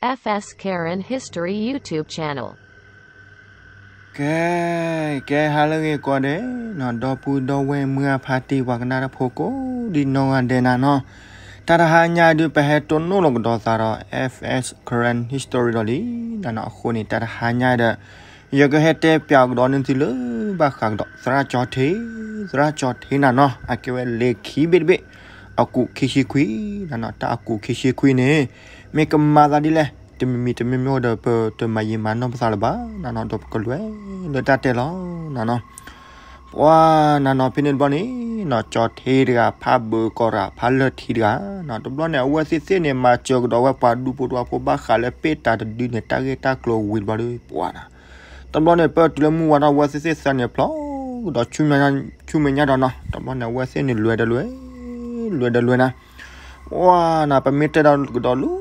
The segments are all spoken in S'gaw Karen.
F S Karen History YouTube channel. ကဲ, ကဲ ဟါလၢအဂ့ၤကိးဂၤဒဲးနီၤ, ဒီပုၢ်ဒီဝဲၢ်မုၢ်အဖါတံၢ်ပှၤကနၣ်တၢ်ဖိကိးဒံနီၢ်ဂၤဒဲးနၤနီၤ, တၢ်တဟါညါဒုး ပဟဲတိၢ်နီၣ်လီၤကဒီးသးဒီး F S Karen History ဒီးလံနၤနီၤ. အဃိန့ၣ် တၢ်တဟါညါဒီး ယကဟဲတဲပၠးကဒီးန့ၢ်သုလၢ ဘၣ်ဃးကဒီး သရၣ်ကၠီထံ, သရၣ်ကၠီထံနၤနီၤ, အကဲဝဲလံာ်ခံဘ့ၣ်တဘ့ၣ်, အကူးခံဆံခွံနၤနီၤ. တၢ်အကူးခံဆံခွံန့ၣ် မ့ၢ်ကမၤသးဒ်လဲၣ်, တမံၤမံၤတမံၤမံၤဒီး ပတမၤယံာ်မၤနီၢ်ပသးလၢၤဘၣ်နၤနီၤ, ဒီးပကလဲၤလၢတၢ်တဲလီၤနၤနီၤ. ပှၤနၤနီၤ ဖဲန့ၣ်တဘျီန့ၣ်နီၤ, ကၠီထံတဂၤ ဖးဘၢကီၢ်ရၤ ဖးလၢၢ်ထံတဂၤနီၤ, တဘျီန့ၣ် အဝဲသ့ၣ်သ့ၣ်န့ၣ် မၤစၢၤကဒီးဝဲပှၤဒူဖိသဝီဖိ ဘၣ်ဃးလၢပ့ၢ်တၢ်တဒုန့ၣ် တၢ်ဂ့ၢ်တၢ်ကျိၤဝံၤတဘျီဒီး ပှၤနၤ တဘျီန့ၣ် ပၢၢ်တုၤလၢမုၢ်ဝါထီၣ် အဝဲသ့ၣ်သ့ၣ်သးန့ၣ် ဖျိကဒီး ဆူမဲာ်ညါဒီးနီၤ, တဘျီန့ၣ် အဝဲသ့ၣ်န့ၣ် လဲၤဒီးလဲၤ, လဲၤဒီးလဲၤနၤ. ပှၤနၤ ပမ့ၢ်တဲဒီးကဒီးလၢ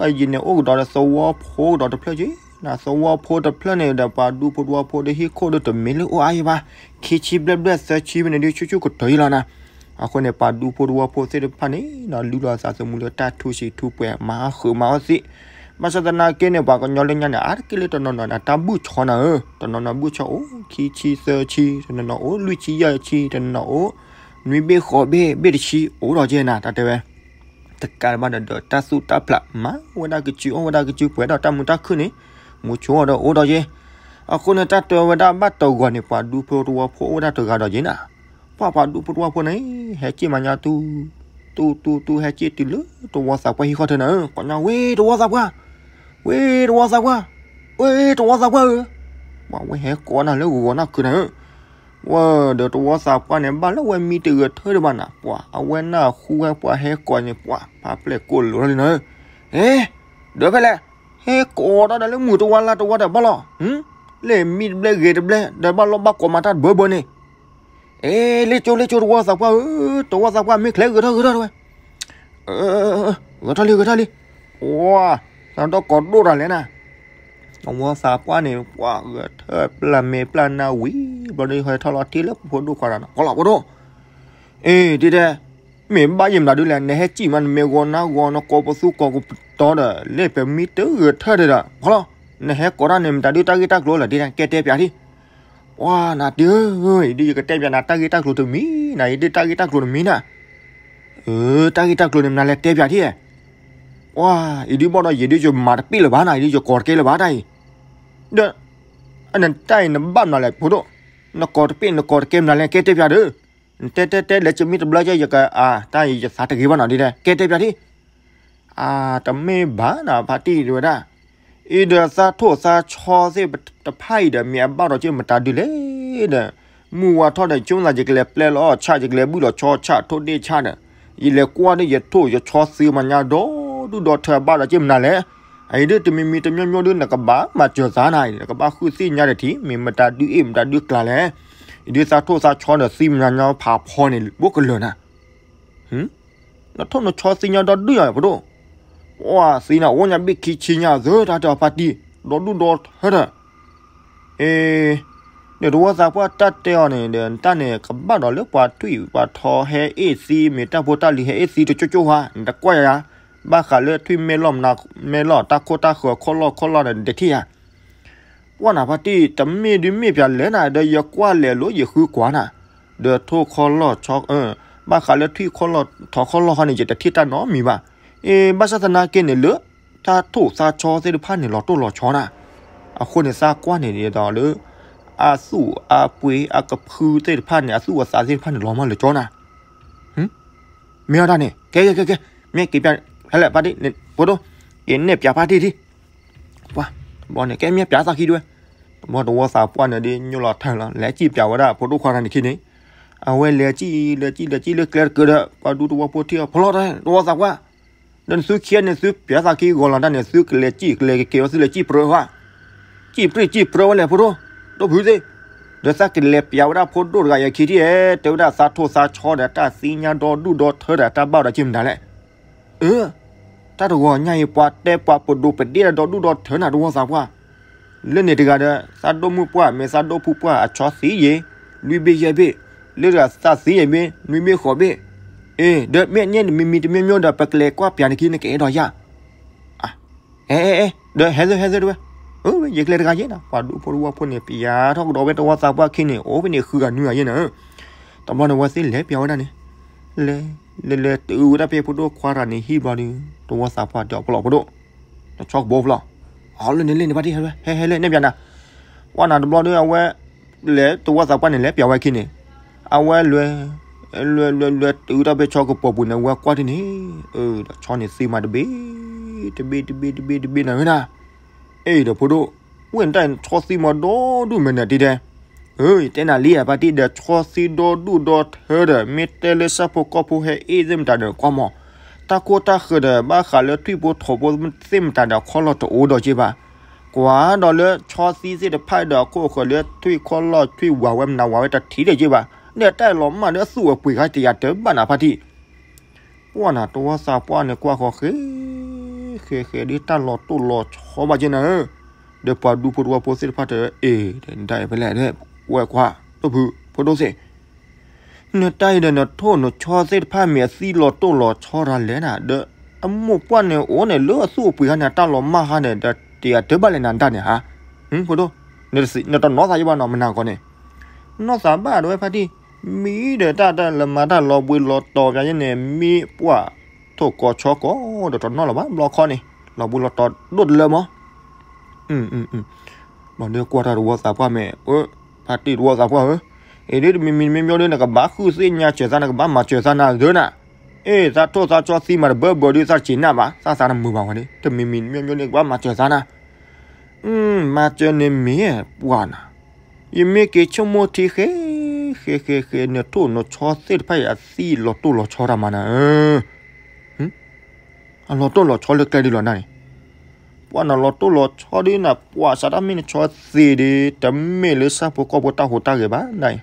အယံၤန့ၣ် အိၣ်ကဒီးဒီးသဝီဖိကဒီးတဖျၢၣ်က့နၤ, သဝီဖိတဖျၢၣ်န့ၣ်ဒီး ပှၤဒူဖိသဝီဖိဒီး ဟံၣ်ခိၣ်ဒီး တမ့ၢ်လၢအိၣ်အါယံၤဘၣ်, ခံဆံဘျဲၣ်ဘျဲၣ်သၢဆံဖဲန့ၣ်ဒုး ဆူၣ်ဆူၣ်ကတၢၢ်ယံၤလီၤနၤ. အဃိန့ၣ် ပှၤဒူဖိသဝီဖိသ့ၣ်တဖၣ်န့ၣ်နီၤ လုၢ်လီၤသးသမူလၢတၢ်ထူစံးထူပှဲၤ မၤအီၣ်ဃုာ်မၤအီၣ်သ့ၣ်, ဘၣ်ဆၣ်သနာ်က့န့ၣ် ပှၤကညီလၢညါန့ၣ် အါတက့ၢ်လၢတနီၤနီၤန့ၣ် တၢ်ဘုၣ်ဆီနၤဧၢ, တနီၤနီၤဘုၣ်ဆီအိၣ် ခံဆံသၢဆံ, တနီၤနီၤအိၣ် လွံၢ်ဆံယဲၢ်ဆံ, တနီၤနီၤအိၣ် နွံဘ့ၣ်ဃိးဘ့ၣ် ဘ့ၣ်တဆံ အိၣ်ဒီးကဲနၤ တၢ်တဲဝဲ တကးဘၣ်ဒီး တၢ်သူၣ်တၢ်ဖျး မၤဝဲဒၣ်ကစု အီၣ်ဝဲဒၣ်ကစု ပှဲၤဒီးတၢ်မုာ်တၢ်ခုၣ်န့ၣ် မူဆိဒီးအိၣ်ဒီးကဲ. အဃိန့ၣ် တၢ်တဲဝဲဒၣ်ဘၣ်တဂီၤန့ၣ် ပှၤဒူဖိသဝီဖိအိၣ်ဝဲဒၣ်တဂၤဒီးကဲနၤ. ပှၤ ပှၤဒူဖိသဝီဖိန့ၣ် ဟဲက့ၢ်မၤညါတူၢ် တူၢ်တူၢ်တူၢ် ဟဲက့ၢ်တုၤလၢသဝီသးပှၢ်ဟံၣ်ဃီထၢနၤဧၢ, ကိးညါ ဝ့ၢ်သဝီသးပှၢ်, ဝ့ၢ်သဝီသးပှၢ်, ဝ့ၢ်သဝီသးပှၢ်ဧၢ. ပှၤဝဲဟဲကိးနၤလၢဂီၤဂီၤနၢ်ခုနၤဧၢ. ဝဲဒီးသဝီသးပှၢ်န့ၣ် ဘၣ်လၢဝဲမံတဂဲၤထၢၣ်ဒံးဘၣ်နၤ, ပှၤအဝဲနၢ်ဟူဝဲပှၤဟဲကိးန့ၣ် ပှၤဖးပျဲၢ်ကိၢ်လိာ်ထီၣ်လံနၤဧၢ. ဟ့ ဒီးဖဲလဲၣ်, ဟဲကိးတၢ်ဒီးလၢမုၢ်တဝါလါတဝါဒီးဘၣ်လီၤ. လၢမံတဘျဲၣ်ဂ့ၤတဘျဲၣ် ဒီးဘၣ်လီၤဘၣ်ကိးမၤတၢ်တဘၢဘၢန့ၣ် အ့ လ့ၣ်ကၠိ လ့ၣ်ကၠိ သဝီသးပှၢ်ဧၢ, သဝီသးပှၢ်မ့ၢ်ချ့ဂဲၤထၢၣ်ဂဲၤထၢၣ်တဝဲ, ဂဲၤထၢၣ်လံ ဂဲၤထၢၣ်လံ, ပှၤ သးဒီးကိးဒိၣ်တၢ်လဲၣ်နၤ, သဝီသးပှၢ်န့ၣ် ပှၤဂဲၤထၢၣ်ပျၢ်မဲာ်ပျၢ်နါဝံၤ ဘျီဒီးဟဲထီၣ်လီၤတ့ၢ်လၢပဖိဒိၣ်ခွါဒီး ကိးလီၤဖိဒိၣ်, အ့ ဒ်တဲ မ့ၢ်ဘၣ်ယဲၢ်မတၤဒုလဲၣ်, နဟဲစံၣ်မး နမ့ၢ်ဂီၤနါဂီၤ နကိးပသူကိးကပတီၤဒီး လၢပမံတဂဲၤထၢၣ်ဒီး ဖီလီၤ, နဟဲကိးတၢ်န့ၣ် မတၤဒုတၢ်ဂ့ၢ်တၢ်ကျိၤလီၤ ဒ်တဲ ကဲတဲပၠးဒံး, ပှၤနၤတံၤဧၢ, အံၤဒုးယကတဲပၠးနၤ တၢ်ဂ့ၢ်တၢ်ကျိၤတမံၤနၤ, အံၤဒုးတၢ်ဂ့ၢ်တၢ်ကျိၤတမံၤနၤ, တၢ်ဂ့ၢ်တၢ်ကျိၤန့ၣ် မနုၤလဲၣ် တဲပၠးထံၣ်, ပှၤ အံၤဒုးဘၣ်ဒီး ယံာ်ဒုးယမၤတပ့ၢ်လၢၤဘၣ်နၤ, အံၤဒုးယကိးတကဲလၢၤဘၣ်တၢ်အံၤ, ဒီး အနတၢ်အံၤနဘၣ်မနုၤလဲၣ်ဖိဒိၣ်, နကိးတပ့ၢ်နကိးတကဲမနုၤလဲၣ် ကဲတဲပၠးဒီး, နတဲတဲတဲလဲၤကမံတဘျီကဲ ယက အါ တၢ်အံၤယသးတဂ့ၤဘၣ်နီၤ ဒ်တဲ ကဲတဲပၠးထံၣ်, အါ တမ့ၢ်ဘၣ်နၤ ဖါတံၢ်တဲဝဲဒၣ်, အံၤဒီးသးထိၣ်သးဆီသ့ၣ်တဖၣ်အံၤဒီး မ့ၢ်အဘၣ်ဒီးက့မတၤဒုလဲၣ်ဒီး, မုၢ်ဝါထီၣ်ဒီး ကၠိသးယကလဲၤပျဲလီၤဆၣ် ယကလဲၤဘုၣ်လီၤဆီဆၣ်ထိၣ်ဒ့ၣ်ဆၣ်ဒီး, ယလဲၤကွၢ်ဒီးယထိၣ်ယဆီသ့မၤညါဒီဒူၣ်ဒီထၢအဘၣ်ဒီးက့မနုၤလဲၣ်, အံၤဒုးတမံၤမံၤတမံၤမံၤဒုး နကဘၣ်မၤစၢၤသးနၤအံၤ နကဘၣ်ဃုသ့ၣ်ညါဒီးထံၣ် မ့ၢ်မတၤဒုအ့ၣ်မတၤဒုကျါလဲၣ်, အံၤဒုးသးထိၣ်သးဆီဒီးသံမၤညါဖးဖီန့ၣ် ဘိးကလၢာ်နၤ နထိၣ်နဆီသ့ၣ်ညါဒီဒူၣ်ယၤ ဖိဒိၣ်, ပှၤသ့ၣ်ညါအိၣ်ညါဘ့ၣ်ခံဆံညါသၢတၢ်တဲအီၤဖါတံၢ်, ဒီဒူၣ်ဒီထၢဒီး, အ့, ဒီးသဝီသးပှၢ်တၢ်တဲအီၤန့ၣ်ဒီး တၢ်န့ၣ်ကဘၣ်ဒီးလၢပှၤထွံၣ်ပှၤထီဟဲအ့ၣ်သံ မ့ၢ်တၢ်ဖိတၢ်လံၤဟဲအ့ၣ်သံတကၠိကၠိဧါ, နတကွၢ်ယၤယၤ, ဘၣ်ဃးလၢထွံၣ်မဲာ်လီၤမနုၤမဲာ်လီၤ တၢ်ခိၣ်တၢ်ဃၢၤခီၣ်လီၢ်ခီၣ်လီၢ်ဒီး နတထံၣ်ယၤ ပှၤနၤဖါတံၢ် တမ့ၢ်ဒုးမ့ၢ်ပၠးလဲၣ်နၤ ဒီးယကွၢ်လဲၤလိၤယဃုကွၢ်နၤ, ဒီးထိၣ်ခီၣ်လီၢ်ဆီ, ဘၣ်ဃးလၢထွံၣ်ခီၣ်လီၢ်ထီခီၣ်လီၢ်ခီန့ၣ် ယတထံၣ်တၢ်နီတမံၤဘၣ်. အ့ ဘၣ်ဆၣ်သနာ်က့န့ၣ်လၢ တၢ်ထိၣ်သးဆီသ့ၣ်တဖၣ်န့ၣ် လီၤတိၢ်လီၤဆီနၤ, အဃိန့ၣ် သးကွၢ်န့ၣ်ဒီးလၢ အသူၣ်အပှ့ၤအကဖုသ့ၣ်တဖၣ်န့ၣ် အသူၣ်အသးသ့ၣ်တဖၣ်န့ၣ် လီၤမၢ်လၢာ်ကၠီနၤ မ့ၢ်ဝဲဒၣ်န့ၣ် ကဲ ကဲ ကဲ ကဲ မ့ၢ်က့ၤပၠး ဟဲလဲၣ် ဖါတံၢ် ဖိဒိၣ် က့ၤနဲၣ်ပၠးဖါတံၢ်ထံၣ်, ပှၤ တဘျီန့ၣ် ကဲမ့ၢ်ပၠးသးခံဒုဝဲ, တဘျီသဝီသးပှၢ်န့ၣ်ဒ် ညိၣ်လီၤထၢလီၤ လဲၤစံၣ်ပၠးဝဲဒၣ်ဖိဒိၣ်ခွါတၢ်န့ၣ်ခံန့ၣ်, အဝဲလဲၤစံၣ် လဲၤစံၣ် လဲၤစံၣ်လၢကျဲတကၢၢ်ဒီး ပှၤဒူသဝီဖိထံၣ်အီၤ ဖီလီၤတၢ် သဝီသးပှၢ်, ဒီးနသုခံန့ၣ် သုပၠးသးခံဂီၤလီၤတၢ်န့ၣ် သုကလဲၤစံၣ်ကလဲၤက့ၤဝဲ သုလဲၤစံၣ်ပြၢဝဲ စံၣ်ပြံၣ်စံၣ်ပြၢဝဲလဲၣ် ဖိဒိၣ် ဒိၣ်ဖုသ့ၣ်, ဒီးသးကလဲၤပၠးဝဲဒၣ်ဖိဒိၣ်တဂၤအံၤခံထံၣ်ဧါ, တဲဝဲဒၣ်သးထိၣ်သးဆီဒီး တၢ်သ့ၣ်ညါဒီဒူၣ်ဒီထၢဒီး တၢ်ဘၣ်ဒီးက့မနုၤလဲၣ်. အၢ, တၢ်တဂီၤညါအံၤ ပှၤတဲပှၤပဒိၣ်ပဒ့ၣ်ဒီဒူၣ်ဒီထၢနၤ သဝီသးပှၢ်, လၢန့ၣ်တဂၤဒီး သးဒိၣ်မုၣ်ပှၢ် မ့ၢ်သးဒိၣ်ဖုပှၢ် အဆီသံယ့ၤ လွံၢ်ဘ့ၣ်ယဲၢ်ဘ့ၣ်, လၢတဂၤသးသံယ့ၤမ့ၢ် နွံဘ့ၣ်ဃိးဘ့ၣ်, အ့ ဒီးမ့ၢ်န့ၣ်တမံၤမံၤတမံၤမံၤဒီး ပကလဲၤကွၢ်ပၠးနခံ နကအဲၣ်ဒိးယၤ အါ, က အဲ အဲ အဲ ဒီးဟဲသၢ ဟဲသၢတဝဲ, အၢ ယကျဲတဂၤယဲနၤ, ပှၤဒူဖိတဝီဖိန့ၣ် ပျးထီၣ်ကဒီးဝဲတဝီသးပှၢ်ခံန့ၣ် အိၣ်ဖဲန့ၣ်ဃုဂၤနွံဂၤယဲနၤ, တဘျီန့ၣ် ဝဲသ့ၣ်လဲၤပျးဝဲဒၣ်န့ၣ်, လဲၤ လဲၤ လဲၤတုၤဝဲဒၣ်ဖဲဖိဒိၣ်ခွါတဂၤန့ၣ်ဟံၣ်ဘျီဒီး တဝီသးပှၢ်တဲအီၤ ဖျီၣ် ဖိဒိ�်, နဆီကဘီဖျီၣ်, အီ လၢန့ၣ်လၢန့ၣ် ဖါတံၢ် ဟဲ ဟဲ ဟဲလၢန့ၣ်ပျးနၤ, ပှၢ်နၤတဘျီဒီး အဝဲ လဲၤ တဝီသးပှၢ်န့ၣ် လဲၤပျးဝဲခံန့ၣ်, အဝဲလဲၤ လဲၤ လဲၤ လဲၤ တုၤတၢ်ဖဲဆီကပီၤပူၤန့ၣ် အဝဲကွၢ်ထံန့ၣ်, အၢ ဒီးဆီန့ၣ်သံမးတဘ့ၣ် တဘ့ၣ် တဘ့ၣ် တဘ့ၣ် တဘ့ၣ်နၤဧၢနၤ, အ့ ဒီးဖိဒိၣ်, ဝဲၢ်နတၢ်ဆီသံမးဒီဒူၣ်မဲာ်နၤတံၢ်တဲ, အၢ ယတဲနၤလံ ဖါတံၢ် ဒီးဆီသံဒီဒူၣ်ဒီထၢဒီး မ့ၢ်တဲလၢဆၣ်ဖိကီၢ်ဖိဟဲအ့ၣ်သ့ၣ်မတၤဒီးကွၢ်မး, တၢ်ခိၣ်တၢ်ဃၢၤဒီး ဘၣ်ဃးလၢထွံၣ်ဖိထိးဖိသ့ၣ်မတၤဒီး ခီၣ်လီၢ်တအိၣ်ဒီးက့ဘၣ်, ကွၢ်ဒီးလၢဆီသံသ့ၣ်တဖၣ်ဒီး အခိၣ်အဃၢၤလၢထွံၣ်ခီၣ်လီၢ်ထွံၣ်ဝးဝဲမနုၤဝးဝဲတထံၣ်ဒီးက့ဘၣ်, န့ၣ်တၢ်လီၤမၢ်ဒီးအသူၣ်အပှ့ၤခါတယာ်တဘၣ်နၤ ဖါတံၢ် ပှၢ်နၤ တဝီသးပှၢ်န့ၣ် ကွၢ်ဃီၤဃဲ ဃဲဃဲဒ်တၢ်လီၤတိၢ်လီၤဆီဘၣ်က့နၤဧၢ, ဒီးပှၤဒူဖိတဝီဖိသ့ၣ်တဖၣ်တဲ အ့ ဒီးနတၢ်အံၤဖဲလဲၣ်ဒီး ဝဲၢ်ခွါ ဒိၣ်ဖု ဖိဒိၣ်သ့ၣ်, နတၢ်အံၤဒီး နထိၣ်နဆီသ့ၣ်တဖၣ်မ့ၢ်အသံလီၤတိၢ်လီၤဆီတၢ်လဲၣ်နၤ, ဒီးအမိၢ်ပှၢ်န့ၣ်အိၣ်န့ၣ် လၢအသူၣ်အပှ့ၤခါန့ၣ် အတၢ်လီၤမၢ်ခါန့ၣ် ဒီးတယာ်တဘၣ်လဲၣ်နၤဒၣ်န့ၣ်ဧါ, ဖိဒိၣ်, နတနီၢ်သးယဘၣ်နီၤ မနၤကီးန့ၣ် နီၢ်သးဘၣ်ဒၣ်ဝဲ ဖါတံၢ်, မံဒီးတၢ်တၢ်လၢမၤတၢ်လီၤဘှံးလီၤတီၤပျးယဲန့ၣ် မ့ၢ်ပှၢ်ထိၣ်ကီၤဆီကီၤဒီးတနီၣ်လၢၤဘၣ် ဘျီခီန့ၣ် လီၤဘှံးလီၤတီၤဒိၣ်တလၢမး, ဘျီဒီးကွၢ်တၢ်တဝီသးပှၢ်မ့ၢ်, ဖါတံၢ်တဝီသးပှၢ်ဧၢ, အ့ ဒ်တမံၤမံၤမ့ၢ်မ့ၢ်ဒီး နကဘၣ်ဃုသ့ၣ်ညါစၢၤသး နကဘၣ်မၤစၢၤသးနၤဒၢနၤ, အ့ သးထိၣ်သးဆီသံမးတဘၢဘၢဒီး သးတက့ၤနၢ်ဘၣ် သးသးတမုာ်ဘၣ်ဝဲဒီး တမံၤမံၤမ့ၢ်မ့ၢ်ဒီး နကဘၣ်မၤစၢၤသးနၤ မၤစၢၤန့ၣ်မ့ၢ်ပှၢ်နၤ, ယမ့ၢ်က့ၤဆိကမိၣ်ထံဃဲ ဃဲဃဲဃဲ နထိၣ်နဆီသ့ၣ်တဖၣ်အံၤ အသံလီၤတိၢ်လီၤဆီတၢ်မးနၤဧၢ, အလီၤတိၢ်လီၤဆီလၢကျဲဒ်လီၤနၤန့ၣ်, ပှၢ်နၤလီၤတိၢ်လီၤဆီဒ်နၤ ပှၢ်စးတၢ်မ့ၢ်နဆီသ့ဒီး တမ့ၢ်လၢဆၣ်ဖိကီၢ်ဖိတၢ်ဟူးတၢ်ဂဲၤဘၣ်နၤအံၤ,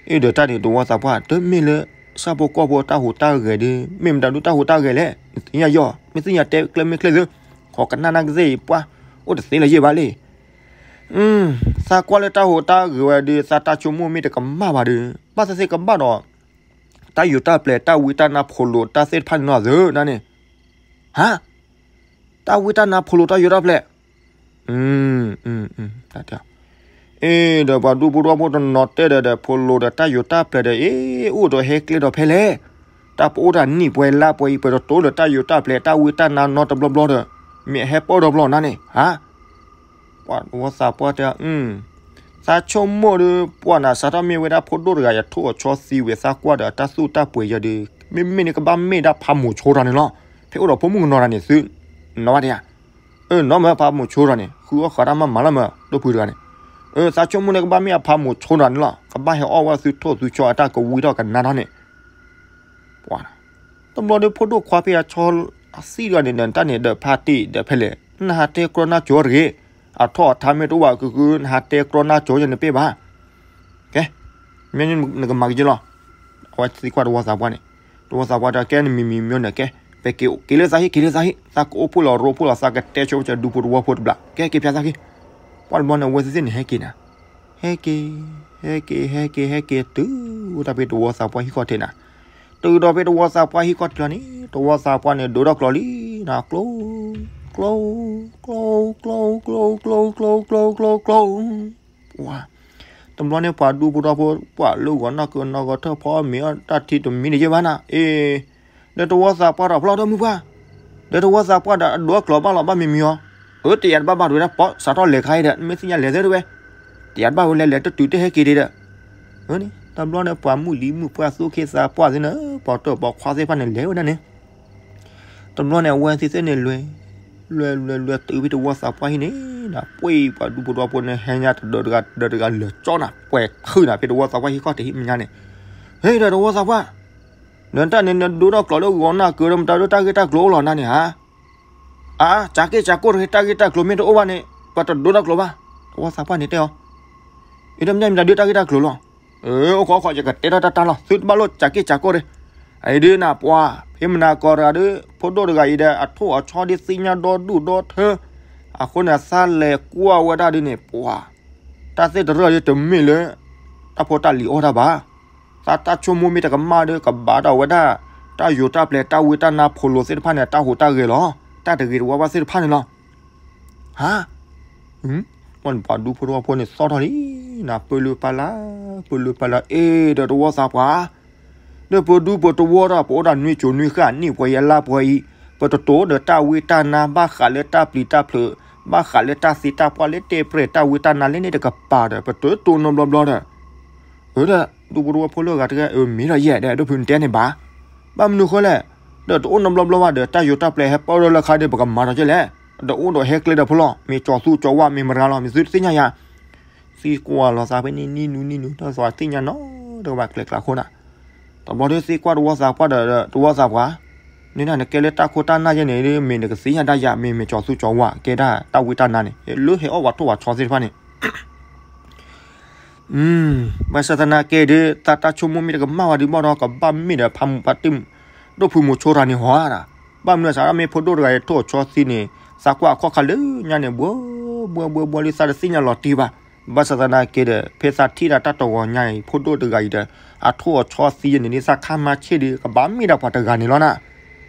အ့ ဒီးတၢ်န့ၣ်တဝီသးပှၢ် တမ့ၢ်လၢဆၣ်ဖိကီၢ်ဖိတၢ်ဟူးတၢ်ဂဲၤဒီး မ့ၢ်မတၤဒုတၢ်ဟူးတၢ်ဂဲၤလဲၣ်, နသ့ၣ်ညါယီၤ မ့ၢ်သ့ၣ်ညါတဲကျဲမ့ၢ်ချ့သု, ခိးကနၣ်နၢ်ကသ့ၣ်အံၤ ပှၢ်အိၣ်တသ့လၢၤယဲၢ်ဘၣ်လံ သးကွၢ်လၢတၢ်ဟူးတၢ်ဂဲၤဝဲဒီး သးတၢ်ဆိကမိၣ်မ့ၢ်တကမၣ်ဘၣ်ဒီး ဘၣ်သ့ၣ်သ့ၣ်ကဘၣ်ဒီး တၢ်ယူးတၢ်ပျဲၤ တၢ်ဝံတၢ်နါဖိလိာ်တၢ်သ့ၣ်တဖၣ်န့ၣ်နီၢ်သုနၤန့ၣ်, ဟါ, တၢ်ဝံတၢ်နါဖိလိာ်တၢ်ယူးတၢ်ပျဲၤ အ့ ဒီးပှၤဒူဖိတဝီဖိတနီၤတဲဒီး ဒီးဖိလိာ်ဒီးတၢ်ယူးတၢ်ပျဲၤဒီး အ့ အိၣ်ဒီးဟဲကျဲဒီးဖဲလဲၣ်, တၢ်ပအိၣ်တၢ်နံၣ်ပှဲၤလါပှဲၤအံၤ ပတတိၤလၢတၢ်ယူးတၢ်ပျဲၤ တၢ်ဝံတၢ်နါနီတဘျီဘျီဒီး မ့ၢ်အဟဲပၢၢ်ဒီးဘျီနၤန့ၣ် ဟါ, ပှၤတဝီသးပှၢ်တဲ သးဆိကမိၣ်ဒီး ပှၢ်နၤ စးထီၣ်မ့ၢ်ဝဲဒၣ်ဖိဒိၣ်တဂၤ ယထိၣ်အဆီသံဝံၤ သးကွၢ်ဒီးအတၢ်သူၣ်တၢ်ပှ့ၤယဲဒီး မ့မ့ၢ်န့ၣ်ကဘၣ်မ့ၢ်ဒၣ်ဖးမိၤဆိတၢ်န့ၣ်လီၤ, ဖဲအိၣ်ဒီးဖိမုၣ်ကနီၤတၢ်န့ၣ်သု, နီၢ်ဘၣ်တယၤ, အၢ နီၢ်မ့ၢ်ဖးမိၤဆိတၢ်န့ၣ် ဃုအီၣ်ဃးတၢ်မၤမၤလီၤမ့ၢ် ဒိၣ်ဖုတဂၤန့ၣ်, အၢ သးဆိကမိၣ်န့ၣ်ကဘၣ်မ့ၢ်အဖးမိၤဆိတၢ်န့ၣ်လီၤ, ကဘၣ်ဟဲအီၣ်ဝဲသုထိၣ်သုဆီအတၢ်ကဝံထီၣ်ကနါထီၣ်န့ၣ် ပှၤ, တဘျီဒီးဖိဒိၣ်ခွါဖဲအဆီအသံတဂၤန့ၣ် နတၢ်န့ၣ်ဒီးဖါတံၢ်ဒီးဖဲလဲၣ် နဟးတဲကြီနၢ်ကၠိတဂ့ၤ, အထီၣ်အထါမ့ၢ်တအိၣ်ဘၣ် ကုကု နဟးတဲကြီနၢ်ကၠိယဲန့ၣ်ပ့ၢ်ဘၣ်, ကဲ, မ့ၢ်နကမၤက့ၤက့ၤလီၤ, အဝဲသံကွၢ်တဝီသးပှၢ်န့ၣ်, တဝီသးပှၢ်တဲ ကဲနမံၤမံၤမ့ၢ်န့ၣ် ကဲ, ပက့ၤက့ၤလၢသးဟံၣ် က့ၤလၢသးဟံၣ် သးကအိၣ်ဖှိၣ်လီၤရိဖှိၣ်လီၤ သးကတဲဆိပကဒူဖိတဝီဖိတဘျီ ကဲက့ၤပၠးသးက့ၤ, ပှၤတဘျီန့ၣ် အဝဲသ့ၣ်န့ၣ်ဟဲက့ၤနၤ ဟဲက့ၤ, ဟဲက့ၤ ဟဲက့ၤ ဟဲက့ၤ တုၤဝဲဒၣ်ဖဲတဝီသးပှၢ်ဟံၣ်ခီၣ်ထံးနၤ, တုၤဒီးဖဲတဝီသးပှၢ်ဟံၣ်ခီၣ်ထံးလီၤန့ၣ် တဝီသးပှၢ်န့ၣ် ဒိးထီၣ်ကျိးလံနၤ ကျိ, ကျိ, ကျိ, ကျိ, ကျိ, ကျိ, ကျိ, ကျိ, ကျိ, ကျိ, ကျိ, တဘျီန့ၣ် ပှၤဒူဖိထီဖိ ပှၤလၢဂီၤနီၢ်ကၢနီၢ်ဂီၤထၢၣ်ဖီမ့ၤအီၣ်တၢ်ထံတမံၤန့ၣ်ယဲၢ်ဘၣ်နၤ, အ့, ဒီးတဝီသးပှၢ်ဒီးဖျီဒီးမုၢ်ပှၢ်, ဒီးတဝီသးပှၢ်ဒီးအဒိးကျိးဘၣ်လီၤဘၣ်မံၤမံၤအီၤ, အၢ တယၤတဘၣ်ဘၣ်ဒိးဝဲဒၣ် ပိာ်စးထီၣ်လဲၤခါအံၤဒီး မ့ၢ်သ့ၣ်ညါလဲၤသ့တဝဲ, တယၤတဘၣ်ဝဲလဲၤလဲၤတတုၤတဟဲက့ၤဒံးဒီး, တဘျီန့ၣ် ပှၤမုၢ်လံမုၢ်ပှၢ်သူၣ်ခ့သးပှၢ်သ့ၣ်န့ၣ် ပှၤတၢၣ်ပှၤခွါသ့ၣ်တဖၣ်န့ၣ် လဲၤဝဲဒၣ်န့ၣ် တဘျီန့ၣ် အဝဲသ့ၣ်သ့ၣ်န့ၣ်လဲၤ, လဲၤလဲၤလဲၤတုၤဖဲတဝီသးပှၢ်ဟံၣ်န့ၣ်, ပှၤဒူဖိထီဖိန့ၣ် ဟဲညါတဒၢးတဂၤတဒၢးတဂၤလၢာ်ကၠီနၤ ပှဲၤခုၣ်နၤဖဲတဝီသးပှၢ်ဟံၣ်ခီၣ်ထံးဟံၣ်မဲာ်ညါန့ၣ်, ဟ့ၣ်ဒီးတဝီသးပှၢ်, နတၢ်န့ၣ် နဒိးထီၣ်ကျိးလၢဂီၤနၢ်ကၢဒီး မတၤဒိးတၢ်ဂ့ၢ်တၢ်ကျိၤအိၣ်လီၤနၤန့ၣ်ဧါ, အါ, စးက့ၢ်စးကိၢ်တဂ့ၤ တၢ်ဂ့ၢ်တၢ်ကျိၤမ့ၢ်တအိၣ်ဘၣ်န့ၣ် ပှၤတဒိးထီၣ်ကျိးဘၣ်, တဝီသးပှၢ်န့ၣ်တဲအီၤ, အံၤဒီးမ့ၢ်မတၤဒိးတၢ်ဂ့ၢ်တၢ်ကျိၤလီၤ, အိၣ်ခိးအိၣ်ခိး ယကတဲထီၣ်တၢ်တၢ်လီၤ သုတဘၣ်လိၣ်စးက့ၢ်စးကိၢ်တဂ့ၤ, အံၤဒ်နၤပှၤ ဖဲမနၤကီးတဂၤဒီး ဖိဒိၣ်တဂၤအံၤဒီး အထိၣ်အဆီဒ်သ့ၣ်ညါဒီဒူၣ်ဒီထၢ, အဃိန့ၣ် သးလဲၤကွၢ်ဝဲဒၣ်ဒ်န့ၣ် ပှၤ, တၢ်သ့ၣ်တရၢၣ်ဒ်တမ့ၢ်လၢ တၢ်ဖိတၢ်လံၤအီၣ်တၢ်ဘၣ်, သးတၢ်ဆိကမိၣ်မ့ၢ်တကမၣ်ဒီး ကဘၣ်ဒီးဝဲဒၣ် တၢ်ယိၤတၢ်ပျဲၤ တၢ်ဝံတၢ်နါဖိလိၤသ့ၣ်တဖၣ်န့ၣ် တၢ်ဟူးတၢ်ဂဲၤလီၤ. တၢ်တဂ့ၤတဝါဘၣ်သ့ၣ်တဖၣ်န့ၣ်လီၤ. ဟါ, ပှၤဒူဖိတဝီဖိန့ၣ်သီၣ်ထီၣ်လံ, နပၢၢ်လၢပၢ်လၢ်, ပၢၢ်လၢပၢ်လၢ်, အ့ ဒီးတဝီသးပှၢ်, ဒီးပဒူပတဝီဒီး ပအိၣ်ဒီးနွံစိၤနွံဃၣ်နံၣ်ပှဲၤအံၤအလါပှဲၤအံၤ, ပတတိၤဒီးတၢ်ဝံတၢ်နါ ဘၣ်ဃးလၢတၢ်ပျံၤတၢ်ဖုး, ဘၣ်ဃးလၢတၢ်သ့တၢ်ပှၢ်လၢတဲပြဲၢ်တၢ်ဝံတၢ်နါလၢန့ၣ်တကပၤဒီး ပတတိၤနီတဘျီဘျီဒီး အၢ ဒီးဒူဖိတဝီဖိလၢအဂၤတဂၤ အၢ မ့ၢ်ဒီးယဲၢ်ဒီး ဒိၣ်ဖုနတဲန့ၣ်ဘၣ်, ဘၣ်မနုၤအဃိလဲၣ်, ဒီးတအိၣ်နီတဘျီဘျီဘၣ်ဒီး တၢ်ယိၤတၢ်ပျဲဟဲပၢၢ်ထီၣ်လၢခါဒီး ပကမၤဒီးကဲလဲၣ်, ဒီးအိၣ်ဒီးဟဲကျဲဒီးဖိလီၤ, မ့ၢ်ကၠီၤသူကၠီၤဝါ မ့ၢ်မရၤလီၤ မ့ၢ်သုတသ့ၣ်ညါယၤ, သံကွၢ်လီၤသးဖဲန့ၣ် နံၣ်နူနံၣ်နူ တၢ်သးသ့ၣ်ညါနီတကဘၣ်ကျဲကျါအဃိနီၤ, တဘျီဒီးသံကွၢ်တဝီသးပှၢ်ဒီး တဝီသးပှၢ်, န့ၣ်ဒၣ်နကဲလၢတၢ်ခိတၢ်နၢ်ယဲန့ၣ် မ့ၢ်နကသ့ၣ်ညါဒၣ်ယၤ မ့ၢ်မ့ၢ်ကၠီၤသူကၠီၤဝါ ကဲဒၣ်တၢ်ဝံတၢ်နါန့ၣ် လၢဟဲအီၣ်ပှၤထိၣ်ပှၤဆီသ့ၣ်တဖၣ်န့ၣ် ဘၣ်ဆၣ်သနာ်က့ဒီး သးတၢ်ဆိကမိၣ်မ့ၢ်တကမၣ်ဝဲဒုးဘၣ်ဒီး ကဘၣ်မ့ၢ်ဒီးဖးမူဖးတံၢ် ဒိၣ်ဖုမိၤဆိတဂၤန့ၣ်ဟီဧါ, ဘၣ်မနုၤစးထီၣ်မ့ၢ်ဖိဒိၣ်တဂၤအံၤထိၣ်အဆီသံန့ၣ် သးကွၢ်အခီၣ်ခါလၢညါန့ၣ် ဘှီဘှီဘှီဘှီလံ သးတသ့ၣ်ညါလီၤတံၢ်ဘၣ်, ဘၣ်ဆၣ်သနာ်က့ဒီး ဖဲသးထံၣ်ဒၣ်တၢ်တဂီၤညါအံၤ ဖိဒိၣ်တဂၤအံၤဒီး အထိၣ်အဆီသံယဲန့ၣ် သးခါမၤဆ့ၣ်ဒီး ကဘၣ်မ့ၢ်ဒၣ်ပှၤတဂၤန့ၣ်လီၤနၤ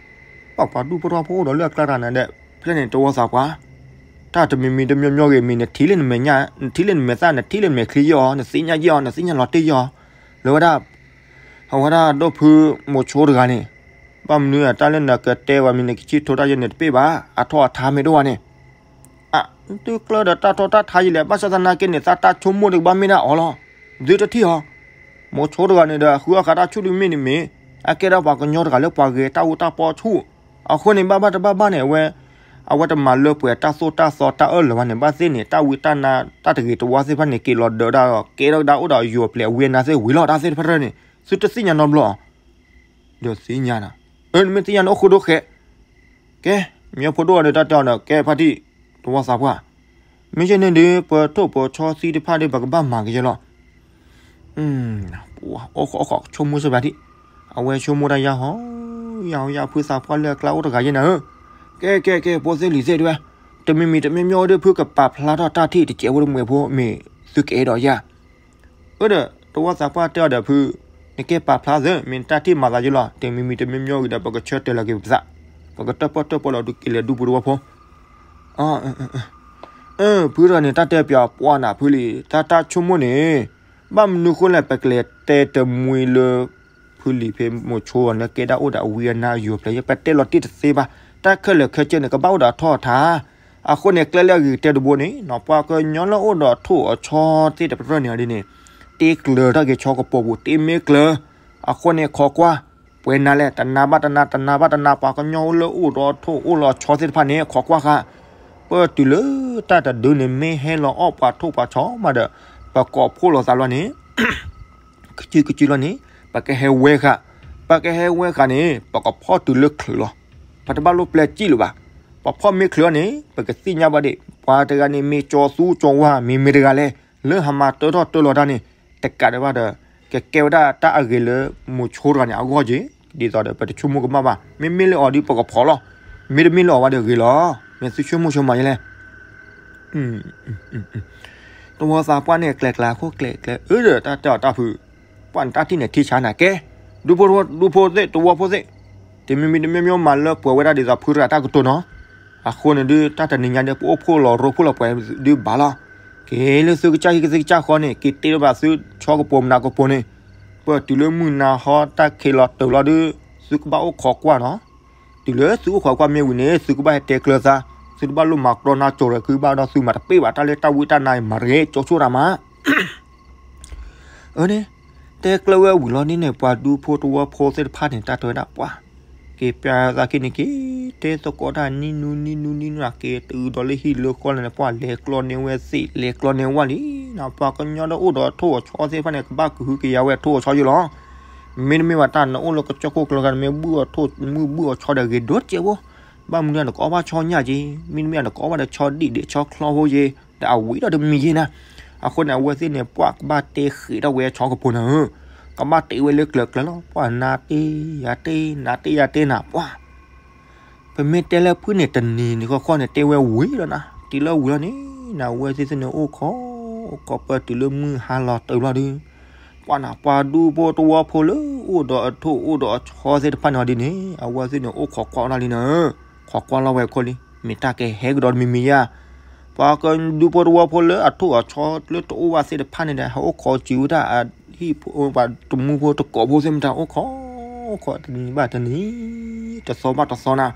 ပှၤပှၤဒူဖိတဝီဖိအိၣ်ဒီးလၢအကျါတဂၤန့ၣ်ဒီး ဖဲန့ၣ်တဝီသးပှၢ်, တၢ်တမံၤမံၤတမံၤမံၤဂ့ၤ မ့ၢ်နထံၣ်လၢနမဲာ်ညါ နထံၣ်လၢနမဲာ်သၣ် နထံၣ်လၢနမဲာ်ချံယဲၢ်အီၤ နသ့ၣ်ညါယဲၢ်အီၤ နသ့ၣ်ညါလီၤတံၢ်ယဲၢ်အီၤ, လၢဝဲဒၣ် အဝဲဒၣ်ဒိၣ်ဖုမိၤဆိတဂၤန့ၣ်, ဘၣ်မနုၤအတၢ်လၢနကတဲဝဲမ့ၢ်နကစံၣ်ထိးတၢ်ယဲၢ်န့ၣ် တပ့ၢ်ဘၣ်, အထိၣ်အထါမ့ၢ်ဒိၣ်ဝဲန့ၣ် အ သုကျၢၢ်ဒီးတၢ်ထီၣ်တၢ်ထါယံၤလဲၣ်, ဘၣ်ဆၣ်သနာ်က့န့ၣ် သးတၢ်ဆိကမိၣ်တကဘၣ်မ့ၢ်ဒၣ်အီၤလီၤ. သုတထံၣ်အီၤ, မိၤဆိတဂၤန့ၣ်ဒီး အဃုအီၣ်ဃာ်တၢ်ဆူၣ်တမ့ၢ်တမ့ၢ်, အကဲဒၣ်ပှၤကညီတဂၤလၢပှၤဂဲၤတၢ်အူတၢ်ပီဆူၣ်, အဃိန့ၣ် ဘၣ်ဘၣ်တဘၣ်ဘၣ်န့ၣ် အဝဲ, အဝဲတမၤလၢပှဲၤတၢ်သိၣ်တၢ်သီတၢ်အၢၣ်လၢၤဘၣ်န့ၣ် ဘၣ်သ့ၣ်န့ၣ် တၢ်ဝံတၢ်နါ တၢ်တဂ့ၤတဝါသ့ၣ်တဖၣ်န့ၣ် က့ၤလီၤဒၢးဒၣ်ဒီး ကဲထီၣ်ကဒါအိၣ်ဒီးယိၤပျဲၤအဝံအနါသ့ၣ်ဝံၤလီၤ တၢ်သ့ၣ်တဖၣ်န့ၣ် သုတသ့ၣ်ညါနီတဘျီ ဒီးသ့ၣ်ညါနီၤ, အၢ နမ့ၢ်သ့ၣ်ညါန့ၣ် အိၣ်ဃုာ်ဒိၣ်ဃဲ, ကဲ, မ့ၢ်ဖိဒိၣ်အီၤဒီး တၢ်တဲအီၤဒီး ကဲဖါတံၢ်, တဝီသးပှၢ်, မ့ၢ်ယဲန့ၣ်ဒီး ပထိၣ်ပဆီသံတဖၣ်ဒီး ပကဘၣ်မၤကယဲလီၤ. အိၣ်ခိးအိၣ်ခိးဆိကမိၣ်စ့ၢ်ဘၣ်ဒံး, အဝဲဆိကမိၣ်တၢ်ယါဟီ, ယါဟီယါဖုသးပှၢ်လၢအကျါအိၣ်တဂၤယဲနၤဧၢ, ကဲကဲကဲ ဖိသ့ၣ်လံၤသ့ၣ်တဝဲ, တမံၤမံၤတမံၤမံၤဒီး ဖုကပာ်ဖျါထီၣ်တၢ်ထံၣ်တစဲးဖိတမှဲၤဖိ မ့ၢ်သုကအဲၣ်ဒိးယၤ အၢဒီး တဝီသးပှၢ်တဲအီၤဒီးဖု, နကဲပာ်ဖျါသ့ မ့ၢ်တၢ်ထံၣ်မၤသးယိလီၤ, တမံၤမံၤတမံၤမံၤဂ့ၤဒီး ပကဆၢတဲာ်လီၤက့ၤပသး, ပကတၢၣ်ပီၣ်တၢၣ်ပီလီၤဒုးက့ၤလဲၤဒူပူၤတဝီဖိ, အၢ ဖုတဂၤန့ၣ် တၢ်တဲပၠးပှၢ်နၤဖုလံ, တၢ်တၢ်ဆိကမိၣ်န့ၣ်, ဘၣ်မနုၤဃိလဲၣ် ပကလဲၤတဲတမှံၤလၢ ဖုလံၤဖဲမိၤဆိအီၤန့ၣ် ကဲဒၣ်အိၣ်ဒီးအဝံအနါအယိၤပျဲၤယဲ ပတဲလီၤတံၢ်တသ့ဘၣ်, တၢ်ခဲလၢာ်ခဲဆ့န့ၣ် ကဘၣ်အိၣ်ဒီးအထိၣ်အထါ အဃိန့ၣ် ကျဲလၢအဂ့ၤကတဲတဘိန့ၣ် နီၢ်ပှၢ်ကညီလၢအိၣ်ဒီးထိၣ်အဆီသ့ၣ်တဖၣ်န့ၣ်ဒ်န့ၣ်, တ့ကျၢၤတၢ်ဂ့ၤဆီကပိာ်ပူၤ တ့မ့ၢ်ကျၢၤ, အဃိန့ၣ် ခိးကွၢ်, ပှဲၤနၤလဲၣ် တနၤဘၣ်တနၤ တနၤဘၣ်တနၤ ပှၤကညီလၢအိၣ်ဒီးထိၣ်အိၣ်လီၤဆီသ့ၣ်တဖၣ်န့ၣ် ခိးကွၢ်ဃာ်, ပတုၤလၢတၢ်တဒုန့ၣ် မ့ၢ်ဟဲလီၤအီၣ်ပှၤထိၣ်ပှၤဆီမးဒီး, ပကိးဖှိၣ်လိာ်သးလီၤန့ၣ် ကစုကစုလီၤန့ၣ် ပကဟဲဝဲဃာ်, ပကဟဲဝဲဃာ်န့ၣ် ပကဖီၣ်တုၤလၢချုးလီၤ, ပတဘၣ်လိၣ်ပျဲစံၣ်လၢၤဘၣ်, ပဖီၣ်မ့ၢ်ချုးလီၤန့ၣ် ပကသ့ၣ်ညါဘၣ်ဒံး ပှၤတဂၤန့ၣ် မ့ၢ်ကၠီၤသူကၠီၤဝါ မ့ၢ်မ့ၢ်တဂၤလဲၣ်, လၢဟးမၤတၢထီၣ်တၢလီၤတၢ်န့ၣ်, တကးဒံးဘၣ်ဒီး, ကကဲဝဲဒၣ်တၢ်အဂ့ၤလၢ မိၤဆိတဂၤန့ၣ် အဂီၢ်က့ၤ, ဒ်သိးဒီး ပတဆိကမိၣ်ကမၣ်ဘၣ်, မ့မ့ၢ်လၢအီၤဒီး ပကဖီၣ်လီၤ, မ့တမ့ၢ်လၢအီၤဘၣ်ဒီးဂ့ၤလီၤ, မ့ၢ်သုဆိကမိၣ်ဆိကမးယဲလဲၣ် တဝီသးပှၢ်န့ၣ် ကျဲၤကျါခိၣ်ကျဲၤကျဲၤအၢဒီး တၢ်တဲအီၤတၢ်ဖု, ပှၢ်နတၢ်ထံၣ်န့ၣ်ထံဆါနၤကဲ, ဒူဖိသ့ၣ် တဝီဖိသ့ၣ်, တမံၤမံၤတမံၤမံၤမၤလၢပှဲၤဝဲဒၣ်ဒ်သိးဖုတဂၤတၢ်ကတိၤနီၤ, အဃိန့ၣ်ဒုး တၢ်တနံၤညါဒီး ပအိၣ်ဖှိၣ်လီၤရိဖှိၣ်လီၤပှဲၤဒုးဘၣ်လီၤ, က့ၤလၢသုကစၢ်ဟံၣ်ကသုကစၢ်ဃီန့ၣ် က့ၤတ့လၢၤဘၣ်သုဆီကပိာ်မနၤကပိာ်န့ၣ်, ပတုၤလၢမုၢ်နၤဟီတၢ်ခံးလီၤတုၤလီၤဒုး, သုကဘၣ်အိၣ်ခိးကွၢ်နီၤ တုၤလၢသုအိၣ်ခိးကွၢ်မ့ၢ်ဝံၤန့ၣ် သုကဘၣ်ဟဲတဲကျၢၤသး, သုတဘၣ်လိၣ်မၤကြီနါကၠိၤရဲၣ်ခုဘၣ်ဒီးသုမၤတပ့ၢ်ဘၣ်တၢ်လၢတၢ်ဝံတၢ်နါမၤတဂ့ၤ ကၠိဆိတၢ်မး, အၢန့ၣ်, တဲကျၢၤဝဲဝံၤလီၤန့ၣ်န့ၣ် ပှၤဒူဖိတဝီဖိသ့ၣ်တဖၣ်န့ၣ် တၢ်တဲဝဲဒၣ်ပှၤ, က့ၤပျၢ်သးက့ၤန့ၣ်က့ၤ, တဲသကိးတၢ်နံၣ်နူနံၣ်နူနံၣ်နူနၤက့ၤတုၤဒီးလၢဟံၣ်လၢဃီလၢန့ၣ် ပှၤလဲၤကျီန့ၢ်ဝဲသ့ၣ် လဲၤကျီန့ၢ်ဝဲလံ, နပှၤကညီဒီးအိၣ်ဒီးထိၣ်အဆီသ့ၣ်တဖၣ်န့ၣ် ကဘၣ်ကဟုကယာ်ဝဲထိၣ်အဆီယိလီၤ မ့တမ့ၢ်ဘၣ်တၢ်နအိၣ်လၢကစၢၢ်ခိၣ်ကျၢၤဂၤန့ၣ် မ့ၢ်ဘုၣ်အီၤထိၣ်မုၢ်ဘုၣ်အီၤဆီဒီးဂ့ၤဒိၣ်တစဲးဖိ, ဘၣ်မနုၤနကအီၣ်ဘၣ်ဆီညၣ်က့ၤ, မ့တမ့ၢ်နကအီၣ်ဘၣ်ဒီးဆီဒံၣ်ဒံးဆီချီဖိက့ၤ, ဒီးအဝံၤဒီးတမံၤယ့ၤနၤ, အဃိန့ၣ် အဝဲသ့ၣ်န့ၣ် ပှၤကဘၣ်တဲဃ့းထီၣ်ဝဲဆီကပိာ်နၤဧၢ, ကဘၣ်တဲဝဲလၢကျၢၤကျၢၤလီၤ, ပှၤနၤတ့ယၤတ့ နၤတ့ယၤတ့နၤပှၤ ပမ့ၢ်တဲလၢဖုန့ၣ်တနံၤန့ၣ်ဃီဃီန့ၣ် တဲဝဲဝံၤလီၤနၤ, တုၤလၢဝံၤလီၤန့ၣ် နဝဲသ့ၣ်သ့ၣ်န့ၣ် အိၣ်ခိးခိးပတုၤလၢမုၢ်ဟါလီၤတၢ်လီၤဒုး, ပှၤနၤပှၤဒူဖိတဝီဖိလၢအိၣ်ဒီးအထိၣ်အိၣ်ဒီးအဆီသ့ၣ်တဖၣ်န့ၣ်ဒ်န့ၣ် အဝဲသ့ၣ်န့ၣ်အိၣ်ခိးကွၢ်အီၤဒၣ်လံနၤဧၢ, ခိးကွၢ်လီၤဝဲခိၣ်လံ, မ့ၢ်တၢ်ကဟဲကဒီးတမံၤမံၤဧါ. ပှၤကဒူဖိတဝီဖိလၢအထိၣ်အဆီလၢတအိၣ်ဘၣ်သ့ၣ်တဖၣ်န့ၣ်ဒီး ဟဲအိၣ်ခိးစူၤဝဲဒၣ်အဟံၣ်ဖိပှၤတမူဖိတကိးဖိသ့ၣ်မတၤ အိၣ်ခိး, အိၣ်ခိးတနံၤဘၣ်တနံၤ, တသီဘၣ်တသီနၤ.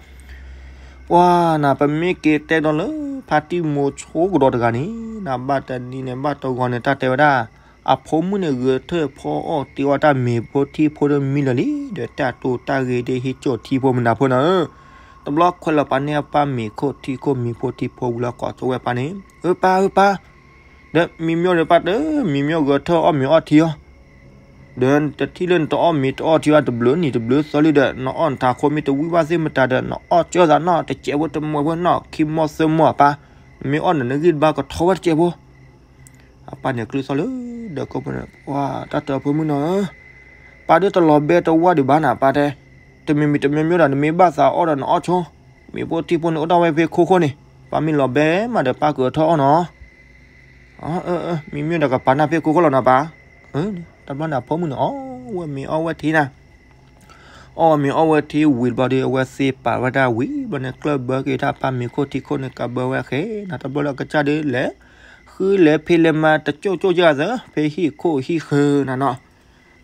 ပှၤနၤ ပမ့ၢ်က့ၤတဲဒီးလၢ ဖါတံၢ်မိၤဆိကဒီးတဂၤန့ၣ်, နၤ ဘၣ်တနံၤန့ၣ် ဘၣ်တဂီၤန့ၣ် တၢ်တဲဝဲဒၣ် အဖိမုၣ်န့ၣ် ဂဲၤထၢၣ်ဖီအီၣ်တ့အီၣ်တၢ်မ့ၤဖိထံဖိဒီးမံလၢာ်လံ, ဒီးတၢ်တိၢ်တၢ်ဂ့ၤဒီးဟ့ၣ်ကၠိၣ်ထံဖိမနၤဖိနၤဧၢ. တဘျီခွဲးလီၤပာ်န့ၢ်အပၢ်မ့ၤခိၣ်ထံခိၣ်မံၤဖိထံဖိဝံၤလီၤကိးကၠိဝဲပၢ်န့ၣ်, အၢပၢ် အၢပၢ်, ဒီးမံမၠိဒီးပၢ်တ, မံမၠိဂဲၤထၢၣ်အီၣ်မ့ၤအီၣ်ထံအီၤ, ဒီးတထံၣ်လၢနတအီၣ်မ့ၤတအီၣ်ထံအီၤ တဘျုးနံၤတဘျုးသီလံဒီး နအီၣ်နထးခိၣ်မ့ၢ်တဝံၣ်ဘၣ်သ့ၣ်မတၤဒီး နအီၣ်ကၢသးနီၢ်တစဲးဖိတမီၤဖိနီၢ်ခံမီၢ်သၢမီၢ်အပၢ်, မ့ၢ်အီၣ်နနဂံၢ်တဘၣ်ကထီဝဲတစဲးဖိ အပၢ်န့ၣ်ကျုသီလၢဒီးကိးပူၤန့ၣ်, ပှၤတၢ်တၢ်ဖိမုၣ်နီၤဧၢ, ပၢ်ဒုးတလီၤဘဲတဝၢ်ဒံးဘၣ်နၤ ပၢ်တဲ, တမံၤမံၤတမံၤမံၤဒီး နမ့ၢ်ဘၣ်သးအီၣ်ဒီးနအီၣ်ဆိ, မ့ၤဖိထံဖိန့ၣ်အိၣ်ဒၣ်ဝဲဖဲခိခိၣ်န့ၣ်, ပၢ်မ့ၢ်လီၤဘဲမးဒီး ပၢ်ကထီၣ်အီၣ်နီၤ. မံမၠိဒီးကပာ်နၢ်ဖဲခိခိၣ်လီၤနီၤပၢ်. တဘျီန့ၣ်အဖိမုၣ်န့ၣ် အီၣ်ဝဲမ့ၤအီၣ်ဝဲထံနၤ အီၣ်ဝဲမ့ၤအီၣ်ဝဲထံဝံၤတဘျီဒီး အဝဲသ့ပာ်ဝဲဒၣ်ဝံၤဘျီန့ၣ် ကျၢၢ်ဘၢက့ၤတၢ်ပၢ်မ့ၤခိၣ်ထံခိၣ်န့ၣ် ကဘၢဝဲဃဲနၤ တဘျီလၢအကစၢ်ဒုးလဲၤ, ဃုလဲၤဖံးလဲၤမၤတကၠိၣ်ကၠိၣ်ယၤသၢ ဖဲဟံၣ်ခိၣ်ဟံၣ်ဃၢၤနၤနီၤ.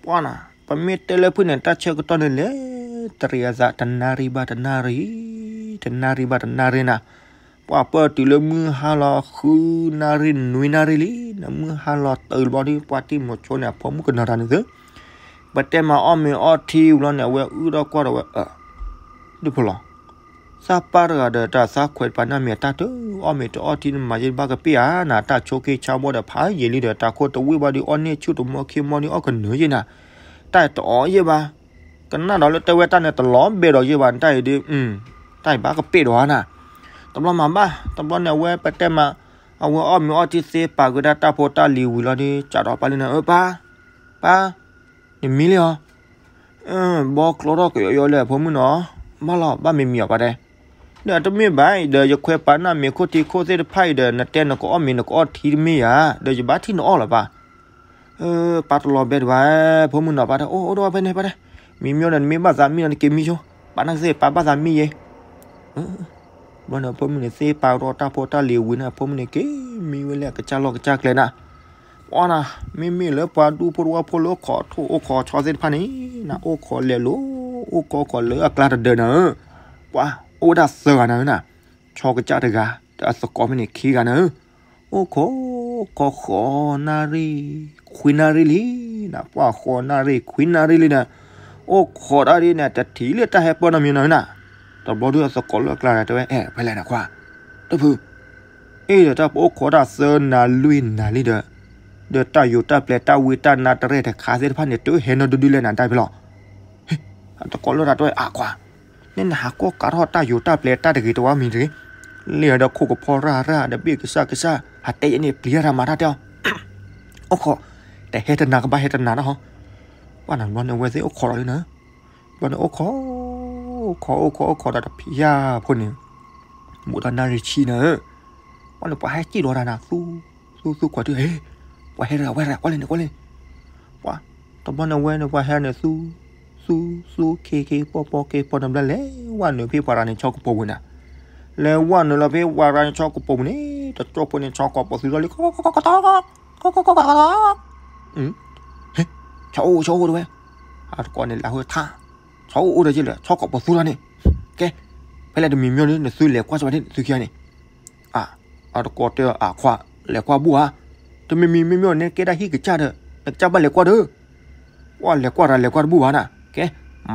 ပှၤနၤ ပမ့ၢ်တဲလၢဖုၣ်န့ၣ် တၢ်ဆၢကတီၢ်န့ၣ်လဲၤ တရံးအသးတနၣ်ရံၣ်ဘၣ်တနၣ်ရံၣ်, တနၣ်ရံၣ်ဘၣ်တနၣ်ရံၣ်နၤ ပှၤပၢၢ်တုၤလၢမုၢ်ဟါလီၤဃုနၣ်ရံၣ်နွံနၣ်ရံၣ်လံ, နမုၢ်ဟါလီၤတုၤတဘျီဒီး ပှၤတံၢ်မိၤဆိန့ၣ် အဖိမုၣ်ကနီၤတၢ်န့ၣ်သု, ပတဲမၤအီၣ်မ့ၤအီၣ်ထံဘျီန့ၣ် အဝဲအုၣ်ထီၣ်ကွၢ်ဒီးဝဲ, ဒုးဖိလီၤ, သးပၢ်တဂၤဒီးတၢ်သးခွဲးတပာ်နၢ်မ့ၢ်အတၢ်တအီၣ်မ့ၤတအီၣ်ထံနမၤယဲတဘၣ်ကပ့ၢ်ဧါနၤ, တၢ်ဆိးက့ဆါဘီဒီးဖးယံာ်လံဒီး တၢ်ခိၣ်တဝံၣ်ဘၣ်ဒီး အီၣ်န့ၢ်ဆူၣ်တမီၢ်ခံမီၢ်ဒီး အီၣ်ကနၢၤယဲနၤ, တၢ်တအီၣ်ယဲဘၣ် ကနၣ်ဒီးလၢတဲဝဲတၢ်န့ၣ် တလီၤဘဲဒီးယဲဘၣ် တၢ်အံၤဒုး, တၢ်အံၤဘၣ်ကပ့ၢ်ဒီးဧါနၤ, တဘျီမၤဘၣ် တဘျီန့ၣ် အဝဲပတဲမၤ, အဝဲအီၣ်မ့ၤအီၣ်ထံသ့ပာ်က့ၤဒၣ်တၢ်ဖိတၢ်လံၤဝံၤလီၤဒီး ကးဒီးပၢ်လံနၤ, အၢပၢ်, ပၢ်, နမံလံဧါ, ဘီကျိထီၣ်ကယီယီလၢအဖိမုၣ်နီၤ, ဘၣ်လီၤ ဘၣ်မံမံအီၤပၢ်တဲ, ဒီးတမ့ၢ်ဘၣ်အံၤဒီး ယခွဲးပာ်နၢ်မ့ၤခိၣ်ထံခိၣ်သ့ၣ်တဖၣ်အံၤဒီး နတဲနကအီၣ်မ့ၤ နကအီၣ်ထံတမ့ၢ်ဧါ, ဒီးယဘၣ်ထံၣ်နအီၣ်လီၤပၢ်, ပၢ်တလီၤဘဲဒံးဘၣ်, ဖိမုၣ်နီၤပၢ်တဲ, အိၣ်အိၣ်ဒီးဝဲဖဲန့ၣ်ပၢ်တဲ, မံမၠိဒီးနမ့ၢ်ဘၣ်သးမံလီၤ နက့ၤမံဆိ, ပာ်နၢ်ကသ့ၣ် ပၢ်ဘၣ်သးမံယဲ ဘျီန့ၣ် အဖိမုၣ်န့ၣ် သ့ပာ်ဒီးတၢ်ဖိတၢ်လံၤဝံၤန့ၣ် အဖိမုၣ်န့ၣ် က့ၤမံဝဲလၢအကစၢ်လီၢ်ကစၢ်ကျဲနၤ, ပှၤနၤ, မ့မ့ၢ်လၢပှၤဒူဖိတဝီဖိလၢ အိၣ်ခိးထိၣ်အိၣ်ခိးဆီသ့ၣ်တဖၣ်န့ၣ်, နအိၣ်ခိးလဲၤလိၤ, အိၣ်ခိးခိးလၢအကျါတဒၢးနၤဧၢ, ပှၤအိၣ်ဝဲဒၣ်သၢဂၤနၤဧၢနၤ, ဆီကစၢ်တဂၤ, ဒီးအသကိးဖဲန့ၣ်ခံဂၤနၤဧၢ, အိၣ်ခိး, အိၣ်ခိးဃိးနၣ်ရံၣ်, ခွံနၣ်ရံၣ်လံ, နပှၤဃိးနၣ်ရံၣ် ခွံနၣ်ရံၣ်လံနၤ, အိၣ်ခိးတၢ်ဒ်န့ၣ် တထံၣ်လၢတၢ်ဟဲပၢၢ်နီတမံၤနီၤနၤ, တဘျီဒုးအသကိးလၢအကျါတဲဝဲ အဲ ဖဲလဲၣ်နခွါ, တဖု, အ့ဒီးတၢ်ပအိၣ်ခိးတၢ်သၢနၤလွံၢ်နၤလံဒီး, ဒီးတၢ်ယိာ်တၢ်ပျဲတၢ်ဝံတၢ်နါတရဲၣ်တခါသ့ၣ်တဖၣ်န့ၣ် တဟဲနီတဒုလၢနၤဒၣ်ဖဲလီၤ အသကိးလၢတၢ်တဲဝဲ အခွါ, န့ၣ်နဟးကိးကးထီၣ်တၢ်ယိာ်တၢ်ပျဲတၢ်တဂ့ၤတဝါမံၤတဂ့ၤ, လၢဒီးခိၣ်ကဖီရၢ်ရၢ်ဒီးဘ့ၣ်ကစၢ်ကစၢ် ဟးတဲယဲန့ၣ် ပျံၤတၢ်မၤတၢ်တဲအီၤ, အိၣ်ခိး, တဟဲတနၤကဘၣ်ဟဲတနၤတၢ်ဟီ, ပှၤနၤဘျီန့ၣ်အဝဲသ့ၣ်အိၣ်ခိးဒီးလံနၤ, ဘျီန့ၣ်အိၣ်ခိး, အိၣ်ခိး အိၣ်ခိး အိၣ်ခိးဒီး တဖံးယၢ်ဖိန့ၣ် ဘူးတၢ်နၣ်ရံၣ်ဆံနၤဧၢ, ပှၤန့ၣ်ပှၤဟဲစံၣ်ဒီးတၢ်နၤ သူ, သူသူကွၢ်တုၤ, ပှၤဟဲတဂၤဝဲတဂၤကွၢ်လၢန့ၣ်ကွၢ်လၢန့ၣ်, ပှၤ, တဘျီန့ၣ်ဝဲန့ၣ် ပှၤဟဲန့ၣ်သူ, သူ, သူခ့ခ့ပီပီခ့ပီန့ၣ်ဘျီ လဲၤဝဲနုာ်ဖဲပှၤရၤန့ၣ်ဆီကပိာ်ပူၤနၤ, လဲၤဝဲနုာ်လီၤဖဲပှၤရၤန့ၣ်ဆီကပိာ်ပူၤန့ၣ် တကၠိဖိန့ၣ် ဆီကပိာ်ပူၤသူထီၣ်လံ ကီကီကီကီကီ ကီကီကီကီ ဆီအိၣ် ဆီအိၣ်တဝဲ, အတကိးန့ၣ် လၢဟိထါ, ဆီအိၣ်အိၣ်ဒီးယဲလၢ ဆီကပိာ်ပူၤသူထီၣ်န့ၣ်, ကဲ, ဖဲလဲၣ်တမံၤမ့ၢ်န့ၣ် နသုလဲၤကွၢ်စၢၤဘၣ်န့ၣ် နသုခံဂၤန့ၣ်, အါ, အတကိးတဲအခွါ, လဲၤကွၢ်ဘူၣ်ဧါ, တမံၤမံၤမ့ၢ်မ့ၢ်န့�် ကဲဒၣ်ဟံၣ်ကစၢ်ဒီး နကစၢ်ဘၣ်လဲၤကွၢ်ဒီး, ပှၤလဲၤကွၢ်တၢ်လဲၤကွၢ်တဘူၣ်ဘၣ်နၤ, ကဲ,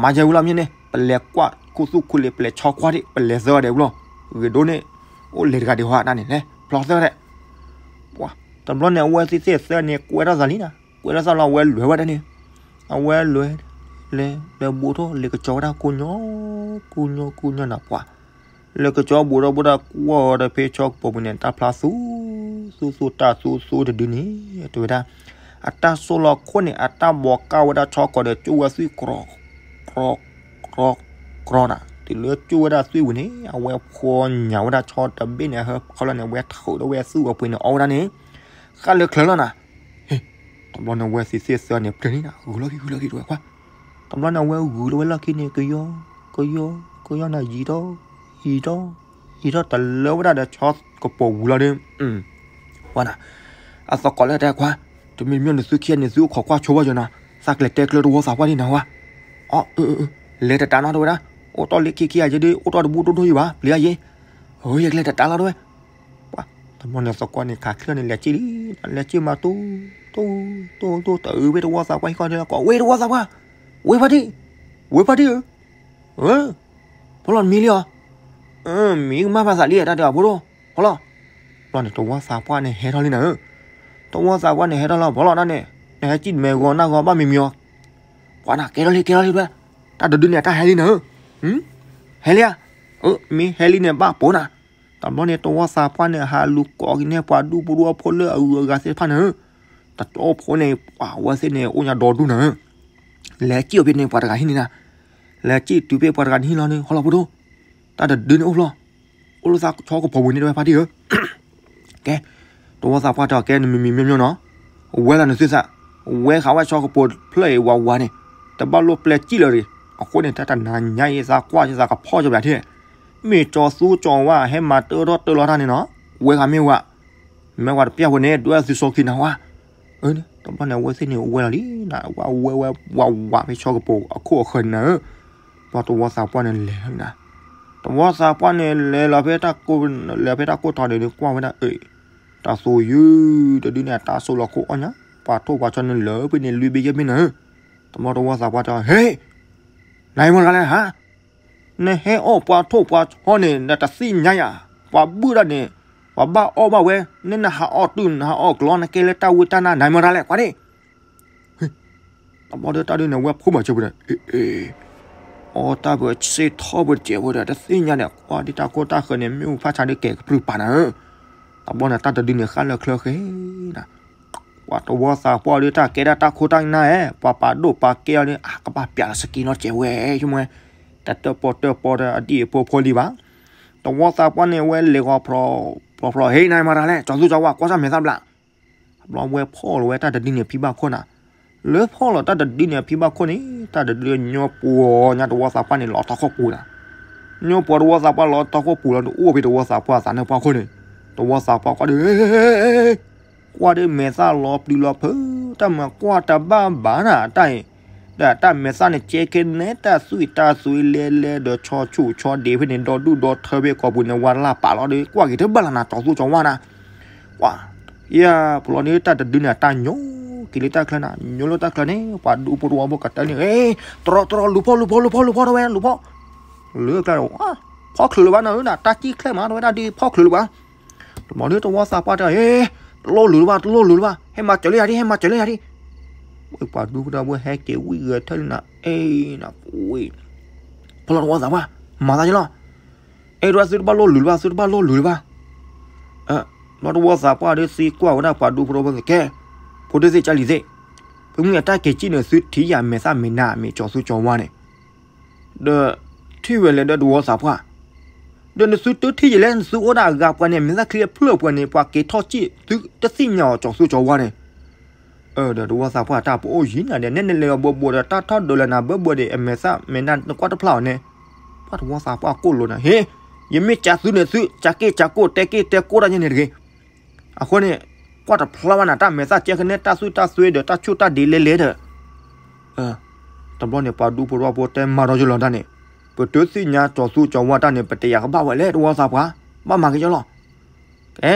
မၤယဲဝံၤလီၤမ့ၢ်န့ၣ် ပလဲၤကွၢ်ခူသူၣ်ခူလ့ၤ ပလဲၤဆီခွါဒံး ပလဲၤသၢဂၤဒဲးဝံၤလီၤ, ဂ့ၤဒိၣ်န့ၣ်, အိၣ်လဲၤတဂၤဒံးဟီနၤန့ၣ် လဲၤဖျီသၢဂၤဒဲး, ပှၤ, တဘျီန့ၣ် အဝဲသ့ၣ်သၢဂၤန့ၣ် ကွဲထီၣ်သးလံနၤ, ကွဲထီၣ်သးလီၤ အဝဲလဲၤဝဲဒၣ်န့ၣ်, အဝဲလဲၤ, လဲၤ, လဲၤဘူးထီၣ် လဲၤကစီၤဝဲဒၣ်ကိညိ, ကိညိ ကိညိနၤပှၤ လၢကစီၤဘူးဒီးဘူးဒီးကွၢ်ဒီးဖဲဆီကပိာ်ပူၤန့ၣ် တၢ်ဖျါသူ, သူသူတၢ်သူသူတဒုန့ၣ် တဲဝဲဒၣ်, အတၢ်ဆိၣ်လီၤခိၣ်န့ၣ် အတၢ်ဘီးကၢ်ဝဲဒၣ်ဆီကီးဒီး ကၠိၣ်ဝဲသွံၣ်ကြီ, ကြီ, ကြီ, ကြီနၤ, တုၤလၢကၠိၣ်ဝဲဒၣ်သွံၣ်ဝံၤန့ၣ် အဝဲဖှီညၣ်ဝဲဒၣ်ဆီတဘ့ၣ်န့ၣ် အဟၢဖးခီလီၤန့ၣ် အဝဲထုးဒီးဝဲသွံၣ်ဝဲပှ့ၤန့ၣ် အီၣ်ဝဲဒၣ်န့ၣ်, ဃၣ်လၢချၢလီၤနၤ, ဟ့ၣ်, တဘျီန့ၣ် အဝဲသ့ၣ်သၢဂၤန့ၣ် ပျဲန့ၣ်နၤ ဂုာ်လီၢ်ခံ ဂုာ်လီၢ်ခံတဝဲခွါ, တဘျီန့ၣ် အဝဲဂုာ်လီၤဝဲလီၢ်ခံန့ၣ် ကယီ, ကယီ, ကယီနၤယံာ်ဒီး, အံၤထီၣ် အံၤထီၣ်တလၢဝဲဒၣ်ဒီးဆီကပိာ်ဝံၤလီၤဒီး ပှၤနၤ အသကိးလၢတဲခွါ, တမံၤမံၤန့ၣ်သုခံဂၤန့ၣ် သုအိၣ်ခိးကွၢ်ဆိဝဲယနီၤ, သးကလဲၤတဲကျၢၤတဝီသးပှၢ်ဒံးနၤဝဲ, အ လဲၤတတးနီတဝဲဒၣ်, အိၣ်တီၢ်လၢခံခံဂၤယဲဒုး အိၣ်တီၢ်တဘူးဒိၣ်ဒိၣ်ယံၤဘၣ် ပျံၤအယဲ, အၢ ယကလဲၤတတးလီၤတဝဲ, ပှၤ တဘျီန့ၣ်သကိးန့ၣ် ခးချၢန့ၣ် လဲၤစံၣ်လံ, လဲၤစံၣ်မး တိၢ် တိၢ် တိၢ် တိၢ် တအုးဝဲတဝီသးပှၢ်ဟံၣ်ဃီဒီး ကိးဝဲတဝီသးပှၢ်, ဝဲဖါတံၢ်, ဝဲဖါတံၢ်ဧၢ, ဖိလီၤတမံၤလံဧါ, မံကမၣ်ဖးသးလံတၢ်ဒီးအဖိဒိၣ်, ဖိလီၤ, ဘျီန့ၣ် တဝီသးပှၢ်န့ၣ်ဟဲထီၣ်လံနၤဧၢ, တဝီသးပှၢ်န့ၣ်ဟဲထီၣ်လီၤ ဖိလီၤတၢ်န့ၣ် နဟဲစံၣ်မဲာ်ဂီၤနၢ်ဂီၤဘၣ်မံၤမံၤအီၤ, ပှၤနၤကဲထီၣ်လံ ကဲထီၣ်လံဝဲ, တၢ်တဒုန့ၣ် အတၢ်ဟဲလံနၤဧၢ, ဟဲလံဧါ, မ့ၢ်ဟဲလံန့ၣ် ဘၣ်ပိာ်နၤ, တဘျီန့ၣ် တဝီသးပှၢ်န့ၣ် ဟးလူၤကိးက့ၤန့ၢ်ပှၤဒူဖိတဝီဖိလၢအဂုၤအဂၤသ့ၣ်တဖၣ်နၤဧၢ, တတီဖိန့ၣ် ပှၤဝဲသ့ၣ်န့ၣ် အိၣ်ညါဒီဒူၣ်နၤဧၢ, လဲၤစံၣ်အီၤဖဲန့ၣ် ပှၤတဂၤဟံၣ်န့ၣ်နၤ, လဲၤစံၣ်တုၤဖဲပှၤတဂၤန့ၣ်ဟံၣ်လီၤန့ၣ် ဟီလီၤဖိဒိၣ်, တၢ်တဒုန့ၣ်အိၣ်ဖျီ, အိၣ်လၢသးဆီကပိာ်ပူၤန့ၣ်တဝဲဖါတံၢ်ဧၢ ကဲ, တဝီသးပှၢ်တဲအီၤ ကဲ နမံၤမံၤမံၤမံၤနီၤ, ဝဲလီၤနသုသး, ဝဲဃာ်ဝဲဆီကပိာ်ဖျၢၣ်အံၤဝးဝးန့ၣ်, တဘၣ်လိၣ်ပျဲစံၣ်လၢၤတဂ့ၤ, အဃိန့ၣ် တၢ်တနၤညါအံၤသးကွၢ်ယသးကဖီၣ်ကဘၣ်ထဲ, မ့ၢ်ကၠီၤသူကၠီၤဝါဟဲမၤတၢထီၣ်တၢလီၤတၢ်န့ၣ်နီၤ, ဝဲဃာ်မ့ၢ်ဝဲ, မ့ၢ်ဝဲတပျၢ်ဖိန့ၣ် ဒွဲၣ်သုစီခံနၤဝဲ အၢ တဘျီန့ၣ် အဝဲသ့ၣ်န့ၣ် ဝဲလီၤလံနၤ, ဝဲဝဲဝဲဝးဝးဖဲဆီကပိာ်အခိၣ်အဃၢၤန့ၣ်နၤဧၢ, ဘျီတဝီသးပှၢ်န့ၣ်လဲၤလီၤလံနၤ, တဝီသးပှၢ်န့ၣ်လဲၤလီၤဖဲတၢ်ကိၢ်, လဲၤဖဲတၢ်ကိၢ်ထီၣ်န့ၣ် ကွၢ်ဝဲဒၣ်အၢ, တၢ်သူယုၢ်တဒုန့ၣ် အတၢ်ဆိၣ်လီၤခိၣ်အီၣ်ညါ, ပှၤထိၣ်ပှၤဆီန့ၣ်လၢာ်ဖဲန့ၣ်လွံၢ်ဘ့ၣ်ယဲၢ်ဘ့ၣ်နၤဧၢ, တဘျီတဝီသးပှၢ်တဲ ဟ့, နၤအံၤမတၤတဂၤလဲၣ်ဟါ နဟဲအီၣ်ပှၤထိၣ်ပှၤဆီန့ၣ် နတသ့ၣ်ညါယၤ, ပှၤဘုၣ်ဒၣ်န့ၣ် ပှၤဘၣ်အီၣ်ဘၣ်ဝဲ, နနဟးအီၣ်တုၤ နဟးအီၣ်ကျီ နကဲလၢတၢ်ဝံတၢ်နါ နၤမတၤလဲၣ် ကွၢ်ဒ့ၣ်, တဘျီဒီးတၢ်ဒုန့ၣ် ဝဲဖိမၤစၢၤပူၤဒီး အီၣ်တၢ်ပၢၢ်စ့ၢ်ထီၣ်ပူၤတစဲးဖိဒီး တသ့ၣ်ညါဒီး ကွၢ်ဒ်တၢ်ခိၣ်တၢ်ဃၢၤန့ၣ် မ့ၣ်အူဖးဆါဒ်ကဲကပြုၢ်ပာ်နၤဧၢ, တဘျီန့ၣ် တၢ်တဒုန့ၣ် ဃၣ်လၢချၢဃဲနၤ ပှၤတဝီသးပှၢ်ဒီးတၢ်ကဲဒၣ်တၢ်ခိၣ်တၢ်နၢ်ဧၢ, ပှၤပာ်ဒိၣ်ပာ်ကဲအီၤန့ၣ် အကဘၣ်ပျးလီၤစက့နီတစဲးဝဲ, ယမ့ၢ် တၢ်တၢၣ်ပီၣ်တၢၣ်ပီဒီးအဒံၣ်အဖိဖိလံဘၣ်, တဝီသးပှၢ်န့ၣ် ဝဲလဲၤဂီၤဖျိးဖျိး ဟ့ၣ်နၤမၤတၢ်လဲၣ် ကၠီၤသူကၠီၤဝါ ကွၢ်စၢ်မဲာ်သၣ်ဘျး, ဘျီဝဲဖီၣ်လီၤဝဲတၢ်တဒုန့ၣ်ဖံဘၣ်ခိၣ်နၤ, လၢဖီၣ်လီၤတၢ်တဒုန့ၣ်ဖံဘၣ်ခိၣ်န့ၣ် တၢ်တဒုညီပှီၤညါတဝီသးပှၢ်န့ၣ် လီၤထီၣ်ခိၣ်ပူၤနၤ, ညီပှီၤတဝီသးပှၢ်လီၤထီၣ်ခိၣ်ပူၤလီၤဒီး အိၣ်ဖဲတဝီသးပှၢ်သးနၢၣ်ပှၢ်ခိၣ်န့ၣ်, တဝီသးပှၢ်ကွၢ်ဒီး ကွၢ်ဒီးမဲာ်သၣ်လီၤပျံၤလီၤဖုး, တၢ်မၤကွၢ်တဘၣ်ဘၣ်နၤ တၢ်အံၤ, ဒီးတၢ်မဲာ်သၣ်န့ၣ် ကဲခဲနဲ တၢ်သွံၣ်တၢ်သွံလဲလဲဒီး ဆီဆူၣ်ဆီဒ့ဖဲန့ၣ် ဒီဒူၣ်ဒီထၢဖဲကိာ်ပူၤန့ၣ် ဝဲလၢပာ်လီၤဒီး ကွၢ်က့ၤတဘၣ်လၢနၤ ကၠီၤသူကၠီၤဝါနၤ, ကွၢ်, ယၤ ပလီၤန့ၣ် တၢ်တဒုန့ၣ် တၢ်ညိက့ၤလၢတၢ်ချၢနၤ, ညိလၢတၢ်ချၢန့ၣ် ပှၤဒူဖိတဝီဖိကတၢၢ်န့ၣ်, တရီတရီ လူၤဖီၣ်လူၤဖီၣ်လူၤဖီၣ်လူၤဖီၣ်တဝဲ လူၤဖီၣ်, လၢကျါဒီး ဖီၣ်ချုးလၢၤဘၣ်နၤဧၢနၤ, တၢ်စံၣ်ချဲမးတဝဲဒၣ်ဒ်ဖီၣ်ချုးလၢၤဘၣ် တဘျီဒီးတဝီသးပှၢ်တဲ ဟ့, တလိၣ်လုာ်လၢၤဘၣ် တလိၣ်လုာ်လၢၤဘၣ် ဟဲမၤစၢၤလၢယၤဒံး ဟဲမၤစၢၤလၢယၤဒံး, ပှၤဒူဖိတဝီဖိဟဲက့ၤဝံၣ်ဂဲၤထၢၣ်လံနၤ, အ့နၤ, ဖိလီၤတဝီသးပှၢ်, မၤသးယလီၤ, အဲၣ်ဒိးသုတဘၣ်လိၣ်လုာ်လၢၤဘၣ် သုတဘၣ်လိၣ်လုာ်လၢၤဘၣ်, ဘျီတဝီသးပှၢ်ဒီးသံကွၢ်ဝဲဒၣ်ပှၤဒူဖိတဝီဖိန့ၣ် ကဲ, ဖိဒိၣ်သ့ၣ်ကၢ်လံၤသ့ၣ်, ဖဲမုၢ်အတၢ်က့ၤစံၣ်န့ၣ် သုထံၣ်ယၤမဲာ်သၣ်မဲာ်နါမ့ၢ်ကၠီၤသူကၠီၤဝါန့ၣ် ဒီးထံၣ်ဝဲလဲၣ်ဒီးတဝီသးပှၢ်, ဒီးနသုတထံၣ်ယလဲၣ် နသုအိၣ်ဒၣ်အဂၤပှၤန့ၣ် မဲာ်သၣ်ချံအဖျၢၣ်ပှဲၤန့ၣ် ပှၤက့ၤထီၣ်စံၣ် သုတသ့ၣ်ညါအီၤကၠီၤသူကၠီၤဝါန့ၣ်, ဒီးတဝီသးပှၢ်တၢ်ပအိၣ်ယံၤနၤဒီး နဲနဲလဲၤအီၤဘၢဘၢဒီး တၢ်ထီၣ်ဒိးလဲၤနၤဘၢဘၢဒီး အမဲာ်သၣ်မဲာ်နါနကွၢ်တဖျါအီၤန့ၣ်, ပှၤတဝီသးပှၢ်ကိၣ်လိာ်နၤ ဟ့, ယမ့ၢ်ကးသုန့ၣ်သု ကးက့ၢ်ကးကိၣ်တဲက့ၢ်တဲကိၣ်တၢ်ညါန့ၣ်တဂ့ၤ အဃိန့ၣ်, ကွၢ်တဖျါဘၣ်နၤ တၢ်မဲာ်သၣ်ကဲကနဲ တၢ်သွံၣ်တၢ်သွံဒီး တၢ်ဆူၣ်တၢ်ဒ့လဲလဲဒီး, တဘျီန့ၣ် ပှၤဒူဖိတဝီဖိတဲမၤဒီးယလီၤတၢ်န့ၣ်, ပတသ့ၣ်ညါကၠီၤသူကၠီၤဝါတၢ်န့ၣ် ပတယာ်ကဘၣ်ဝဲလဲၣ် တဝီသးပှၢ်, ဘၣ်မၤက့ၤကၠီလီၤ. ကဲ,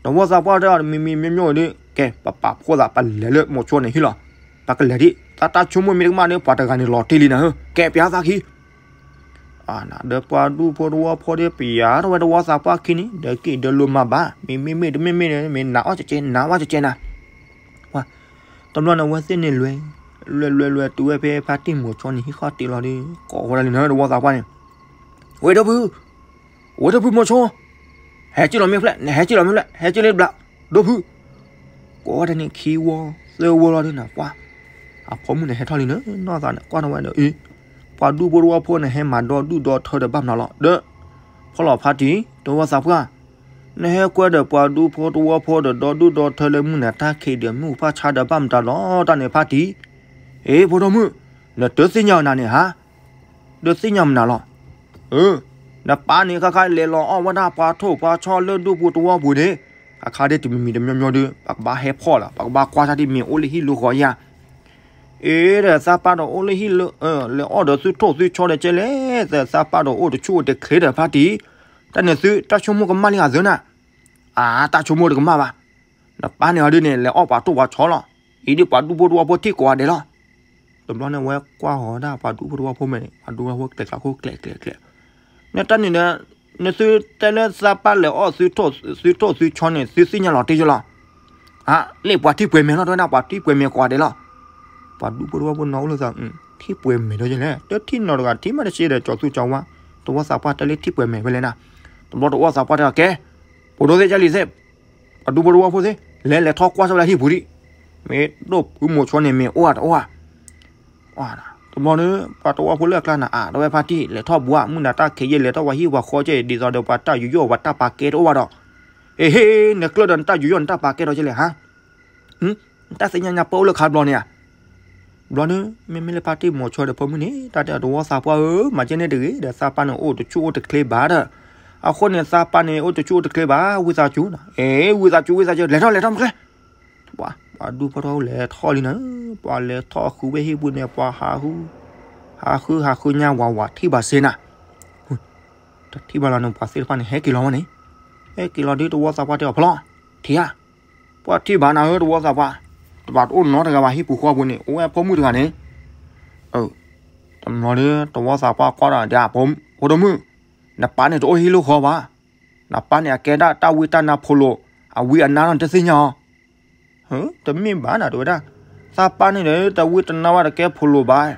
တဝီသးပှၢ်တဲအီၤ မံမံမံမံဒ်, ကဲ, ပပာ်ဖှိၣ်သး ပလဲၤလၢမိၤဆိန့ၣ်ဟံၣ်လီၤ. ပကလဲၤဒ်, သးတၢ်ဆိကမိၣ်မ့ၢ်တကမၣ်ဒီး ပှၤတဂၤန့ၣ်လီၤတံၢ်လံနၤဧၢ, ကဲပျးသးခံ ဒီးပှၤဒူဖိတဝီဖိဒီးပျးထီၣ်ဝဲတဝီသးပှၢ်ခံန့ၣ် ဒီးက့ၤဒီးလိၤမၤဘၣ်, မ့မ့မ့ၢ်တမ့ၢ်မ့ၢ်န့ၣ် မ့ၢ်နးအီၣ်ကကဲ နးဝဲကကဲနၤ. တဘျီန့ၣ် အဝဲသ့ၣ်န့ၣ်လွဲ, လွဲလွဲလွဲတုၤဝဲဖဲဖါတံၢ်မိၤဆိန့ၣ်ဟံၣ်ဃီတ့ၢ်လီၤဒီး ကိးဝဲဒၣ်လံနၤ တဝီသးပှၢ်န့ၣ်, ဝဲဒီပုၢ်, ဝဲဒီပုၢ်မိၤဆိ, ဟဲက့ၤလီၤမ့ၢ်ဖျဲၣ်, နဟဲက့ၤလီၤမ့ၢ်ဖျဲၣ်, ဟဲက့ၤလၢတဘျီ, ဒီပုၢ် ကိးဝဲဒၣ်န့ၣ်ခံဝီသၢဝီလီၤဒီးနၤပှၢ်, အဖိမုၣ်န့ၣ်ဟဲထီၣ်လံနၤ နီၢ်သးန့ၣ် ကွၢ်ထီၣ်ဝဲဒီး အ့, ပှၤဒူဖိတဝီဖိန့ၣ် ဟဲမၤဒီဒူၣ်ဒီထၢဒီးဘၣ်မနုၤလီၤ. ဒီး ဖီလီၤဖါတံၢ် တဝီသးပှၢ်, နဟဲကွဲဒီးပှၤဒူဖိတဝီဖိဒီး ဒီဒူၣ်ဒီထၢလၢမုၢ်နၤတၢ်ခံးဒီး မုၢ်ဖးဆါဒီးဘၣ်မတၤလီၤ တၢ်န့ၣ်ဖါတံၢ်. အ့ ဖိဒိၣ်မုၣ်, နတသ့ၣ်ညါအီၤနၤန့ၣ်ဟါ, ဒီးသ့ၣ်ညါမနုၤလီၤ. အၢ နပၢ်န့ၣ် ခါခါလဲၤလီၤအီၣ်ဝဲဒၣ်ပှၤထိၣ်ပှၤဆီလၢဒူပူၤသဝီပူၤန့ၣ်, အခါဒ်တမံၤမံၤတမံၤမံၤဒီး ပကဘၣ်ဟဲဖီၣ်လီၤ, ပကဘၣ်ကွၢ်တၢ်ဒ်မ့ၢ်အိၣ်လၢဟံၣ်လၢဃီဧါ. အ့ဒီး သးပၢ်ဒီးအိၣ်လၢဟံၣ်လၢ, လဲၤအီၣ်ဒီးသုထိၣ်သုဆီဒီးကဲလဲၣ်, သးပၢ်ဒီးအိၣ်တဆူၣ်အိၣ်တချ့ဒီးဖါတံၢ်, တၢ်န့ၣ်သုတၢ်ဆိကမိၣ်ကမၣ်လံဧါသၢနၤ. အါ, တၢ်ဆိကမိၣ်တကမၣ်ဘၣ်. နပၢ်န့ၣ်အီၤဒ်န့ၣ် လဲၤအီၣ်ပှၤထိၣ်ပှၤဆီလီၤ, အံၤဒ်ပှၤဒူဖိသဝီဖိထံၣ်ကိးဂၤဒဲးလီၤ. တဘျီန့ၣ်ဝဲကွၢ်ဃီၤဒၣ်ပှၤဒူဖိသဝီဖိမဲာ်န့ၣ်, ပှၤဒူဖိသဝီဖိကျဲးကျါခိၣ်ကျဲးကျဲးကျဲး, နတၢ်န့ၣ်ဒီး, နသုတဲလၢသးပၢ်လဲၤအီၣ်သုထိၣ်သုဆီန့ၣ် သုသ့ၣ်ညါလီၤတ့ၢ်ယလီၤ. အါ, လၢပှၤထံၣ်ပှဲၤမဲာ်လီၤ, တဝဲဒၣ်ပှၤထံၣ်ပှဲၤမဲာ်ကိးဂၤဒဲးလီၤ. ပှၤဒူဖိသဝီဖိနီၤအိၣ်လၢသး, ထံၣ်ပှဲၤမဲာ်ဒီးယလဲၣ်, တထံၣ်နီတဂၤ ထံၣ်မးတစ့ဒီး ကၠီၤသူကၠီၤဝါ, သဝီသးပှၢ်တဲလၢထံၣ်ပှဲၤမဲာ်ဖဲလဲၣ်နၤ. တဘျီသဝီသးပှၢ်တဲအီၤကဲ, ဖိဒိၣ်သ့ၣ်ကၢ်လံၤသ့ၣ်, ပှၤဒူဖိသဝီဖိသ့ၣ်, လဲၤလဲၤထီၣ်ကွၢ်ဆၢဝဲလၢဟံၣ်ပူၤဒံး, မ့ၢ်ဒိၣ်ဖုမိၤဆိန့ၣ်မ့ၢ်အိၣ်ဧါတအိၣ်ဧါ. တဘျီန့ၣ် ပှၤသဝီဖိလၢအကျါန့ၣ် အါ တဝဲဖါတံၢ် လဲၤထီၣ်ဘူးဧါ, မုၢ်နၤတၢ်ခံးယဲၢ်လဲၤထီၣ်ပှၤဟံၣ်ပှၤဃီကဲ ဒ်သိးဒီးပှၤတၢ်ယူးယီၣ်ပှၤတၢ်ပာ်ကဲတအိၣ်ဘၣ်ဒီး, အ့ဟ့, နကျၢၢ်ဒီးနတၢ်ယူးယီၣ်နတၢ်ပာ်ကဲဒီးကဲလဲၣ်ဟါ. တၢ်သ့ၣ်ညါညါပၢအိၣ်လၢခါဘျီန့ၣ်ဧါ. ဘျီန့ၣ် မ့မ့ၢ်လၢဖါတံၢ်မိၤဆိဒီးဖိမုၣ်န့ၣ် တၢ်တဲအီၤ သဝီသးပှၢ်ဧၢ, မၤကဲန့ၣ်တဂ့ၤဒီး သးပၢ်န့ၣ်အိၣ်တဆူၣ်အိၣ်တချ့ဘၣ်ဒီး, အဃိန့ၣ် သးပၢ်န့ၣ်အိၣ်တဆူၣ်အိၣ်တချ့ဘၣ်, ဝံသးစူၤ, အ့ ဝံသးစူၤဝံသးစူၤ လဲၤထီၣ်လဲၤထီၣ်မုၢ်ကျဲ, ပှၤဒူဖိသဝီဖိလဲၤထီၣ်လံနၤ, ပှၤလဲၤထီၣ်ဃုဝဲဟံၣ်ပူၤန့ၣ် ပှၤဟးဃု, ဟးဃုဟးဃုညါဝးဝးထံၣ်ဘၣ်စ့နၤ, တထံၣ်ဘၣ်လီၤန့ၣ် ပှၤသ့ၣ်တဖၣ်န့ၣ် ဟဲက့ၤလီၤဝဲန့ၣ်, ဟဲက့ၤလီၤဒ်သဝီသးပှၢ်တဲအီၤဖျီ, ထံၣ်ဧါ, ပှၤထံၣ်ဘၣ်နၤဧၢ သဝီသးပှၢ်, တဘၣ်တအိၣ်နီတဂၤဘၣ်ဟံၣ်ပူၤဃီပူၤန့ၣ် အိၣ်ဝဲဖိမုၣ်တဂၤန့ၣ်, တဘျီဒီး သဝီသးပှၢ်ကွၢ်ဒီး ဖိဒိၣ်မုၣ်, နပၢ်န့ၣ်တအိၣ်ဟံၣ်လၢဃီဘၣ်, နပၢ်န့ၣ် အကဲဒၣ်တၢ်ဝံတၢ်နါဖိလိာ်, အဝံအနါလီၤ နတသ့ၣ်ညါအီၤ, တမ့ၢ်ဘၣ်နၤ တဝဲဒၣ်, သးပၢ်န့ၣ်ဒီး တဝံတနါဘၣ် တကဲဖိလိာ်ဘၣ်,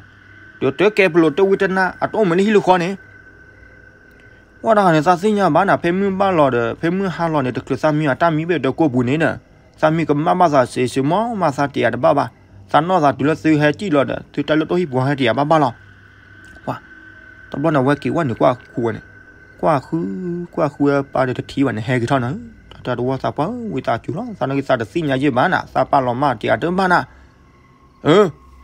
ဒီးတကဲဖိလိာ်တဝံတနါ အတအိၣ်မးလၢဟံၣ်လၢဃီန့ၣ် ဝဲဒၣ်န့ၣ် သးသ့ၣ်ညါဘၣ်နၤ ဖဲမုၢ်ဘၣ်လီၤဒီး ဖဲမုၢ်ဟါလီၤန့ၣ် တချုးသးမံအတၢ်မံဘၣ်ဒီးကိၢ်ပူၤန့ၣ်ဒီး သးမံကမၣ်ဘၣ်သးစ့စ့မီၢ်မး သးတယၤတဘၣ်ဘၣ်, သးနီၢ်သးတုၤလၢသုဟဲစံၣ်လီၤဒီး သုတဲလၢတအိၣ်ဟံၣ်ပူၤဟဲတယၤဘၣ်ဘၣ်လီၤ. ပှၤ, တဘျီန့ၣ် အဝဲက့ၤဝဲန့ၣ်ကွၢ်ဃုဝဲန့ၣ်, ကွၢ်ဃု, ကွၢ်ဃုဝဲပၢ်ဒီးတထံၣ်ဘၣ်န့ၣ် ဟဲက့ၤထီၣ်နၤ, တၢ်တဲသဝီသးပှၢ် ဝံသးစူၤလီၤ သးနာ်က့ၤသးတသ့ၣ်ညါယဲၢ်ဘၣ်နၤ သးပၢ်လီၤမၢ်တယၤတဘၣ်နၤ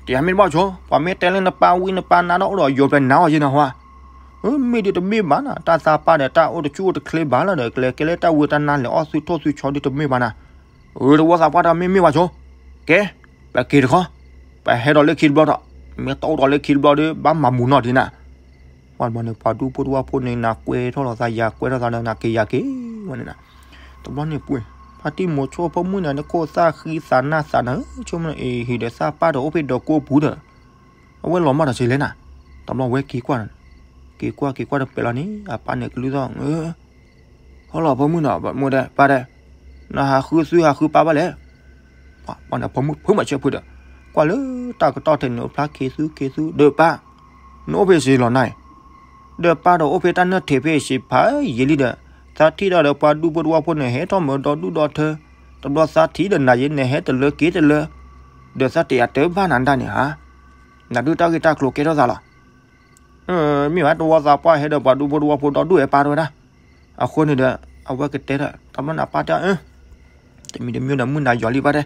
တယၤမ့ၢ်တဘၣ်ဆိ, ပှၤမ့ၢ်တဲလၢနပၢ်ဝံနပၢ်နါဒီးအိၣ်ဒီးယိၤပျဲနါအီၤယဲၢ်နဟါ, မ့ၢ်ဒ်တမ့ၢ်ဘၣ်နၤ တၢ်သးပၢ်ဒီးတၢ်အိၣ်တဆူၣ်အိၣ်တချ့ဘၣ်လီၤဒီး ကလဲၤကဲလၢတၢ်ဝံတၢ်နါလဲၤအီၣ်သုထိၣ်သုဆီဒ်တမ့ၢ်ဘၣ်နၤ, သဝီသးပှၢ်တမ့ၢ်မ့ၢ်ဘၣ်ဆိ, ကဲ, ပက့ၤတခီ, ပဟဲဒီးလၢခံတဘျီဒီး, မ့ၢ်တအိၣ်ဒီးလၢခံတဘျီဒီး ဘၣ်မၤမူၤနီၢ်ဒံးနၤ ပှၤတဘျီန့ၣ် ပှၤဒူဖိသဝီဖိန့ၣ် နၤကွဲထီၣ်လီၤသး ယၤကွဲထီၣ်သးဒီး နၤက့ၤယၤက့ၤဝဲန့ၣ်နၤ, တဘျီန့ၣ်ပှဲၤ ဖါတံၢ်မိၤဆိဖိမုၣ်န့ၣ် နခိၣ်သၣ်ဃံသးနၢ်သးနၤ ဆိကမိၣ်အံၤ ဟံၣ်ဒီးသးပၢ်ဒီးအိၣ်ဖဲဒီးကိၢ်ပူၤဒီး, အဝဲလီၤမၢ်တၢ်စ့လဲၣ်နၤ, တဘျီဝဲက့ၤကွၢ်, က့ၤကွၢ်က့ၤကွၢ်တပဲာ်လီၤန့ၣ် အပၢ်န့ၣ်ကလုၢ်သီၣ် ဟီလီၤဖိမုၣ်နီၤ မိၢ်ဒဲး ပၢ်ဒဲး, နဟးဃုသုဟးဃုပၢ်ဘၣ်လဲၣ်, ပှၤန့ၣ် ဖိမုၣ်ဖုမၤဆၢဖုဒီး, ကွၢ်လၢတၢ်ကတီၢ်ထဲန့ၣ် အိၣ်ဖျါခ့သူခ့သူ ဒီးပၢ်, နအိၣ်ဖဲစ့လီၤနၤ, ဒီးပၢ်ဒီးအိၣ်ဖဲတၢ်နၢၣ်ထဲးဖဲစ့ဖးယံာ်လံဒီး, သးထံၣ်ဒီးပှၤဒူဖိသဝီဖိန့ၣ် ဟဲထီၣ်မၤဒီဒူၣ်ဒီထၢ, တဘျီသးထံၣ်ဒီးနၤယဲန့ၣ် ဟဲတလၢက့ၤတလၢ, ဒီးသးတယၤတဘၣ်နၤဒၣ်န့ၣ်ဧါ, နဒုးတၢ်ဂ့ၢ်တၢ်ကျိၤကဲထီၣ်သးလီၤ မ့ၢ်ဝဲသဝီသးပှၢ်ဟဲဒီးပှၤဒူဖိသဝီဖိဒီဒူၣ်ဝဲပၢ်တဝဲဒၣ်, အဃိန့ၣ်ဒီး, အဝဲကတဲဒီး တဘျီန့ၣ်အပၢ်တဲ, တမံၤတမံၤဒီးမုၢ်နၤယီၤလံဘၣ်တဲ,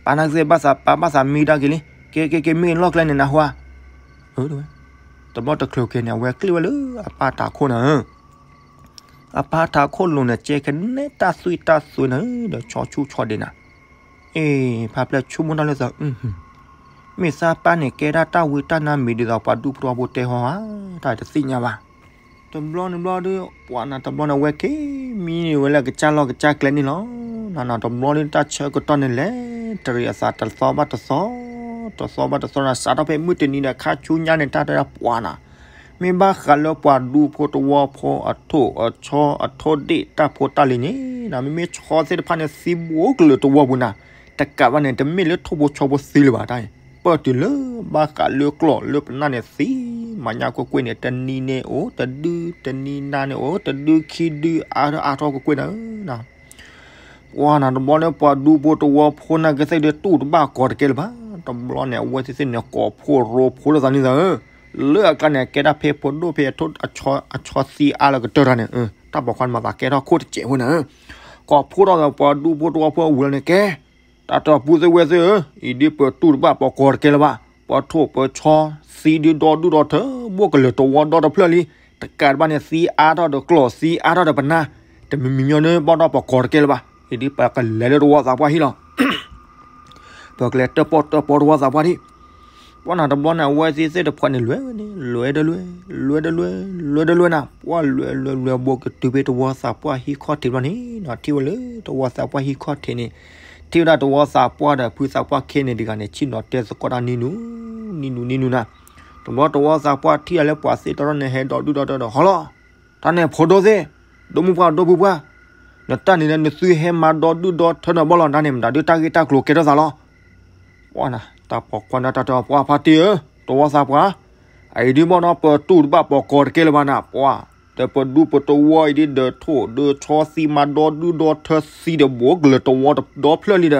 ပၢ်နၤကသ့ဘၣ်သးပၢ်ဘၣ်သးမံဒၣ်က့ၤလံ, က့ၤက့ၤက့ၤမ့ၢ်လီၢ်ကျဲန့ၣ်နဟါ, တဘျီတချုးက့ၤန့ၣ် အဝဲကျ့ၣ်ဝဲလၢအပၢ်ထးခိၣ်နၤ အပၢ်ထးခိၣ်လိၤန့ၣ် ကဲကနဲတၢ်သွံၣ်တၢ်သွဲနၤဒီး ဆီဆူၣ်ဆီဒ့နၤ, အ့ၣ် ဖါပျဲၢ်ဆိကမိၣ်တၢ်လၢသး, မ့ၢ်သးပၢ်န့ၣ် ကဲဒၣ်တၢ်ဝံတၢ်နါမံၤဒ်သိးပှၤဒူဖိသဝီဖိတဲဟီဧါ, တၢ်တသ့ၣ်ညါဘၣ်. တဘျီန့ၣ်ဘျီဒီး ပှၤနၤတဘျီန့ၣ် အဝဲက့ၤမံန့ၢ်ဝဲလၢကစၢ်လီၢ်ကစၢ်ကျဲန့ၣ်လီၤ. နၤနၤတဘျီဒီး တၢ်ဆၢကတီၢ်န့ၣ်လဲၤတရံးအသးတသီဘၣ်တသီ, တသီဘၣ်တသီဒီး စးထီၣ်ဖဲမုၢ်တနံၤဒီး ခါဆူညါန့ၣ် တၢ်တဲဒၣ်ပှၤနၤ မ့ၢ်ဘၣ်ဃးလၢပှၤဒူဖိသဝီဖိအထိၣ်အဆီအထိၣ်ဒ့ၣ်တၢ်ဖိတၢ်လံၤန့ၣ် မ့မ့ၢ်ဆီသ့ၣ်တဖၣ်န့ၣ် သံဘူးကလုာ်သဝီပူၤနၤ, တကးဘၣ်န့ၣ် တမ့ၢ်လၢထိၣ်ဖိဆီဖိသံလၢၤဘၣ်တၢ်အံၤ, ပၢၢ်တုၤလၢဘၣ်ဃးလၢကျီၢ်လၢပနၢ်န့ၣ်သံ, မၤညါကွ့ၢ်ကွ့ၢ်န့ၣ် တနံၤန့ၣ်အိၣ်တဒု, တနံၤနၤန့ၣ်အိၣ်တဒုခံဒု အါထီၣ်အါထီၣ်ကွ့ၢ်ကွ့ၢ်နၤ ပှၤနၤတဘျီန့ၣ် ပှၤဒူဖိသဝီဖိနၤကသ့ၣ်ဒီးတူၢ်တဘၣ်ကီးတကဲလၢၤဘၣ်. တဘျီန့ၣ် အဝဲသ့ၣ်သ့ၣ်န့ၣ် ကိးဖှိၣ်ရိဖှိၣ်လိာ်သးန့ၣ်သးဧၢ, လၢအကျါန့ၣ် ကဲဒၣ်ဖဲဖိဒိၣ်ဖဲအဆီသံအါလၢကတၢၢ်တၢ်န့ၣ်, တၢ်ပိာ်ခွါန့ၣ်မၤသးကဲထီၣ်ခိၣ်တစဲးဖိနၤဧၢ, ကိးဖှိၣ်ထီၣ်ဒီးပှၤဒူဖိသဝီဖိအဝံၤလီၤန့ၣ် ကဲ, တၢ်တပူၤသ့ၣ်ဝဲသ့ၣ်ဧၢ, အံၤဒ်ပၢၢ်တူၢ်တဘၣ်ပှၤကီးတကဲလၢၤဘၣ်, ပှၤထိၣ်ပှၤဆီသံဒုဒီဒူၣ်ဒီထၢ ဘိၣ်ကလၢၤသဝီဒီတဖျၢၣ်လံ, တကးဒံးဘၣ်န့ၣ် သံအါထီၣ်ဒီးကျီၢ် သံအါထီၣ်ဒီးပနၢ်, တမံၤမံၤမံၤဒီး ဘၣ်ဒီးပကိးတကဲလၢၤဘၣ်. အံၤဒ်ပကလဲၤလၢတဝီသးပှၢ်ဟံၣ်လီၤ. ပကလဲၤတၢၣ်ပီၣ်တၢၣ်ပီတဝီသးပှၢ်ဒံး. ပှၢ်နၤတဘျီန့ၣ် အဝဲသ့ၣ်သ့ၣ်တဖၣ်န့ၣ် လဲၤဝဲန့ၣ် လဲၤဒီးလဲၤ, လဲၤဒီးလဲၤ, လဲၤဒီးလဲၤနၤ, ပှၢ်လဲၤလဲၤလဲၤဘိးကတုၤဖဲတဝီသးပှၢ်ဟံၣ်ခီၣ်ထံးဘျီန့ၣ်နီၤ, ထံၣ်ဝဲလၢတဝီသးပှၢ်ဟံၣ်ခီၣ်ထံးန့ၣ်, ထံၣ်ဝဲဒၣ်တဝီသးပှၢ်ဒီးဖုသးပှၢ်ခဲန့ၣ်တဂၤန့ၣ် ဆ့ၣ်နီၤတဲသကိးတၢ်နံၣ်နူ, နံၣ်နူနံၣ်နူနၤ. တဘျီတဝီသးပှၢ်ထံၣ်အီၤလၢပှၤသ့ၣ်တဖၣ်န့ၣ် ဟဲဒီဒူၣ်ဒီထၢဒီး ဟီလီၤ, တၢ်န့ၣ်ဖိဒိၣ်သ့ၣ်, ဒိၣ်မုၢ်ပှၢ်ဒိၣ်ဖုပှၢ်, နတၢ်န့ၣ်ဒီး နသုဟဲမၤဒီဒူၣ်ဒီထၢနၤဘၣ်လီၤ, တၢ်န့ၣ်မတၤဒုးတၢ်ဂ့ၢ်တၢ်ကျိၤကဲထီၣ်သးလီၤ. ပှၢ်နၤ တၢ်ပိာ်ခွါနၢ်တၢ်တဲအီၤ ပှၢ်ဖါတံၢ်ဧၢ, တဝီသးပှၢ်, အအံၤဒ်ဘၣ်ဒီး ပတူၢ်တဘၣ်ပိာ်ကီၤတကဲလၢၤဘၣ်နၤ, ပှၢ်, ဒီးပဒူပတဝီအံၤဒ် ဒၢးထိၣ်ဒၢးဆီသံမၤဒီဒူၣ်ဒီထၢသံဒီး ဘူးကလၢၤတဝီဒီဖျၢၣ်လံဒီး,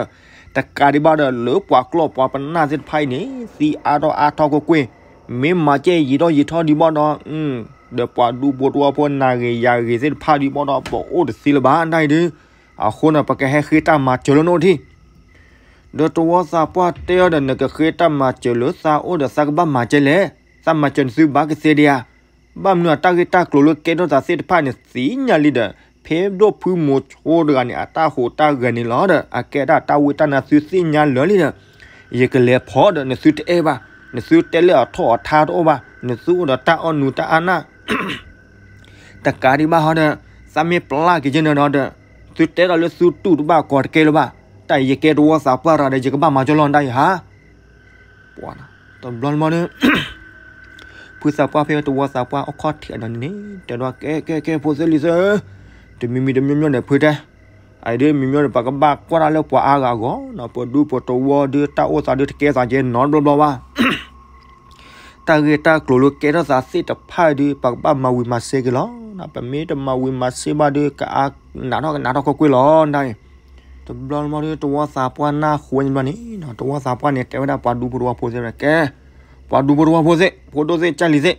တကးဒံးဘၣ်ဒီး လၢပှၤကျီၢ်ပှၤပနၢ်သ့ၣ်တဖၣ်အံၤန့ၣ် သံအါထီၣ်အါထီၣ်ကွ့ၢ်ကွ့ၢ်, မ့ၢ်မၤကဲယံာ်ထီၣ်ယံာ်ထီၣ်ဒံးဘၣ်ဒီး ဒီးပှၤဒူဖိတဝီဖိနၤဂ့ၤယၤဂ့ၤသ့ၣ်တဖၣ်ဒံးဘၣ်ဒီး ပအိၣ်တသ့လၢၤဘၣ်ဒၣ်အံၤဒီး, အဃိန့ၣ် ပကဟဲဃ့တၢ်မၤစၢၤလၢနအိၣ်ထံၣ်. ဒီးတဝီသးပှၢ်တဲအီၤဒီး နကဃ့တၢ်မၤစၢၤလၢသးအိၣ်ဒီး သးကဘၣ်မၤကဲလဲၣ်, သးမၤစၢၤနသုဘၣ်ကသ့ဒံးဧါ. ဘၣ်မနုၤအတၢ်ဂ့ၢ်တၢ်ကျိၤလၢကဲထီၣ်သးသ့ၣ်တဖၣ်န့ၣ် သ့ၣ်ညါလံဒီး, ဖဲဒိၣ်ဖုမိၤဆိတဂၤန့ၣ် အတၢ်ဟူးတၢ်ဂဲၤန့ၣ်လီၤဒီး အကဲဒၣ်တၢ်ဝံတၢ်နါသုသ့ၣ်ညါလၢာ်လံဒီး, ယကလဲၤဖီၣ်ဒီး နသုတအဲၣ်ဘၣ်, နသုတဲလၢအထီၣ်အထါတအိၣ်ဘၣ်, နသုအိၣ်ဒီးတၢ်အီၣ်နူၤတၢ်အါနၢ် တကးဒံးဘၣ်ဟီဒီး, သးမ့ၢ်ပျၢ်က့ၤယဲန့ၣ်ဒီး, သုတဲဒီးလၢသုတူၢ်တဘၣ်ကီၤတကဲလၢၤဘၣ်, တၢ်အံၤယကဲတဝီသးပှၢ်ရၤဒီး ယကဘၣ်မၤကၠီလီၤဒၣ်အံၤဟါ. ပှၢ်နၤ တဘျီတဘျီဒီး ဖုသးပှၢ်ဖဲတဝီသးပှၢ်အိၣ်ခီၣ်ထံးအဒီးန့ၣ် တဲဒၣ်ကဲကဲကဲ ဖိသ့ၣ်လံၤသ့ၣ်ဧၢ, တမံၤမံၤတမံၤမံၤန့ၣ် ဖုတဲ, အအံၤဒ်မံၤမံၤဒီး ပကဘၣ်ကွၢ်တၢ်လၢပှၤအါဂၤအဂီၢ်နီၤ, ပဒူပတဝီဒီး တၢ်အိၣ်သးဒီးတကဲသးကဲနီတဘျီဘျီဘၣ်. တၢ်ဂ့ၢ်တၢ်ကျိၤလၢကဲထီၣ်သးသ့ၣ်တဖၣ်ဒီး ပကဘၣ်မၤဝံၤမၤစ့က့ၤလီၤ. ပမ့ၢ်တမၤဝံၤမၤစ့ဘၣ်ဒီး ကအါနးထီၣ်ကနးထီၣ်ကွ့ၢ်ကွ့ၢ်လီၤဒၣ်အံၤ. တဘျီတဘျီဒီး တဝီသးပှၢ်နၢ်ဟူဝဲန့ၣ်ဘျီန့ၣ်, တဝီသးပှၢ်န့ၣ်တဲဝဲဒၣ်ပှၤဒူဖိတဝီဖိသ့ၣ်ကဲ, ပှၤဒူဖိတဝီဖိသ့ၣ်, ဖိဒိၣ်သ့ၣ် ကၢ်လံၤသ့ၣ်,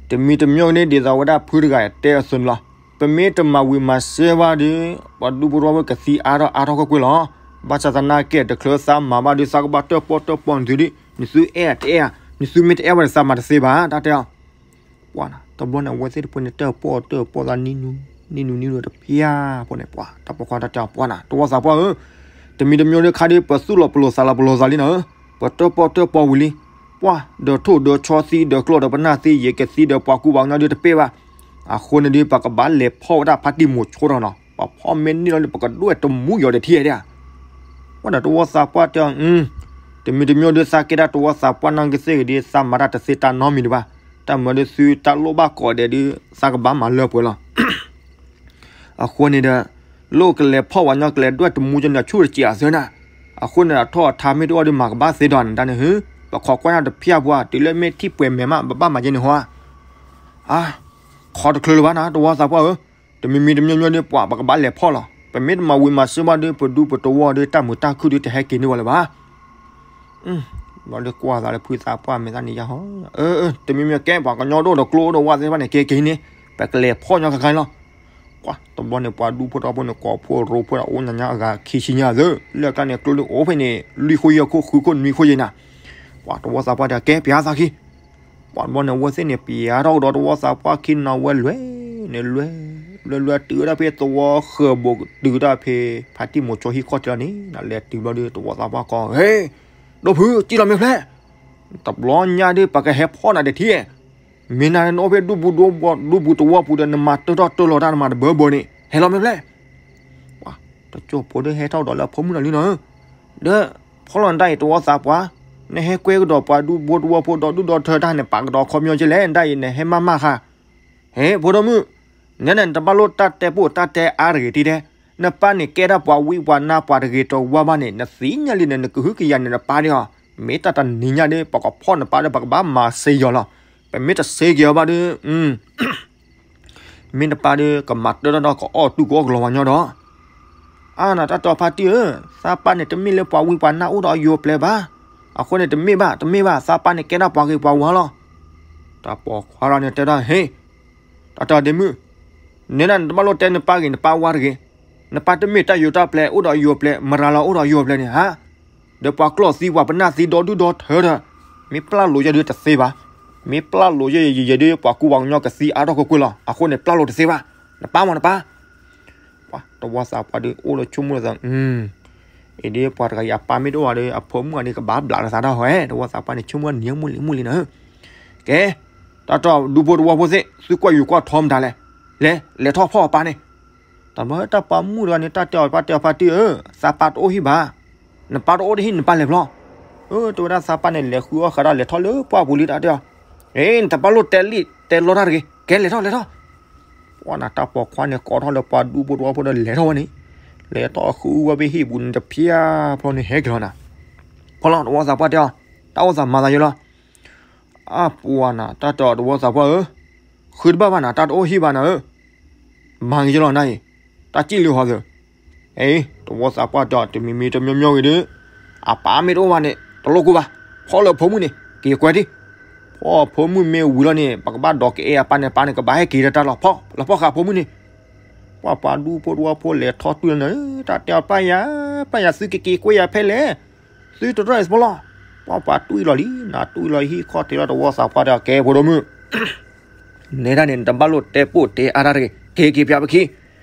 တမံၤတမံၤန့ၣ် ဒ်သိးဝဲဒၣ်ဖုတဂၤတဲအသိးန့ၣ်လီၤ. ပမ့ၢ်တမၤဝံၤမၤစ့ဘၣ်ဒီး ပှၤဒူဖိတဝီဖိကသံအါထီၣ်အါထီၣ်ကွ့ၢ်ကွ့ၢ်လီၤ. ဘၣ်ဆၣ်သနာ်က့ တချုးသးမၤဘၣ်ဒီး သးကဘၣ်တၢၣ်ပီၣ်တၢၣ်ပီနသုဒ်, နသုအဲၣ်အတအဲၣ်ဧါ, နသုမ့ၢ်တအဲၣ်ဘၣ်ဒီး သးမၤတသ့ဘၣ် တၢ်တဲအီၤ. ပှၢ်နၤ တဘျီန့ၣ် အဝဲသ့ၣ်တဖၣ်န့ၣ် တၢၣ်ပီၣ်တၢၣ်ပီသးနံၣ်နူ, နံၣ်နူနံၣ်နူတဖျၢၣ်ဖိန့ၣ် ပှၢ် တၢ်ပိာ်ခွါတၢ်တဲအီၤ ပှၢ်နၤ တဝီသးပှၢ်ဧၢ, တမံၤတမံၤဒီးခါဒီး ပသူၣ်လီၤပလိာ်သးလီၤပလိာ်သးလံနၤဧၢ, ပတၢၣ်ပီၣ်တၢၣ်ပီဝံၤလံ, ပှၢ် ဒီးထိၣ်ဒီးဆီသံ ဒီးကျီၢ်ဒီးပနၢ်သံ ယကသံဒီးပှၤကူပှၤကညီဒုးတပ့ၢ်ဘၣ်. အဃိန့ၣ်ဒီး ပကဘၣ်လဲၤဖီၣ်ဝဲဒၣ်ဖါတံၢ်မိၤဆိထီၣ်နီၤ, ပဖီၣ်မ့ၢ်န့ၢ်လီၤန့ၣ် ပကဒွဲၣ်တမူယီၤဒီးထံၣ်ဒၣ် ပှၢ်ဒီးတဝီသးပှၢ်တဲအီၤ, တမံၤတမံၤဒီး သးကဲဒၣ်တဝီသးပှၢ်နီၢ်ကသ့ၣ်ဂ့ၤဒီး သးမၤတၢ်တသ့တၢ်နီတမံၤဒံးဘၣ်. တၢ်မၤဒီးသုတၢ်လိၣ်ဘၣ်ကိးဂၤဒဲးဒီး သးကဘၣ်မၤလၢပှဲၤလီၤ. အဃိန့ၣ်ဒီး လိၣ်ကလဲၤဖီၣ်ဝဲညီ ကလဲၤဒွဲၣ်တမူကန့ၣ် ဆူၣ်တစဲးအသၢနၤ. အဃိန့ၣ် အထီၣ်အထါမ့ၢ်တအိၣ်ဒီး မၤကဘၣ်သ့ဒီးနတၢ်န့ၣ်ဟၢ, ပခိးကွၢ်နၤတဖျၢၣ်ပှၢ် တုၤလၢမ့ၢ်ထံၣ်ပှဲၤမဲာ်မး ပဘၣ်မၤကဲန့ၣ်ဟီဧါ. ခီတချုးလၢၤဘၣ်နၤ တဝီသးပှၢ်ဧၢ, တမံၤမံၤတမံၤမံၤဒီး ပှၤပကဘၣ်လဲၤဖီၣ်လီၤ. ပမ့ၢ်တမၤဝံၤမၤစ့ဘၣ်ဒီး ပဒူပတဝီဒီး တၢ်မုာ်တၢ်ခုၣ်ဒီး တဟဲက့ၤန့ၢ်ဝဲလၢၤဘၣ်. ဘျီဒီးကွၢ်သးလၢဖုသးပှၢ်မဲာ်သၣ်န့ၣ်ယါဟီ, အၢ တမံၤမံၤကဲ ပှၤကညီဒိၣ်ဒီးကျိအိၣ်ဒီးဝၣ်သ့ၣ်တဖၣ်န့ၣ် ကဲက့ၤန့ၣ် ပကလဲၤဖီၣ်ညီခါခါလီၤ. ပှၤတဘျီန့ၣ် ပှၤဒူဖိတဝီဖိန့ၣ် ကိးဖိရိဖိဒီး အိၣ်ညါညါအဂၤခံဆံညါသၢ, လၢအကျါန့ၣ် ကျိန့ၣ်အိၣ်ဖဲန့ၣ် လွံၢ်ခိၣ်ယဲၢ်ခိၣ် ဃုခိၣ်နွံခိၣ်ယဲၢ်နၤ. ပှၤတဝီသးပှၢ်တဲ ကဲပျးသးခံ ပှၤတဘျီန့ၣ် အဝဲသ့ၣ်န့ၣ် ပျးထီၣ်ကဒီးတဝီသးပှၢ်ခံနီၤ ဝဲလဲၤန့ၣ်လဲၤ, လဲၤလဲၤတုၤဝဲဒၣ်ဖဲသဝီဃၢၤဘိး တုၤဝဲဒၣ်ဖဲ ဖါတံၢ်မိၤဆိဟံၣ်ခီၣ်ထံးလီၤန့ၣ်, လဲၤတုၤဘျီဒီး တဝီသးပှၢ်ကိး ဟ့ၣ် ဒိၣ်ဖု စံၣ်လီၤမ့ၢ်ဖျဲၣ်, တဘျီညါဒီး ပကဟဲဖီၣ်နၤတထံၣ်, မ့ၢ်နၤနအိၣ်ဖဲဒူပူၤဒူ ဒူပူၤတဝီပူၤဒီး နမၤတၢထီၣ်တၢလီၤတၢ် နမၤတဘၢဘၢန့ၣ် ဟဲလီၤမ့ၢ်ဖျဲၣ်. ပှၤတစိၢ်ဖိဒီး ဟဲထီၣ်ကဒီးလၢအဖိမုၣ်လီၤလံနီၤဧၢ, ဒီးဖီၣ်လီၤနတၢ်အံၤ တဝီသးပှၢ်, နဟဲကွဲကဒီးပှၤဒူဖိတဝီဖိ ဒီဒူၣ်ဒီထၢတၢ် နပာ်ကဒီးခီပညီကဲလဲၣ်, နတၢ်အံၤ နဟဲမၤမၢ်ဃာ် ဟ့ၣ် ဖိဒိၣ်မုၣ်, နဲဒၣ်နတဘၣ်လိၣ်တၢ်တဲပိာ်တၢ်တဲအါတဂ့ၤတံၢ်ဒဲး, နပၢ်န့ၣ်ကဲဒၣ်ပှၤဝံပှၤနါပှၤတဂ့ၤတဝါဘၣ်န့ၣ် နသ့ၣ်ညါလံန့ၣ် နကဟုကယာ်န့ၣ်နပၢ်ဒံးအီၤ, မ့ၢ်တၢ်တနံၤညါဒီး ပကဖီၣ်နပၢ်ဒီး ပကဘၣ်မၤစ့ယီၤလီၤ, ပမ့ၢ်တစ့က့ၤအီၤဘၣ်ဒီး မ့ၢ်နပၢ်ဒီး ကမၤတၢထီၣ်ဒီး ကအီၣ်တူၢ်ကအီၣ်ကလီၤဝဲညီဒီး အါနၤတၢ်တီဖါတံၢ်ဧၢ, သးပၢ်န့ၣ် တမ့ၢ်လၢပှၤဝံပှၤနါအိၣ်ဒီးအယိၤပျဲၤဘၣ်, အဃိန့ၣ် တမ့ၢ်ဘၣ် တမ့ၢ်ဘၣ်, သးပၢ်န့ၣ်ကဲဒၣ်ပှၤဂ့ၤပှၤဝါလီၤ. တၢ်ပိာ်ခွါရၢန့ၣ်တဲဒၣ် ဟ့ၣ်, တၢ်တီဒ့မုၣ်, နဲဒၣ်နတဘၣ်လိၣ်တဲနပၢ်ဂ့ၤနပၢ်ဝါတဂ့ၤ, နပၢ်တမ့ၢ်တၢ်ယိၤတၢ်ပျဲၤ အိၣ်ဒီးအယိၤပျဲၤ မရၤလီၤအိၣ်ဒီးအယိၤပျဲၤန့ၣ်ဧါ, ဒီးပှၤကျီၢ်သံပှၤပနၢ်သံဒီဒူၣ်ဒီထၢဒီး, မ့ၢ်ပျၢ်လိာ်ယဲဒုးတသ့ဘၣ်. မ့ၢ်ပျၢ်လိာ်ယဲယဲယဲဒ် ပှၤကူပှၤကညီကသံအါထီၣ်ကွ့ၢ်ကွ့ၢ်လီၤ. အဃိန့ၣ် ပျၢ်လိာ်တသ့ဘၣ်. နပၢ်မးနပၢ်. တဝီသးပှၢ်ဒုးအိၣ်လၢဆိကမိၣ်လီၤသး, အံၤဒ်ပှၤတဂၤအံၤအပၢ်မ့ၢ်တအိၣ်ဘၣ်ဒီး အဖိမုၣ်အံၤန့ၣ် ကဘၣ်ဘျးလီၤသးတၢ်ဟီဧဲ. တဝီသးပှၢ်န့ၣ် ဆိကမိၣ်နံၤမုၢ်လံမုၢ်လံနၤဧၢ. ကဲ, တၢ်တီဒူဖိတဝီဖိသ့ၣ် သုကွၢ်ယူၤကွၢ်ထီမတၤလဲၣ်. လဲၤ, လဲၤထီၣ်ဖီၣ်အပၢ်န့ၣ်. တဘျီတၢ်ပှၤမုၣ်တဂၤန့ၣ် တၢ်တဲအီၤ ပၢ်တဲအီၤ ဖါတံၢ်ဧၢ, သးပၢ်တအိၣ်ဟံၣ်ဘၣ်. နပၢ်တအိၣ်တဟံၣ် နပၢ်လဲၤဖျီ. အၢ တဲဝဲဒၣ်သးပၢ်န့ၣ် လဲၤဃုအီၣ်ဃာ်တၢ် လဲၤထီၣ်လၢပှၢ်ပူၤလံတၢ်တဲအီၤ. အ့ နတဘၣ်လိၣ်တဲလံ တဲလီတၢ်တဂ့ၤ, ကဲလဲၤထီၣ်လဲၤထီၣ်. ပှၢ်နၤတၢ်ပိာ်ခွါန့ၣ် ကိးထီၣ်လၢပှၤဒူဖိတဝီဖိဒီးလဲၤထီၣ်ဝဲန့ၣ်, လဲၤထီၣ်ဃုဝဲဖဲဟံၣ်ပူၤန့ၣ် တဖျါဖျီန့ၣ်ဟဲက့ၤလီၤနၤ. ဖီလီၤ တဝီသးပှၢ်တဲအီၤ, တၢ်အိၣ်သးမၤသးယဲလီၤ. အါပှၤနၤ တၢ်တဲအီၤ တဝီသးပှၢ်ဧၢ, ဃုတဘၣ်ဘၣ်နၤ တၢ်တအိၣ်ဟံၣ်ဘၣ်နၤဧၢ, မၤက့ၤယလီၤနၤအံၤ, တၢ်စံၣ်လံဟီသၢ. အ့ တဝီသးပှၢ်တဲအီၤ တမံၤမံၤတမံၤမံၤဂ့ၤဒီး အပၢ်မ့ၢ်တအိၣ်ဘၣ်န့ၣ် တလိၣ်ကိၢ်ဘၣ်, ဖီၣ်လၢအဖိမုၣ်န့ၣ် က့ၤကွဲးဒံး. ဖီၣ်အဖိမုၣ်မ့ၢ်ဝံၤလီၤန့ၣ် ပကဘၣ်ဒိးကအဲၣ်အပၢ်န့ၣ် ပၢ်န့ၣ်ကဘၣ်ဟဲက့ၤတၢ်လီၤ. ဖီၣ်လီၤဖီၣ်ဃာ်အဖိမုၣ်န့ၣ်. ပှၤပှၤဒူဖိတဝီဖိလဲၤထီၣ်တွံၢ်လီၤနၤ, တၢ်တဲအီၤ ပၢ်ယၤ, ပၢ်ယၤ သုကက့ၤကွဲးယၤဖဲလဲၣ်, သုတရၢၣ်အံၤစ့ၢ်လီၤ. ပှၤပှၤတွံၢ်လီၤလံ, နတွံၢ်လီၤဟံၣ်ခီၣ်ထံးလီၤ တဝီသးပှၢ်တဲအီၤ ကဲဖိဒိၣ်မုၣ် နဲဒၣ်န့ၣ် နတဘၣ်လိၣ်တဲပိၢ်တဲအါတၢ်တဂ့ၤ, က့ၤက့ၤပၠးပခံ.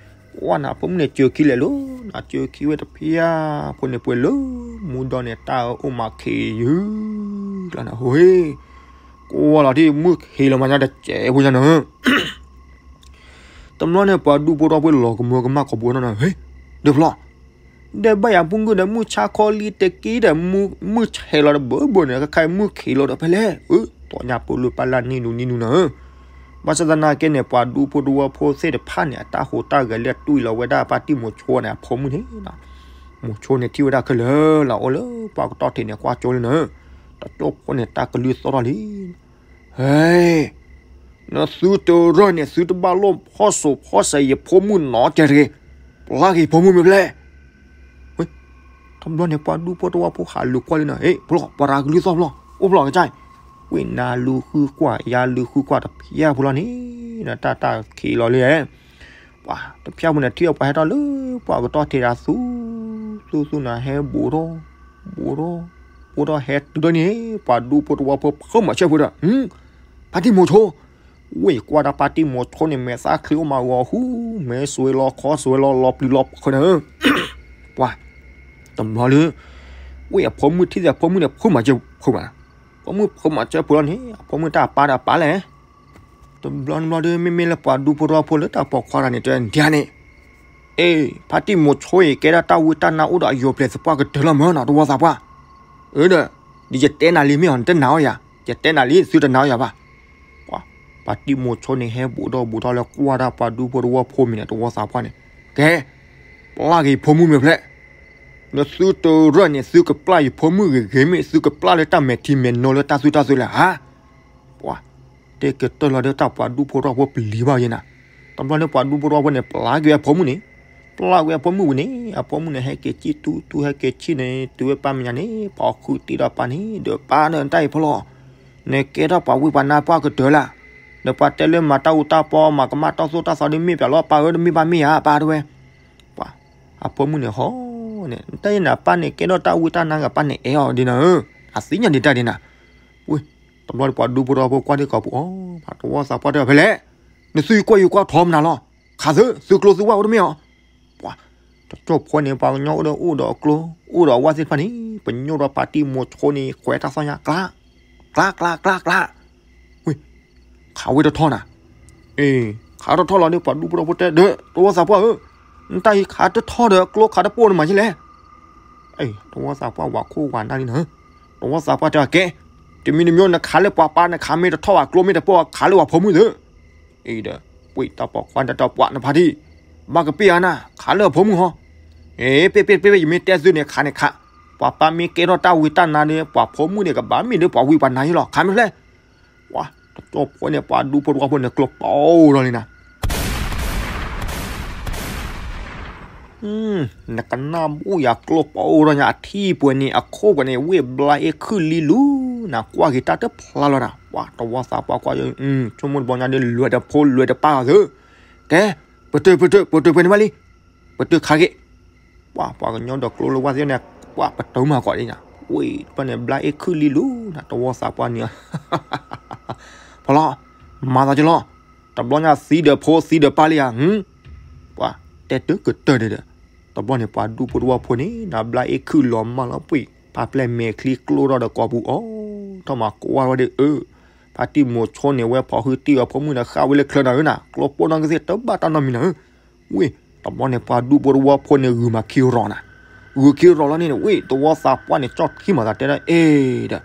ကွၢ်နၤ ဖိမုၣ်န့ၣ် စၢၤခံလဲၣ်လီၤ, နစၢၤခံဝဲတဖျါ, ဖိန့ၣ်ပှဲၤလၢမူဒီန့ၣ် တၢ်အၢအိၣ်မးခံယုၢ်လီၤနၤ, ဟိဟ့, ကွၢ်လီၤဒ်မုၢ်ခံးလီၤမးညါတစဲးဖိညါနၤ. တဘျီန့ၣ် ပှၤဒူဖိတဝီဖိလီၤကမၢကမၣ်ကိးပူၤနီၤနၤ, ဟ့, ဒီးဖျီ ဒီးဘၣ်ယၤမုၢ်ဂုၢ်ဒီးမုၢ်ဆါခီလံတက့ၢ်ဒီး မုၢ်ဆဲးလီၤဒီးဘၢဘၢန့ၣ် ခဲခါမုၢ်ခံးလီၤဒီးဖဲလဲၣ်, အၢ တီညါပလူပၢ်လၢနံၣ်နူနံၣ်နူနၤဧၢ. ဘၣ်ဆၣ်သနာ်က့န့ၣ် ပှၤဒူဖိတဝီဖိသ့ၣ်တဖၣ်န့ၣ် အတၢ်ဟူးတၢ်ဂဲၤလၢတွံၢ်လီၤဝဲဒၣ်ပၢ်တံၢ်မိၤဆိန့ၣ် အဖိမုၣ်န့ၣ်, မိၤဆိန့ၣ်ထံၣ်ဝဲဒၣ်ခဲလၢာ်လီၤ အိၣ်လၢပှၢ်ကတီၢ်ထံးန့ၣ် ကွၢ်ကၠိလံနၤ, တကၠိဖိန့ၣ် တၢ်ကလုၢ်သီၣ်ထီၣ်လံ. ဟဲ, နသုတရၢၣ်န့ၣ် သုတဘၣ်လိၣ်ဖီၣ်စိးဖီၣ်စဲးယဖိမုၣ်နီတစဲးတဂ့ၤ, ပျၢ်က့ၤယဖိမုၣ်မ့ၢ်ဖဲလဲၣ်. ဝဲ, တဘျီန့ၣ် ပှၤဒူဖိတဝီဖိဟးလူၤကွၢ်လံနၤ, ဟ့ ဖျီ ပှၤတၢ်ကလုၢ်သီၣ်ဖျီ, အိၣ်ဖျီကစၢ်, ဝဲနၤလူၤဃုကွၢ် ယၤလူၤဃုကွၢ်တဖျါဖိလီၤန့ၣ်, တၢ်တၢ်ခံးလီၤလံ. ပှၤတဖျါဖိန့ၣ် ထံၣ်အပှၤဟဲထီၣ်လၢပှၢ်ကတီၢ်ထံးဒၣ်သူ, သူသူနၤဟဲဘူးထီၣ်, ဘူးထီၣ်, ဘူးထီၣ်ဟဲတုၤဒီးန့ၣ်, ပှၤဒူဖိတဝီဖိဖုးမၤဆၢဖိဒီး, ပၢ်တံၢ်မိၤဆိ, ဝဲကွၢ်ဒၣ်ပၢ်တံၢ်မိၤဆိန့ၣ် မဲာ်သၣ်ချံအိၣ်မးဂီၤဟူ, မဲာ်စွဲလီၤခီစွဲလီၤ လီၤပျံၤလီၤဖုးနၤဧၢ. ပှၤ, တဘျီလၢ ဝဲအဖိမုၣ်ထံၣ်သ့ၣ်အဖိမုၣ်န့ၣ် ဖုးမၤဆၢဖုးဘၣ်, ဖိမုၣ်ဖုးမၤဆၢဖုးလီၤန့ၣ် အဖိမုၣ်တၢ်ပၢ်ဒီးပၢ်လဲၣ်. တဘျီတဘျီဒီး မ့မ့ၢ်လၢပှၤဒူဖိတဝီဖိလၢတၢ်ပိာ်ခွါတဂၤန့ၣ် တဲဒ်န့ၣ်, အ့, ပၢ်တံၢ်မိၤဆိအံၤ ကဲဒၣ်တၢ်ဝံတၢ်နါအိၣ်ဒီးအယိၤပျဲၢ်သပှၢ်ကတၢၢ်လီၤမၢ်နီၤ တဝီသးပှၢ်. အၢဒီး, ဒ်ယတဲနၤလံမ့ၢ်အီၤ နတနာ်အီၤယၤ, ယတဲနၤလံ သုတနာ်အီၤယၤဘၣ်. ပှၤ, ပၢ်တံၢ်မိၤဆိန့ၣ် ဟဲဘူးထီၣ်ဘူးထီၣ်လၢကွၢ်ဒၣ်ပှၤဒူဖိတဝီဖိမံၤန့ၣ် တဝီသးပှၢ်န့ၣ်, ကဲ, ပျၢ်က့ၤဖိမုၣ်မ့ၢ်ဖဲလဲၣ်. နသုတရၢၣ်န့ၣ် သုကပျၢ်ယဖိမုၣ်ဂ့ၤဂ့ၤ မ့ၢ်သုကပျၢ်လၢတၢ်မဲာ်ထံမဲာ်နိလၢတၢ်သုတၢ်သုလဲၣ်ဧါ. ပှၤ, တဲကတၢၢ်လီၤဒီးတၢ်ပှၤဒူဖိတဝီဖိပျံၤဘၣ်ယဲနၤ. တဘျီန့ၣ်ပှၤဒူဖိတဝီဖိန့ၣ် ပျၢ်က့ၤအဖိမုၣ်န့ၣ်, ပျၢ်ဝဲအဖိမုၣ်ဝံၤန့ၣ် အဖိမုၣ်န့ၣ် ဟဲက့ၤဆံၣ်တူတူ ဟဲက့ၤဆံၣ်န့ၣ် တုၤဝဲပၢ်မဲာ်ညါန့ၣ် ပှၤဃုတ့ထီၣ်ပၢ်န့ၣ် ဒီးပၢ်ဒီးနတၢ်အံၤဖီလီၤ. နကဲထီၣ်ပှၤဝံပှၤနါပှၢ်ကတၢၢ်လၢ်, နပှၤတဲလၢမၤတၢ်အူတၢ်ပီ မၤကမၣ်တၢ်သိၣ်တၢ်သီဒီးမ့ၢ်ပၠးလီၤ ပၢ်ဧၢ တမ့ၢ်ဘၣ်မ့ၢ်ဧါ ပၢ်တဲဝဲ. ပှၤ, အဖိမုၣ်န့ၣ်ဟီန့ၣ် နတၢ်အံၤနၤပၢ်န့ၣ် ကဲထီၣ်တၢ်ဝံတၢ်နါဂ့ၤ ပၢ်န့ၣ်အဲၣ်အီၤဒ်နၤဧၢ, အသ့ၣ်ညါဒံးတၢ်ဒ်နၤ. ဝဲ, တဘျီဒီးပှၤဒူဖိတဝီဖိကွၢ်ထံကီၢ်ပူၤအီၤ, တဝီသးပှၢ်တဲအီၤဖဲလဲၣ်, နသုကွၢ်ယူၤကွၢ်ထီမနုၤလီၤ, ခးသၢ သုကျိသုဝၣ်အိၣ်တမ့ၢ်အီၤ. ပှၤ, တကၠိဖိန့ၣ် ပှၤကညီအိၣ်ဒီးအိၣ်ဒီးအကျိ အိၣ်ဒီးအဝၣ်သ့ၣ်တဖၣ်န့ၣ် ပညိၣ်ဒီးပၢ်တံၢ်မိၤဆိန့ၣ် ကွဲးတၢ်သီၣ်ညါ ကျါ, ကျါ ကျါ ကျါ ကျါ. ဝဲ, ခးဝဲတထီၣ်နၤ. အ့, ခးတထီၣ်လီၤဒီး ပှၤဒူဖိတဝီဖိတဲဒီး တဝီသးပှၢ်ဧၢ, နတၢ်အံၤခးတထီၣ်ဒီး ကျိခးတပိၢ်န့ၣ်မၤယဲလဲၣ်. အ့, တဝီသးပှၢ်ဝၤခိၣ်ဝၤနၢ်လံနၤ, တဝီသးပှၢ်တဲအီၤကဲ, တမံၤတမံၤ နခးလၢပှၤပၢ် နခးမ့ၢ်တထီၣ်ဘၣ် ကျိမ့ၢ်တပိၢ် ခးလၢပှၤဖိမုၣ်သၢ. အံၤဒီး, ဝဲတၢ်ပိာ်ခွါတၢ်ပှၤနဖါတံၢ်, ဘၣ်ကပ့ၢ်အါနၤ ခးလၢအဖိမုၣ်ဟီ. အ့, ပ့ၢ်ပ့ၢ်ပ့ၢ်ပ့ၢ် ယမ့ၢ်တဲသုန့ၣ် ခးန့ၣ်ခး, ပှၤပၢ်မ့ၢ်ကဲထီၣ်တၢ်ဝံတၢ်နါဒီး ပှၤဖိမုၣ်န့ၣ် ကဘၣ်မ့ၢ်ဒီးပှၤဝံပှၤနါယဲလီၤ ခးမ့ၢ်ဖဲလဲၣ်. ပှၤ, တကၠိဖိန့ၣ် ပှၤဒူဖိတဝီဖိန့ၣ် ကျိပိၢ်ဒီးလံနၤ. နကနၣ်ဘၣ်ယၤ ကျိပိၢ်ဒီးညါ အထံပှဲၤန့ၣ် အခိၣ်ပှဲၤန့ၣ် ဝ့ၢ်ဘျါအ့ၣ်ခုၣ်လံလူနၤ ကွၢ်က့ၤတၢ်တဖျါလီၤနၤ. ပှၤတဝီသးပှၢ်ကွၢ်, ဆိကမိၣ်တဘျီညါဒီး လွဲၢ်တဖိလွဲၢ်တပၢ်အီၤသု, ကဲ, ပတုာ်ပတုာ် ပတုာ်ပှဲၤန့ၣ်ဘၣ်လံ, ပတုာ်ခးက့ၤ. ပှၤ, ပှၤကညီဒီးကျိလၢဝၣ်သ့ၣ်န့ၣ်, ပှၤပတုာ်မၤကီးဒ်ညါ, ဝ့ၢ်တဖၣ်န့ၣ် ဘျါအ့ၣ်ခုၣ်လံလူနၤ တဝီသးပှၢ်န့ၣ် ဖီလီၤ, မၤသးကလီၤ, တဘျီညါသံဒီးဖိသံဒီးပၢ်လံဧါ, ပှၤတဲတကတၢၢ်န့ၣ်ဒီး, တဘျီန့ၣ်ပှၤဒူဖိတဝီဖိန့ၣ် နဘျါအ့ၣ်ခုၣ်လီၤမၢ်လီၤပှံၢ် ဖါပျဲၢ်မဲာ်ချံကျိထီၣ်ဒီးကိာ်ပူၤအီၤ, ထီၣ်မၤကွၢ်ဝဲဒီးအၢ, ဖါတံၢ်မိၤဆိန့ၣ် အဝဲဖီၣ်ဟုတံၢ်အီၤဖိမုၣ်ဒီးဃၣ်ဝဲလၢချၢနၤဧၢနၤ, ကျိဖိနီၣ်ကသ့ၣ်တဘၣ်တၢ်နီတမံၤနၤဧၢ, ဝ့ၢ်, တဘျီန့ၣ်ပှၤဒူဖိတဝီဖိန့ၣ်ဂုာ်မၤခံရီၤနၤ, ဂုာ်ခံရီၤလီၤန့ၣ် ဝ့ၢ် တဝီသးပှၢ်န့ၣ် ကၠီၣ်ထံမၤသးတဲဒၣ်အ့ၣ်ဒီး,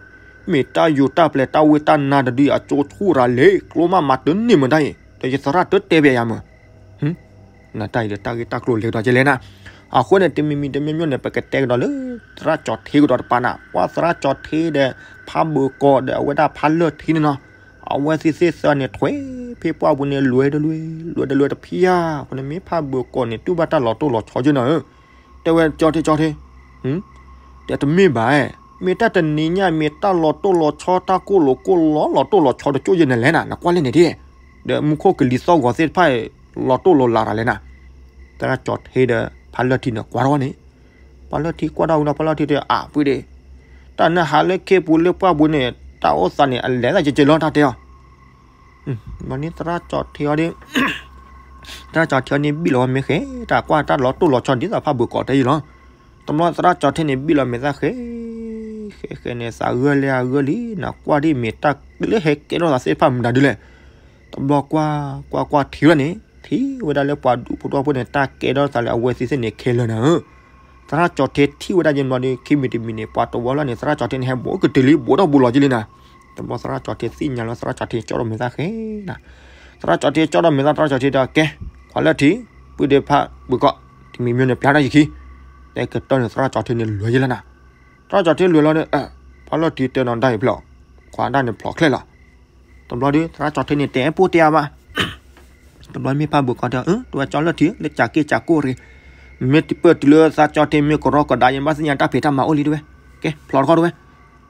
မ့ၢ်တၢ်ယိၤတၢ်ပျဲၤတၢ်ဝ့တၢ်နါတဒုအကၠိဆူၣ်ရၤလံ, ကျိမးမၤတန့ၢ်မတၤအံၤ, ဒီးယသရၣ်တတဲဘၣ်ယၤမး နတၢ်အံၤဒီးတၢ်ဂ့ၢ်တၢ်ကျိၤလဲၤကဒီးကလဲၣ်နၤ, အဃိန့ၣ် တမံၤမံၤတမံၤမံၤန့ၣ် ပကတဲကဒီးလၢ သရၣ်ကၠီၤထ့ကဒီးတပၤနၤ, ပှၤသရၣ်ကၠီၤထ့ဒီး ဖါဘုးကီးဒီးအဝဲဒၣ်ဖါလၢၢ်ထံန့ၣ်နီၤ, အဝဲသ့ၣ်သ့ၣ်သၢန့ၣ် ထွဲဖဲပှၢ်ပူၤန့ၣ် လွဲတလွဲ, လွဲတလွဲတဖံးဧါ, အဃိန့ၣ်မ့ၢ်ဖါဘုးကီးန့ၣ် တူၢ်ဘၣ်တၢ်လီၤတိၢ်လီၤဆီယဲၢ်နၤဧၢ, တဲဝဲကၠီၤထ့ကၠီၤထ့ တဲတမ့ၢ်ဘၣ်, မ့ၢ်တၢ်တနံၤညါ မ့ၢ်တၢ်လီၤတိၢ်လီၤဆီ တၢ်ကိၢ်လိာ်ကိၢ်လီၤ လီၤတိၢ်လီၤဆီတကၠိၢ်ယဲၢ်နလဲၣ်နၤ, နကွၢ်လဲၣ်န့ၣ်ဒ်, ဒီးမူခိၣ်ကလံၤသီၣ်ဂီၤသ့ၣ်တဖၣ် လီၤတိၢ်လီၤလးတၢ်လဲၣ်နၤ, သရၣ်ကၠီၤထ့ဒီး ဖါလၢၢ်ထံန့ၣ် ကွၢ်ထီၣ်န့ၣ်, ဖါလၢၢ်ထံကွၢ်ထီၣ်ဝံၤဒီး ဖါလၢၢ်ထံတဲ အၢ ဖုဒ့, တၢ်နဟးလၢခ့ပူၤလၢပှၢ်ပူၤန့ၣ် တၢ်အိၣ်သးန့ၣ် အလဲၤသးကဲကဲလီၤတၢ်တဲအီၤ ဘၣ်န့ၣ်သရၣ်ကၠီၤထ့အီၤဒ်, သရၣ်ကၠီၤထ့အီၤန့ၣ် ဘံၣ်လီၤဝဲမ့ၢ်ဃဲ, တၢ်ကွၢ်တၢ်လီၤတိၢ်လီၤဆီဒ်သိးဖါဘုးကီးတဲယံၤလီၤ, တဘျီသရၣ်ကၠီၤထ့န့ၣ် ဘံၣ်လီၤမဲာ်သၣ်ဃဲ, ဃဲဃဲန့ၣ် သးဂၢၢ်လဲၢ်အဂၢၢ်လံ, နကွၢ်ဒ်မ့ၢ်တၢ်လၢဟဲကဲထီၣ်သးသ့ၣ်တဖၣ်မတၤဒ်လဲၣ်, တဘျီကွၢ်ကွၢ်ကွၢ်ထံၣ်ဝဲဒၣ်န့ၣ် ထံၣ်ဝဲဒၣ်လၢပှၤဒူဖိတဝီဖိန့ၣ် တၢ်ကဲထီၣ်သးလၢအဝဲသ့ၣ်သ့ၣ်န့ၣ်ခဲလၢာ်နၤဧၢ သရၣ်ကၠီၤထ့ထံၣ်ဝဲဒၣ်ယမီၤဒီး ခံမံၤတမံၤန့ၣ် ပှၤတဝီလၢန့ၣ် သရၣ်ကၠီၤထ့န့ၣ် ဟဲဘူးကတုၤလံ ဘူးထီၣ်ဘူးလီၤက့ၤလံနၤ, တဘျီသရၣ်ကၠီၤထ့သ့ၣ်ညါလၢသရၣ်ကၠီၤထ့ကၠီၣ်ထီၣ်မဲာ်သၣ်ဃဲနၤ, သရၣ်ကၠီၤထ့ကၠီၣ်ထီၣ်မဲာ်သၣ် သရၣ်ကၠီၤထ့ဒီးကဲ, ခွါလၢၢ်ထံ, ပုၢ်ဒ့ဖးဘုးကီး, တမံၤမံၤန့ၣ် ပျါထီၣ်ယခံ, တဲကတၢၢ်န့ၣ် သရၣ်ကၠီၤထ့န့ၣ်လွဲၤယလၢနၤ, သရၣ်ကၠီၤထ့လွဲၤလီၤဒီး ဖးလၢၢ်ထံတဲနီၤဒၣ်အံၤဖျီၣ်, ခွါဒၣ်န့ၣ်ဖျီၣ်ချဲလီၤ တဘျီဒီး သရၣ်ကၠီၤထ့န့ၣ် တဲပိၢ်တဲအါဘၣ်, တဘျီမ့ၢ်ဖးဘုးကီးတဲ အၢ တဝဲကၠီလၢၢ်ထံ လၢကၠးက့ၢ်ကၠးကိၢ်ရ့ၣ်, မ့ၢ်တပၢၢ်တုၤလၢသးကၠီၤထ့မ့ၢ်ကရီကဒါ ယဘၣ်သ့ၣ်ညါတၢ်ဖံးတၢ်မၤအိၣ်လံတဝဲ, ကဲ ဖျီၣ်တခီတဝဲ,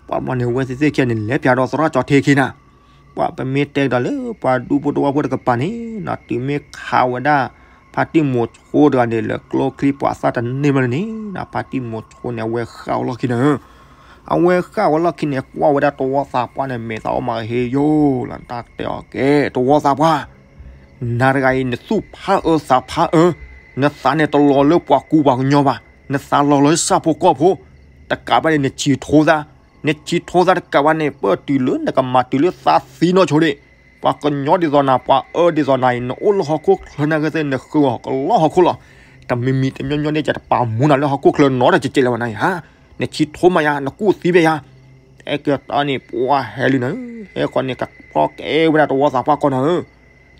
ပှၤဘျီန့ၣ် အဝဲသ့ၣ်သ့ၣ်ခံဂၤန့ၣ် လဲၤပၠးဒီးသရၣ်ကၠီၤထ့ခံနၤ, ပှၤပမ့ၢ်တဲကဒီးလၢပှၤဒူဖိတဝီဖိတကပၤန့ၣ် နတုၤမ့ၢ်ခးဝဲဒၣ် ဖါတံၢ်မိၤဆိတဂၤန့ၣ် လၢကျိချံပှၤသၣ်တန့ၢ်ဘၣ်န့ၣ်, ဖါတံၢ်မိၤဆိန့ၣ် အဝဲဃၣ်ဝဲလီၢ်ခံန့ၣ်, အဝဲဃၣ်ဝဲလီၢ်ခံန့ၣ် ကွၢ်ဝဲဒၣ်တဝီသးပှၢ်န့ၣ် မဲာ်သးအီၣ်မၤဟ့ယိာ်လီၤ တၢ်တဲအီၤကဲ တဝီသးပှၢ်, နၤတဂၤအံၤ နသူၣ်ဖးအၢသးဖးအၢ, နသးန့ၣ်တလီၤလၢပှၤကူပှၤကညီဘၣ်, နသးလီၤလီၤလၢဆၣ်ဖိကီၢ်ဖိ, တကးဘၣ်န့ၣ် နဆံးထိသး, နဆံးထိသးတကးဘၣ်န့ၣ် ပၢၢ်တုၤလၢနကမၤတုၤလၢသးသံနီၢ်ဆိဒံး, ပှၤကညီဒ်သိးနၤ ပှၤအၢဒ်သိးနၤအံၤ နအိၣ်လၢဟီၣ်ခိၣ်ချၢနာ်က့သ့ၣ် နဃုအီၤကလီဟီၣ်ခိၣ်လီၤ, တမံၤမံၤတမံၤမံၤန့ၣ် ယတပာ်မူနၤလၢဟီၣ်ခိၣ်ချၢနီတကဲးလၢၤဘၣ်နၤအံၤဧါ, နဆံးထိမးယၤ နကူၣ်သံဘၣ်ယၤ, အဲၣ်ကတီၢ်န့ၣ် ပှၤဟဲလံနၤ, ဟဲဃီန့ၣ် ကဖျီကဲဝဲဒၣ်တဝီသးပှၢ်ကီးနၤဧၢ,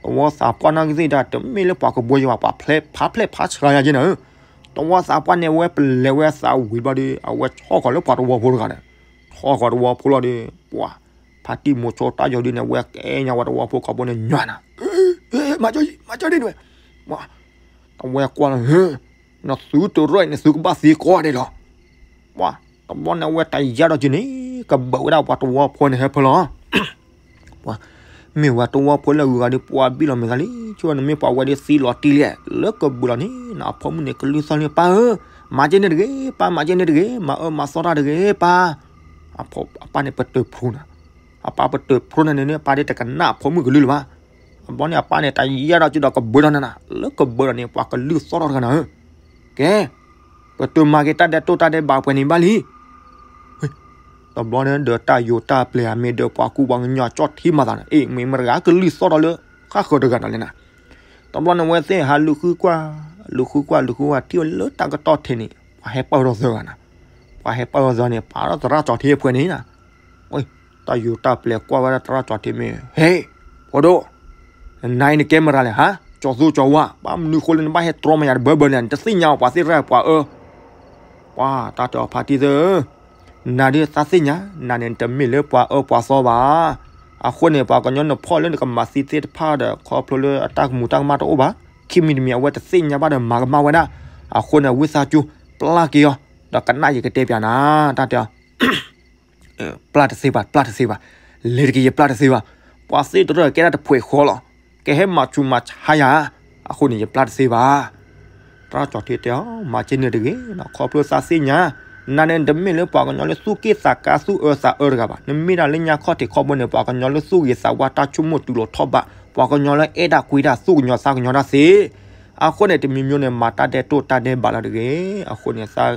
တဝီသးပှၢ်နာ်က့သ့ၣ်ဒၣ် တမ့ၢ်လၢပှၤကဘှီယၤဘၣ် ပှၤဖျဲးဖးဖျဲးဖးဆှးယၤက့နၤဧၢ, တဝီသးပှၢ်န့ၣ် အဝဲပလဲၤဝဲအသးဝံၤဘျီဒီး အဝဲဆီၣ်ဃီၤလၢပှၤတဝီဖိတဂၤန့ၣ်, ဆီၣ်ဃီၤတဝီဖိလီၤဒီး ပှၤ ဖါတံၢ်မိၤဆိတၢ်ယိာ်ဒ်န့ၣ် အဝဲကဲညါဝဲတဝီဖိကိးဘိန့ၣ်ညါနၤ, မၤကၠီဒ်န့ၣ်ဝဲ, ပှၤ တဝဲကွၢ်လီၤ နသုတရၢၣ်အံၤ နသုကဘၣ်သံကိးဂၤဒဲးလီၤ, ပှၤ တဘျီန့ၣ် အဝဲတယာ်ဒီးက့န့ၣ် ကဘၢးဝဲဒၣ်ပှၤတဝီဖိန့ၣ်ဟဲဖၢလီၤ ပှၤ မ့ၢ်ဝဲတဝီဖိလၢအဂုၤအဂၤဒီး ပှၤဘံၣ်လီၤမဲာ်သးလံ, ဆိနမ့ၢ်ပှၤဝဲဒၣ်သံလီၤတံၢ်လံ, လၢကဘုးလီၤန့ၣ် နအဖိမုၣ်န့ၣ် ကလုၢ်သီၣ်လံ ပၢ်ဧၢ, မၤကဲန့ၣ်တဂ့ၤ, ပၢ်မၤကဲန့ၣ်တဂ့ၤ, မၤအၢမၤသီတၢ်တဂ့ၤ ပၢ်, အပၢ်န့ၣ်ပတုာ်ဖျိနၤ, အပၢ်ပတုာ်ဖျိနၤန့ၣ် အပၢ်ဒ်တကနၣ်အဖိမုၣ်ကလုၢ်လၢၤဘၣ်, အဘျီန့ၣ် အပၢ်န့ၣ် တယာ်ဒီးက့ဒီးကဘၢဒီးနၤနၤ, လၢကဘၢဒီးန့ၣ် ပှၤကလုၢ်သီၣ်ထီၣ်တဂၤနၤဧၢ, ကဲ ပတုာ်မၤက့ၤတၢ်ဒဲးတိၢ်တၢ်ဒဲးဘးပှဲၤန့ၣ်ဘၣ်လံ တဘျီန့ၣ် ဒီးတၢ်ယိၤတၢ်ပျဲၤဧါ မ့ၢ်ဒီးပှၤကူပှၤကညီကၠီၣ်ထံမၤသးန့ၣ် အ့ၣ် မ့ၢ်မတဂၤကလုၢ်သီၣ်ထီၣ်လၢ ဃၣ်ဃၢၤတဂၤနၤလဲၣ်နၤ, တဘျီန့ၣ် အဝဲသ့ၣ်ဟးလူၤဃုကွၢ် လူၤဃုကွၢ် လူၤဃုကွၢ် ထံၣ်ဝဲလၢတၢ်ကတီၢ်ထဲန့ၣ် ပှၤဟဲပၢၢ်ထီၣ်သၢဂၤနၤ, ပှၤဟဲပၢၢ်ထီၣ်သၢဂၤန့ၣ် ပာ်ထီၣ်သရၣ်ကၠီၤထံအဖှဲန့ၣ်နၤ, တၢ်ယိၤတၢ်ပျဲၤကွၢ်ဝဲဒၣ်သရၣ်ကၠီၤထံမ့ၢ် ဟ့ၣ် ဖိဒိၣ် နၤအံၤနကဲမတၤလဲၣ်ဟါ, ကၠီၤသူကၠီၤဝါ ဘၣ်မနုၤဃိလၢနဘၣ်ဟဲတြီမၤယၤတဘၢဘၢန့ၣ် နတသ့ၣ်ညါပှၤသ့ၣ်တဖၣ်ပှၤအၢ, ပှၤတၢ်တဲအီၤဖါတံၢ်သၢဧၢ, နၤဒ်သးသ့ၣ်ညါ နၤန့ၣ် နတမ့ၢ်လၢပှၤအၢပှၤသီဘၣ်, အဃိန့ၣ် ပှၤကညီနဖီၣ်လၢနကမၤသံသ့ၣ်တဖၣ်ဒီး ခီဖျိလၢအတၢ်ကမူၤတၢ်ကမၣ်တအိၣ်ဘၣ်, ခံမံၤတမံၤအဝဲတသ့ၣ်ညါဘၣ်ဒီးမၤကမၣ်ဝဲဒၣ်, အဃိန့ၣ် ဝံသးစူၤ ပျၢ်က့ၤအီၤ, ဒီးကနၣ်ယကတဲပၠးနၤ, တၢ်တဲအီၤ ပျၢ်တသ့ဘၣ် ပျၢ်တသ့ဘၣ်, လဲၤတက့ၢ်ယပျၢ်တသ့ဘၣ်, ပှၤသ့ၣ်တရၢၣ်ကဲဒၣ်တဖှဲးဃီလီၤ, ကဟဲမၤဆူးမၤဆါယၤ, အဃိန့ၣ် ယပျၢ်တသ့ဘၣ်. သရၣ်ကၠီၤထံတဲအီၤ မၤကဲန့ၣ်တဂ့ၤ, ခီဖျိသးသ့ၣ်ညါ, နၤန့ၣ် နတမ့ၢ်လၢပှၤကညီလၢသူၣ်က့ၣ်သးကါသူၣ်အၢသးအၢတဂၤဘၣ်. နမ့ၢ်ဒၣ်လၢညါခီၣ်ထံးခီၣ်ဘိန့ၣ် ပှၤကညီလၢသူၣ်ဂ့ၤသးဝါတၢ်ဆိကမိၣ်တုၤလီၤထီၣ်ဘး, ပှၤကညီလၢအဲၣ်ဒၣ်ကွံဒၣ်သူၣ်ကညီၤသးကညီၤတၢ်သ့. အဃိန့ၣ် တမံၤမံၤန့ၣ် မၤတၢ်ဒဲးတိၢ်တၢ်ဒဲးဘးလီၤတဂ့ၤ. အဃိန့ၣ် သး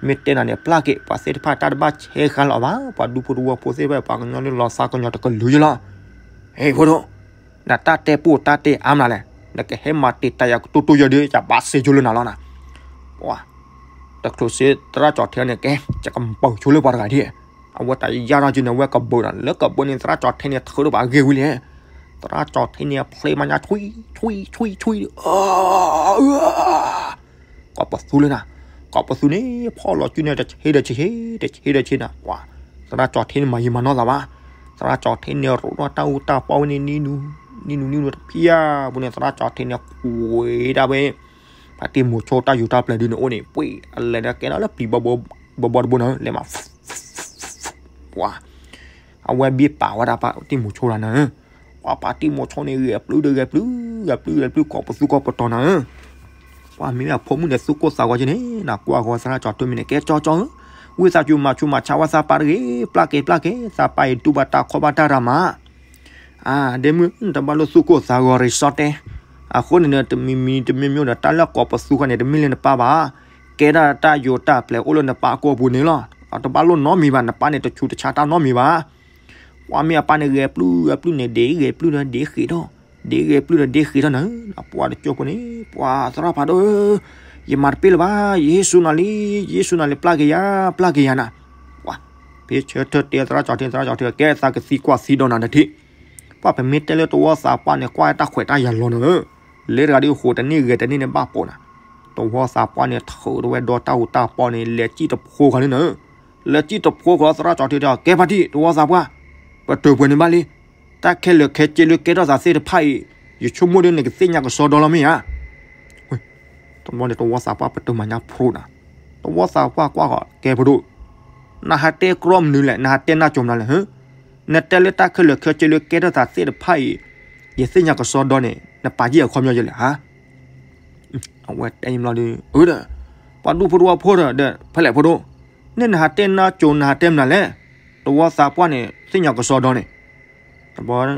မ့ၢ်တဲနၤန့ၣ် ပျၢ်က့ၤ ပှၤသ့ၣ်တဖၣ်တၢ်တဘၣ်ဆဲးဃါလီၤဘၣ်. ပှၤဒူဖိတဝီဖိသ့ၣ်တဖၣ် ပှၤကညီလၢလီၤသးကညီၤတကလုာ်ယလီၤ. ဟ့ၣ်ဖိဒိၣ်, နတၢ်တဲပိၢ်တၢ်တဲအါမးလဲၣ်, နကဟဲမၤတ့ၢ်တၢ်ယၤကတိၢ်တိၢ်ယီၤဒီး ယဘၣ်စဲးကၠိလၢနၤလီၤနၤ. ပှၤ တချုးစ့သရၣ်ကၠီၤထံန့ၣ်ကဲ ယကပာ်ဆိလၢပှၤတဂၤဒၣ်. အဝဲတၢ်ယါထီၣ်က့ၤန့ၣ် အဝဲကဘၢးဒီး လၢကဘၢးန့ၣ် သရၣ်ကၠီၤထံန့ၣ် ထုးဒီးပှၤအဂ့ၢ်ဝံၤလဲၣ်. သရၣ်ကၠီၤထံန့ၣ် ဖျ့မၤညါ ဆွံ ဆွံ ဆွံ ကိးပသူလၢနၤ, ကိးပသူန့ၣ် ဖီၣ်လီၤစုန့ၣ် တဆ့ဒီးဆ့, တဆ့ဒီးဆ့နၤ, ပှၤ သရၣ်ကၠီၤထံန့ၣ် မၤယံာ်မၤနီၢ်သးဘၣ်. သရၣ်ကၠီၤထံန့ၣ် ရိးထီၣ်တၢ်အူတၢ်ပီဝဲန့ၣ် နံၤနူၤ နံၤနူၤ နံၤနူၤတဖျၢၣ်ပူၤန့ၣ် သရၣ်ကၠီၤထံန့ၣ် ကွံာ်ဒၣ်ဝဲ ဖါတံၢ်မိၤဆိတၢ်ယူးတၢ်ပျဲၤဒုန့ၣ်အိၣ်န့ၣ် ပှ့ၤအလဲၤဒီးကဲထီၣ်လၢပျံၤဘီ ဘီဘီတဘိနၤ လဲၤမး ပှၤ အဝဲဘ့ၣ်ပာ်ဝဲဒၣ်ဖါတံၢ်မိၤဆိတဂၤနၤ, ပှၤဖါတံၢ်မိၤဆိန့ၣ် ဂဲၤပျုၢ်ဒီးဂဲၤပျုၢ် ဂဲၤပျုၢ်ဂဲၤပျုၢ် ကိးပသူကိးပတီၤနၤ, ပှၤမ့ၢ်အဖိမုၣ်န့ၣ် သူၣ်ကိၢ်သးဂီၤက့ၤန့ၣ် နကွၢ်ဃီသရၣ်ကၠီၤထံမ့ၢ်န့ၣ် ကဲကၠီကၠီဧၢ, ဝံသးစူၤမၤဆူးမၤဆါဝဲသးပှၢ်တဂ့ၤ, ပျၢ်က့ၤပျၢ်က့ၤ သးပၢ်အံၤတူၢ်ဘၣ်တၢ်ခီဘၣ်တၢ်ရၤမး အါ ဒ့မုၣ် နတဘၣ်လိၣ်သူၣ်ကိၢ်သးဂီၤရံၣ်စီတဲ, အဃိန့ၣ်ဒီး တမံၤမံၤတမံၤမံၤဒီး တၢ်လၢကိးပသူဃီန့ၣ် တမ့ၢ်လၢနပၢ်ဘၣ်, ကဲဒၣ်တၢ်ယိးတၢ်ပျဲၤအိၣ်လၢနပၢ်အကိာ်ပူၤန့ၣ်လီၤ. အတဘၣ်လိၣ်နီတမံၤဘၣ်, နပၢ်န့ၣ်တဆူးတဆါတၢ်နီတမံၤဘၣ်. ပှၤမ့ၢ်အပၢ်န့ၣ် ဂဲၤပျုၢ်ဂဲၤပျုၢ်န့ၣ် ဒ့ဂဲၤပျုၢ်ဒီးဒ့ဃ့ထီၣ်, ဒ့ဂဲၤပျုၢ်ဒီးဒ့ဃ့ထီၣ်နၤ, အပှၤတကၠိဖိန့ၣ် ပှၤသရၣ်ဖးဒိၣ်ဧၢ, ယမၤတပ့ၢ်လၢၤဘၣ်, ယဟ့ၣ်ဆူၣ်နၤလံ, ယဟ့ၣ်ဆူၣ်နၤလံ ပျၢ်က့ၤယၤ, ပျၢ်က့ၤယၤနၤ, ပှၤ ဖဲဆၢထၢၣ်တဲသရၣ်ကၠီၤထံ သရၣ်ကၠီၤထံ ကဲသးကသံကွၢ်သံဒီးနၤတထံၣ်, ပှၤပမ့ၢ်တဲလၢတဝီသးပှၢ်န့ၣ် ကွၢ်တၢ်ခွဲးတၢ်ယာ်လီၤနၤ, လၢတဂၤဒ်အဃိ တန့ၢ်ဂဲၤတန့ၢ်န့ၣ်ဘၣ်ပိာ်နၤ, တဝီသးပှၢ်န့ၣ် ထုးထီၣ်ဝဲဒီတၢ်အူတၢ်ပီန့ၣ် လဲၤစံၣ်တဖိဃီလံနၤ, လဲၤစံၣ်တဖိဃီ သရၣ်ကၠီၤထံတဲ ကဲဖါတံၢ် တဝီသးပှၢ်, ပတၢၢ်ပှဲၤန့ၣ်ဘၣ်လံ, တၢ်ခဲလၢာ်ခဲဆ့လၢကဲထီၣ်သးသ့ၣ်တဖၣ်အံၤ, ယဆိကမိၣ်ဒီးနကသ့ၣ်ညါကစီဒီလီၤမ့ၢ်ဧါ တဘျီန့ၣ် တဝီသးပှၢ်ပတၢၢ်မၤညါဖျိနၤ, တဝီသးပှၢ်ကွၢ်ဃီ ကဲဖိဒိၣ်, နဟးတဲကြီမနုၤလဲၣ်, နဟးတဲနၢ်ကၠိမနုၤလဲၣ်, နတဲလၢတၢ်ခဲလၢာ်ခဲဆ့လၢကဲထီၣ်သးသ့ၣ်တဖၣ်အံၤ, ယသ့ၣ်ညါကစီဒီန့ၣ် နပာ်ယဲၢ်အခီပညီယဲလဲၣ်ဧါ. အဝဲတဲယံၤဘျီဒီး အၢဒီး ပှၤဒူဖိတဝီဖိဒီး ဖဲလဲၣ်ဖိဒိၣ်, န့ၣ်နဟးတဲနၢ်ကၠိ နဟးတဲမနုၤလဲၣ်, တဝီသးပှၢ်န့ၣ် သ့ၣ်ညါကစီဒီန့ၣ် တဘျီ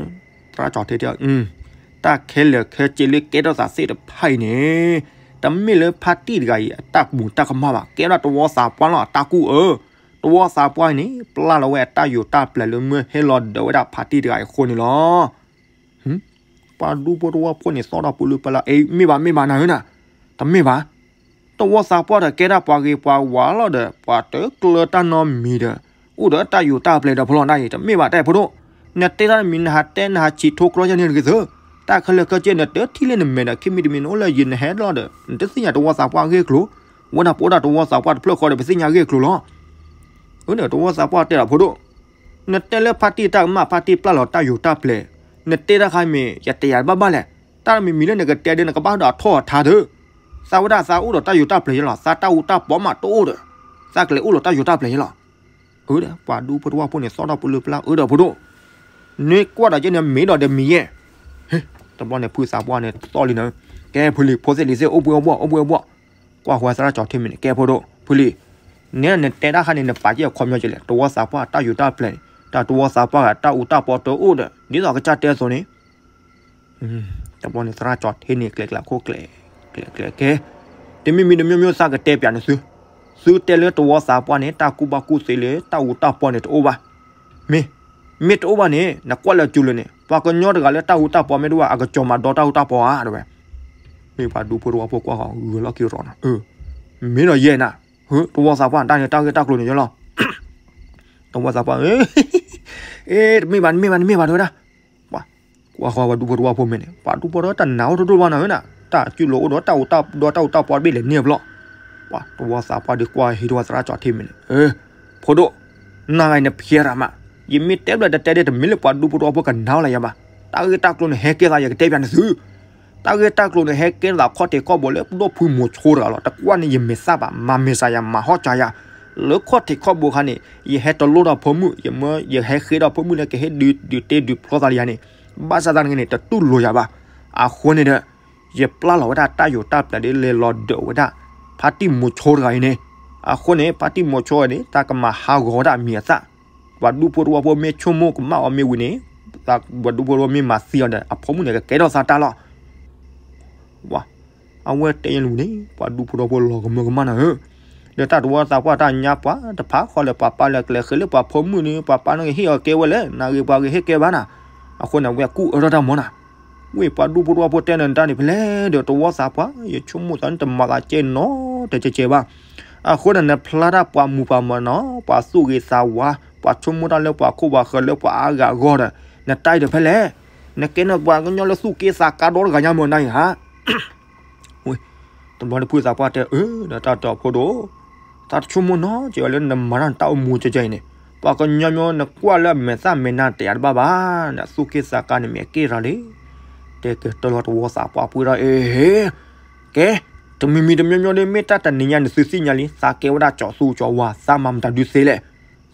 သရၣ်ကၠီၤထံတဲ တၢ်ခဲလၢာ်ခဲဆ့လၢကဲထီၣ်သးသ့ၣ်တဖၣ်အံၤန့ၣ်, တမ့ၢ်လၢဖါတံၢ်တဂၤအံၤအတၢ်ကမူၤတၢ်ကမၣ်ဘၣ်, ကဲဒၣ်တဝီသးပှၢ်လီၤအတၢ်ကူၣ်အၢ, တဝီသးပှၢ်အံၤန့ၣ် ပျၢ်လီၤဝဲအတၢ်ယိးတၢ်ပျဲၤလၢမၢဟဲလီၤဒၢးဝဲဒၣ်ဖါတံၢ်တဂၤအံၤအဃိန့ၣ်လီၤ. ပှၤဒူဖိတဝီဖိန့ၣ် သီၣ်ထီၣ်ပူၤလၢပလၢ်, အ့ မ့ၢ်ဘၣ် မ့ၢ်ဘၣ်နၤဧၢနၤ, တမ့ၢ်ဘၣ်, တဝီသးပှၢ်ဒီးကဲဒၣ်ပှၤဂ့ၤပှၤဝါလီၤဒီး ပှၤတကျၢၤတၢ်နီတမံၤဒီး အိၣ်ဒီးတၢ်ယိးတၢ်ပျဲၤဒီးဖီလီၤဒၣ်အံၤ တမ့ၢ်ဘၣ်တၢ်ဖိဒိၣ်, နတဲတၢ်တမံၤ နဟးတဲနဟးဆံးထိကျီယဲၢ်န့ၣ်တဂ့ၤသၢ, တၢ်ခဲလၢာ်ခဲဆ့နတထံၣ်လၢနမဲာ်ဒီး ခံမံၤတမံၤနအိၣ်လၢယနဟဲလီၤဒီး နတသ့ၣ်ညါတဝီသးပှၢ်အဂ့ၢ်အကျိၤ, ဝဲဒၣ်ပအိၣ်ဒၣ်တဝီသးပှၢ်တဖျၢၣ်ဃီဒီး ပသ့ၣ်ညါအဂ့ၢ်အကျိၤလီၤ. အၢဒီးတဝီသးပှၢ်တဲဒီးဖိဒိၣ်, နတဲလၢဖါတံၢ်တၢ်ကမၣ် ဖါတံၢ်ပျၢ်လီၤတၢ်ယိးတၢ်ပျဲၤ, နတဲတၢ်ခါမ့ၢ် ယတဲယၤတဘၣ်ဘၣ်လဲၣ်, တၢ်တမံၤမံၤလၢနကတဲဒီး နကဘၣ်ဒီးအထီၣ်အထါသၢ, သးဝဲဒၣ်သးအိၣ်ဒီးတၢ်ယိးတၢ်ပျဲၤယဲလီၤ, သးတၢ်အူတၢ်ပီမးတအိၣ်ဒီး သးကလဲၤအိၣ်ဒီးတၢ်ယိးတၢ်ပျဲၤယဲလီၤ. အၢဒီး ပှၤဒူဖိတဝီဖိန့ၣ် သီၣ်ထီၣ်ပူၤလၢပလၢ်အၢဒီးဖိဒိၣ်, နကွၢ်ဒီးယဲန့ၣ် မ့ၢ်ဒီးဒီးမံၤယဲၢ်, တဘျီန့ၣ် ဖုသးပှၢ်န့ၣ် သီၣ်လံနၤ, ကဲဖုလံၤ ဖိသ့ၣ်လံၤသ့ၣ် အိၣ်ဘှံးအိၣ်ဘှီၣ် အိၣ်ဘှံးအိၣ်ဘှီၣ်, ကွၢ်ဃီသရၣ်ကၠီၤထံမ့ၢ်န့ၣ် ကဲဖိဒိၣ် ဖုလံၤ, နဲနတဲတၢ်ခါန့ၣ် နပာ်ယဲၢ်အခီပညီကလဲၣ်, တဝီသးပှၢ်တၢ်ယိးတၢ်ပျဲၤန့ၣ် တၢ်တဝီသးပှၢ်ဂၤတၢ်အူတၢ်ပီတအိၣ်ဒီး ဒ်သိးကစၢ်တဲအသိးန့ၣ် တဘျီန့ၣ် သရၣ်ကၠီၤထံန့ၣ် ကျဲၤကျဲၤခိၣ်ကျဲၤ ကျဲၤကျဲၤကဲ, တမံၤမံၤတမံၤမံၤ သးကတဲပၠးန့ၣ်သု, သုတဲလၢတဝီသးပှၢ်န့ၣ် တၢ်ကူၣ်ဘၣ်ကူၣ်သ့လၢတၢ်အူတၢ်ပီန့ၣ်တအိၣ်ဘၣ်, မ့ၢ်, မ့ၢ်တအိၣ်ဘၣ်န့ၣ် နကွၢ်လၢကၠူလၢန့ၣ် ပှၤကညီတဂၤလၢတၢ်အူတၢ်ပီမ့ၢ်တအိၣ်ဘၣ် အကစီၤမၤဒီတၢ်အူတၢ်ပီဧါ တဲဝဲ, မ့ၢ်ပှၤဒူဖိတဝီဖိကွၢ်ဃီ ဂုာ်လီၢ်ခံရီၤနၤ, မ့ၢ်ဒီးယဲၢ်နၤ, တဝီသးပှၢ်တၢ်န့ၣ် တၢ်ဂ့ၢ်တၢ်ကျိၤန့ၣ်ယဲလီၤ တဝီသးပှၢ်, အ့ တမ့ၢ်ဘၣ် တမ့ၢ်ဘၣ် တမ့ၢ်ဘၣ် တဲဝဲဒၣ်, ပှၤ, ကွၢ်ဃီပှၤဒူဖိတဝီဖိမ့ၢ်န့ၣ် ပှၤဒူဖိတဝီတနာ်အိၣ်တဒိၣ်ဘၣ်နၤဝဲဒၣ် တၢ်ကၠူလိာ်အိၣ်ဒီးတၢ်အူတၢ်ဒီတၢ်အူတၢ်ပီတဘ့ၣ်လဲၤန့ၢ်အဘျီၣ်, ပှၤတဝီသးပှၢ်ဒုးကွၢ်ဟံးထီၣ်သရၣ်ကၠီၤထံမ့ၢ်န့ၣ်, ဖိဒိၣ်, နဂၤအံၤနဖျဲရၤမး, ယမ့ၢ်တဲဘျီတတဲဒၣ်တမ့ၢ်လၢပှၤဒူဖိတဝီဖိကနာ်လၢယၤဘၣ်, တၢ်ဂ့ၢ်တၢ်ကျိၤန့ၣ်ဟဲကဲသး ယကတဲပၠးန့ၣ်သု တၢ်ဂ့ၢ်တၢ်ကျိၤန့ၣ် ဟဲကဲထီၣ်သးခီၣ်ထံးခီၣ်ဘိလၢပဒိၣ်ဖုမိၤဆိတဂၤလီၤ. တကွၢ်န့ၣ် ယမဲာ်သၣ်ဘၣ်, မၤမဲာ်ဆှးယၤ မၤဟီၣ်စၢၤယၤ, လၢခီၣ်ထံးခီၣ်ဘိခါန့ၣ် ယဟဲတလိၣ်ထီၣ်ဖိမုၣ်, ယမၢ ယဟဲဃ့ထီၣ်ဖိမုၣ်လၢကဟ့ၣ်ဒုး ဒုးတ့ဒုးဖျီသးလၢယၤန့ၣ်, ဘၣ်ဆၣ်သနာ်က့န့ၣ် တတူၢ်လိာ်ယၤဘၣ်. အဃိန့ၣ်ဒီး ယပျၢ်လီၤဝဲဒၣ်တၢ်ယိးတၢ်ပျဲၤဒ်လဲၤလီၤဒၢးဝဲဒၣ် ဖါတံၢ်မိၤဆိတဂၤအံၤန့ၣ်, အဃိန့ၣ် ဖါတံၢ်မိၤဆိန့ၣ် တၢ်ကမၤဟးဂီၤဝဲဒၣ်အမံၤအသၣ်, ပှၤဒူဖိတဝီဖိမ့ၢ်ဆိကမိၣ်ကမၣ်အီၤမ့ၢ်ဝံၤန့ၣ်, ပှၤဒူဖိတဝီမ့ၢ်မၤသံအီၤဒီး အဖိမုၣ်န့ၣ်ကကဲထီၣ်သးတၢ်လီၤ. ဝါ, အဝဲတဲယလူၤန့ၣ် ပှၤဒူဖိတဝီဖိလီၤကမၢကမၣ်နၤဧၢ, ဒီးတၢ်တဝီသးပှၢ်တၢ်ညါပှၤတဖၣ်ဃီလၢပှၤပၢ်လၢကျဲဃဲလၢပှၤဖိမုၣ်န့ၣ် ပှၤပၢ်န့ၣ်ကဟ့ၣ်အီၤကဲဝဲလဲၣ်, နဂ့ၤပှၤဂ့ၤဟ့ၣ်ကဲဘၣ်နၤ. အဃိန့ၣ် အဝဲကူၣ်အၢထီၣ်တၢ်မၢနၤ ဝံၣ်ပှၤဒူဖိတဝီဖိတဲနၤတၢ်န့ၣ် ဖဲလဲၣ်ဒီးတဝီသးပှၢ် ယဆိကမိၣ်သးန့ၣ်တမၤသးကဲနီတကဲကဲဘၣ်. အဃိန့ၣ် နဖျါတၢ်ပှၤမူၤပှၤမၢနီၤ ပှၤသူၣ်ဂ့ၤသးဝါ ပှၤဆိကမိၣ်တၢ်လၢပှၤခိၣ်ပှၤဃၢၤလၢပှၤအါဂၤအဂီၢ်ဒီး နတၢ်အံၤဒီးဖဲလဲၣ်, နကဲန့ၢ်ပှၤကညီလၢသူၣ်က့သးကါဒီတဂၤညါမၢနၤအံၤဧါ. တဘျီန့ၣ်ဖုသးပှၢ်တဲအၢ ဒီးတၢ်တီၤဖိဒိၣ်, တၢ်တဆိကမိၣ်နီတကဲဘၣ်လၢနမၤတၢ်နတၢ်အိၣ်မူကဲကဲအံၤန့ၣ်, ပှၤကညီညီနကွၢ်လၢအမဲာ်သၣ်မဲာ်နါတယၤတဘၣ်ဘၣ်, နသူၣ်က့သးကါန့ၣ်မ့ၢ်အက့ၢ်ရၤလံ. တဲကတၢၢ်လီၤတဝီသးပှၢ်ပှ့ၤဒီး အ့ ကဲ, တမံၤမံၤတမံၤမံၤဒီး မ့ၢ်တၢ်တနံၤညါန့ၣ် သုသ့ၣ်ညါလံ သးကဲဝဲဒၣ်ကၠီၤသူကၠီၤဝါ သးမၤမတၤဒုးသ့လဲၣ်.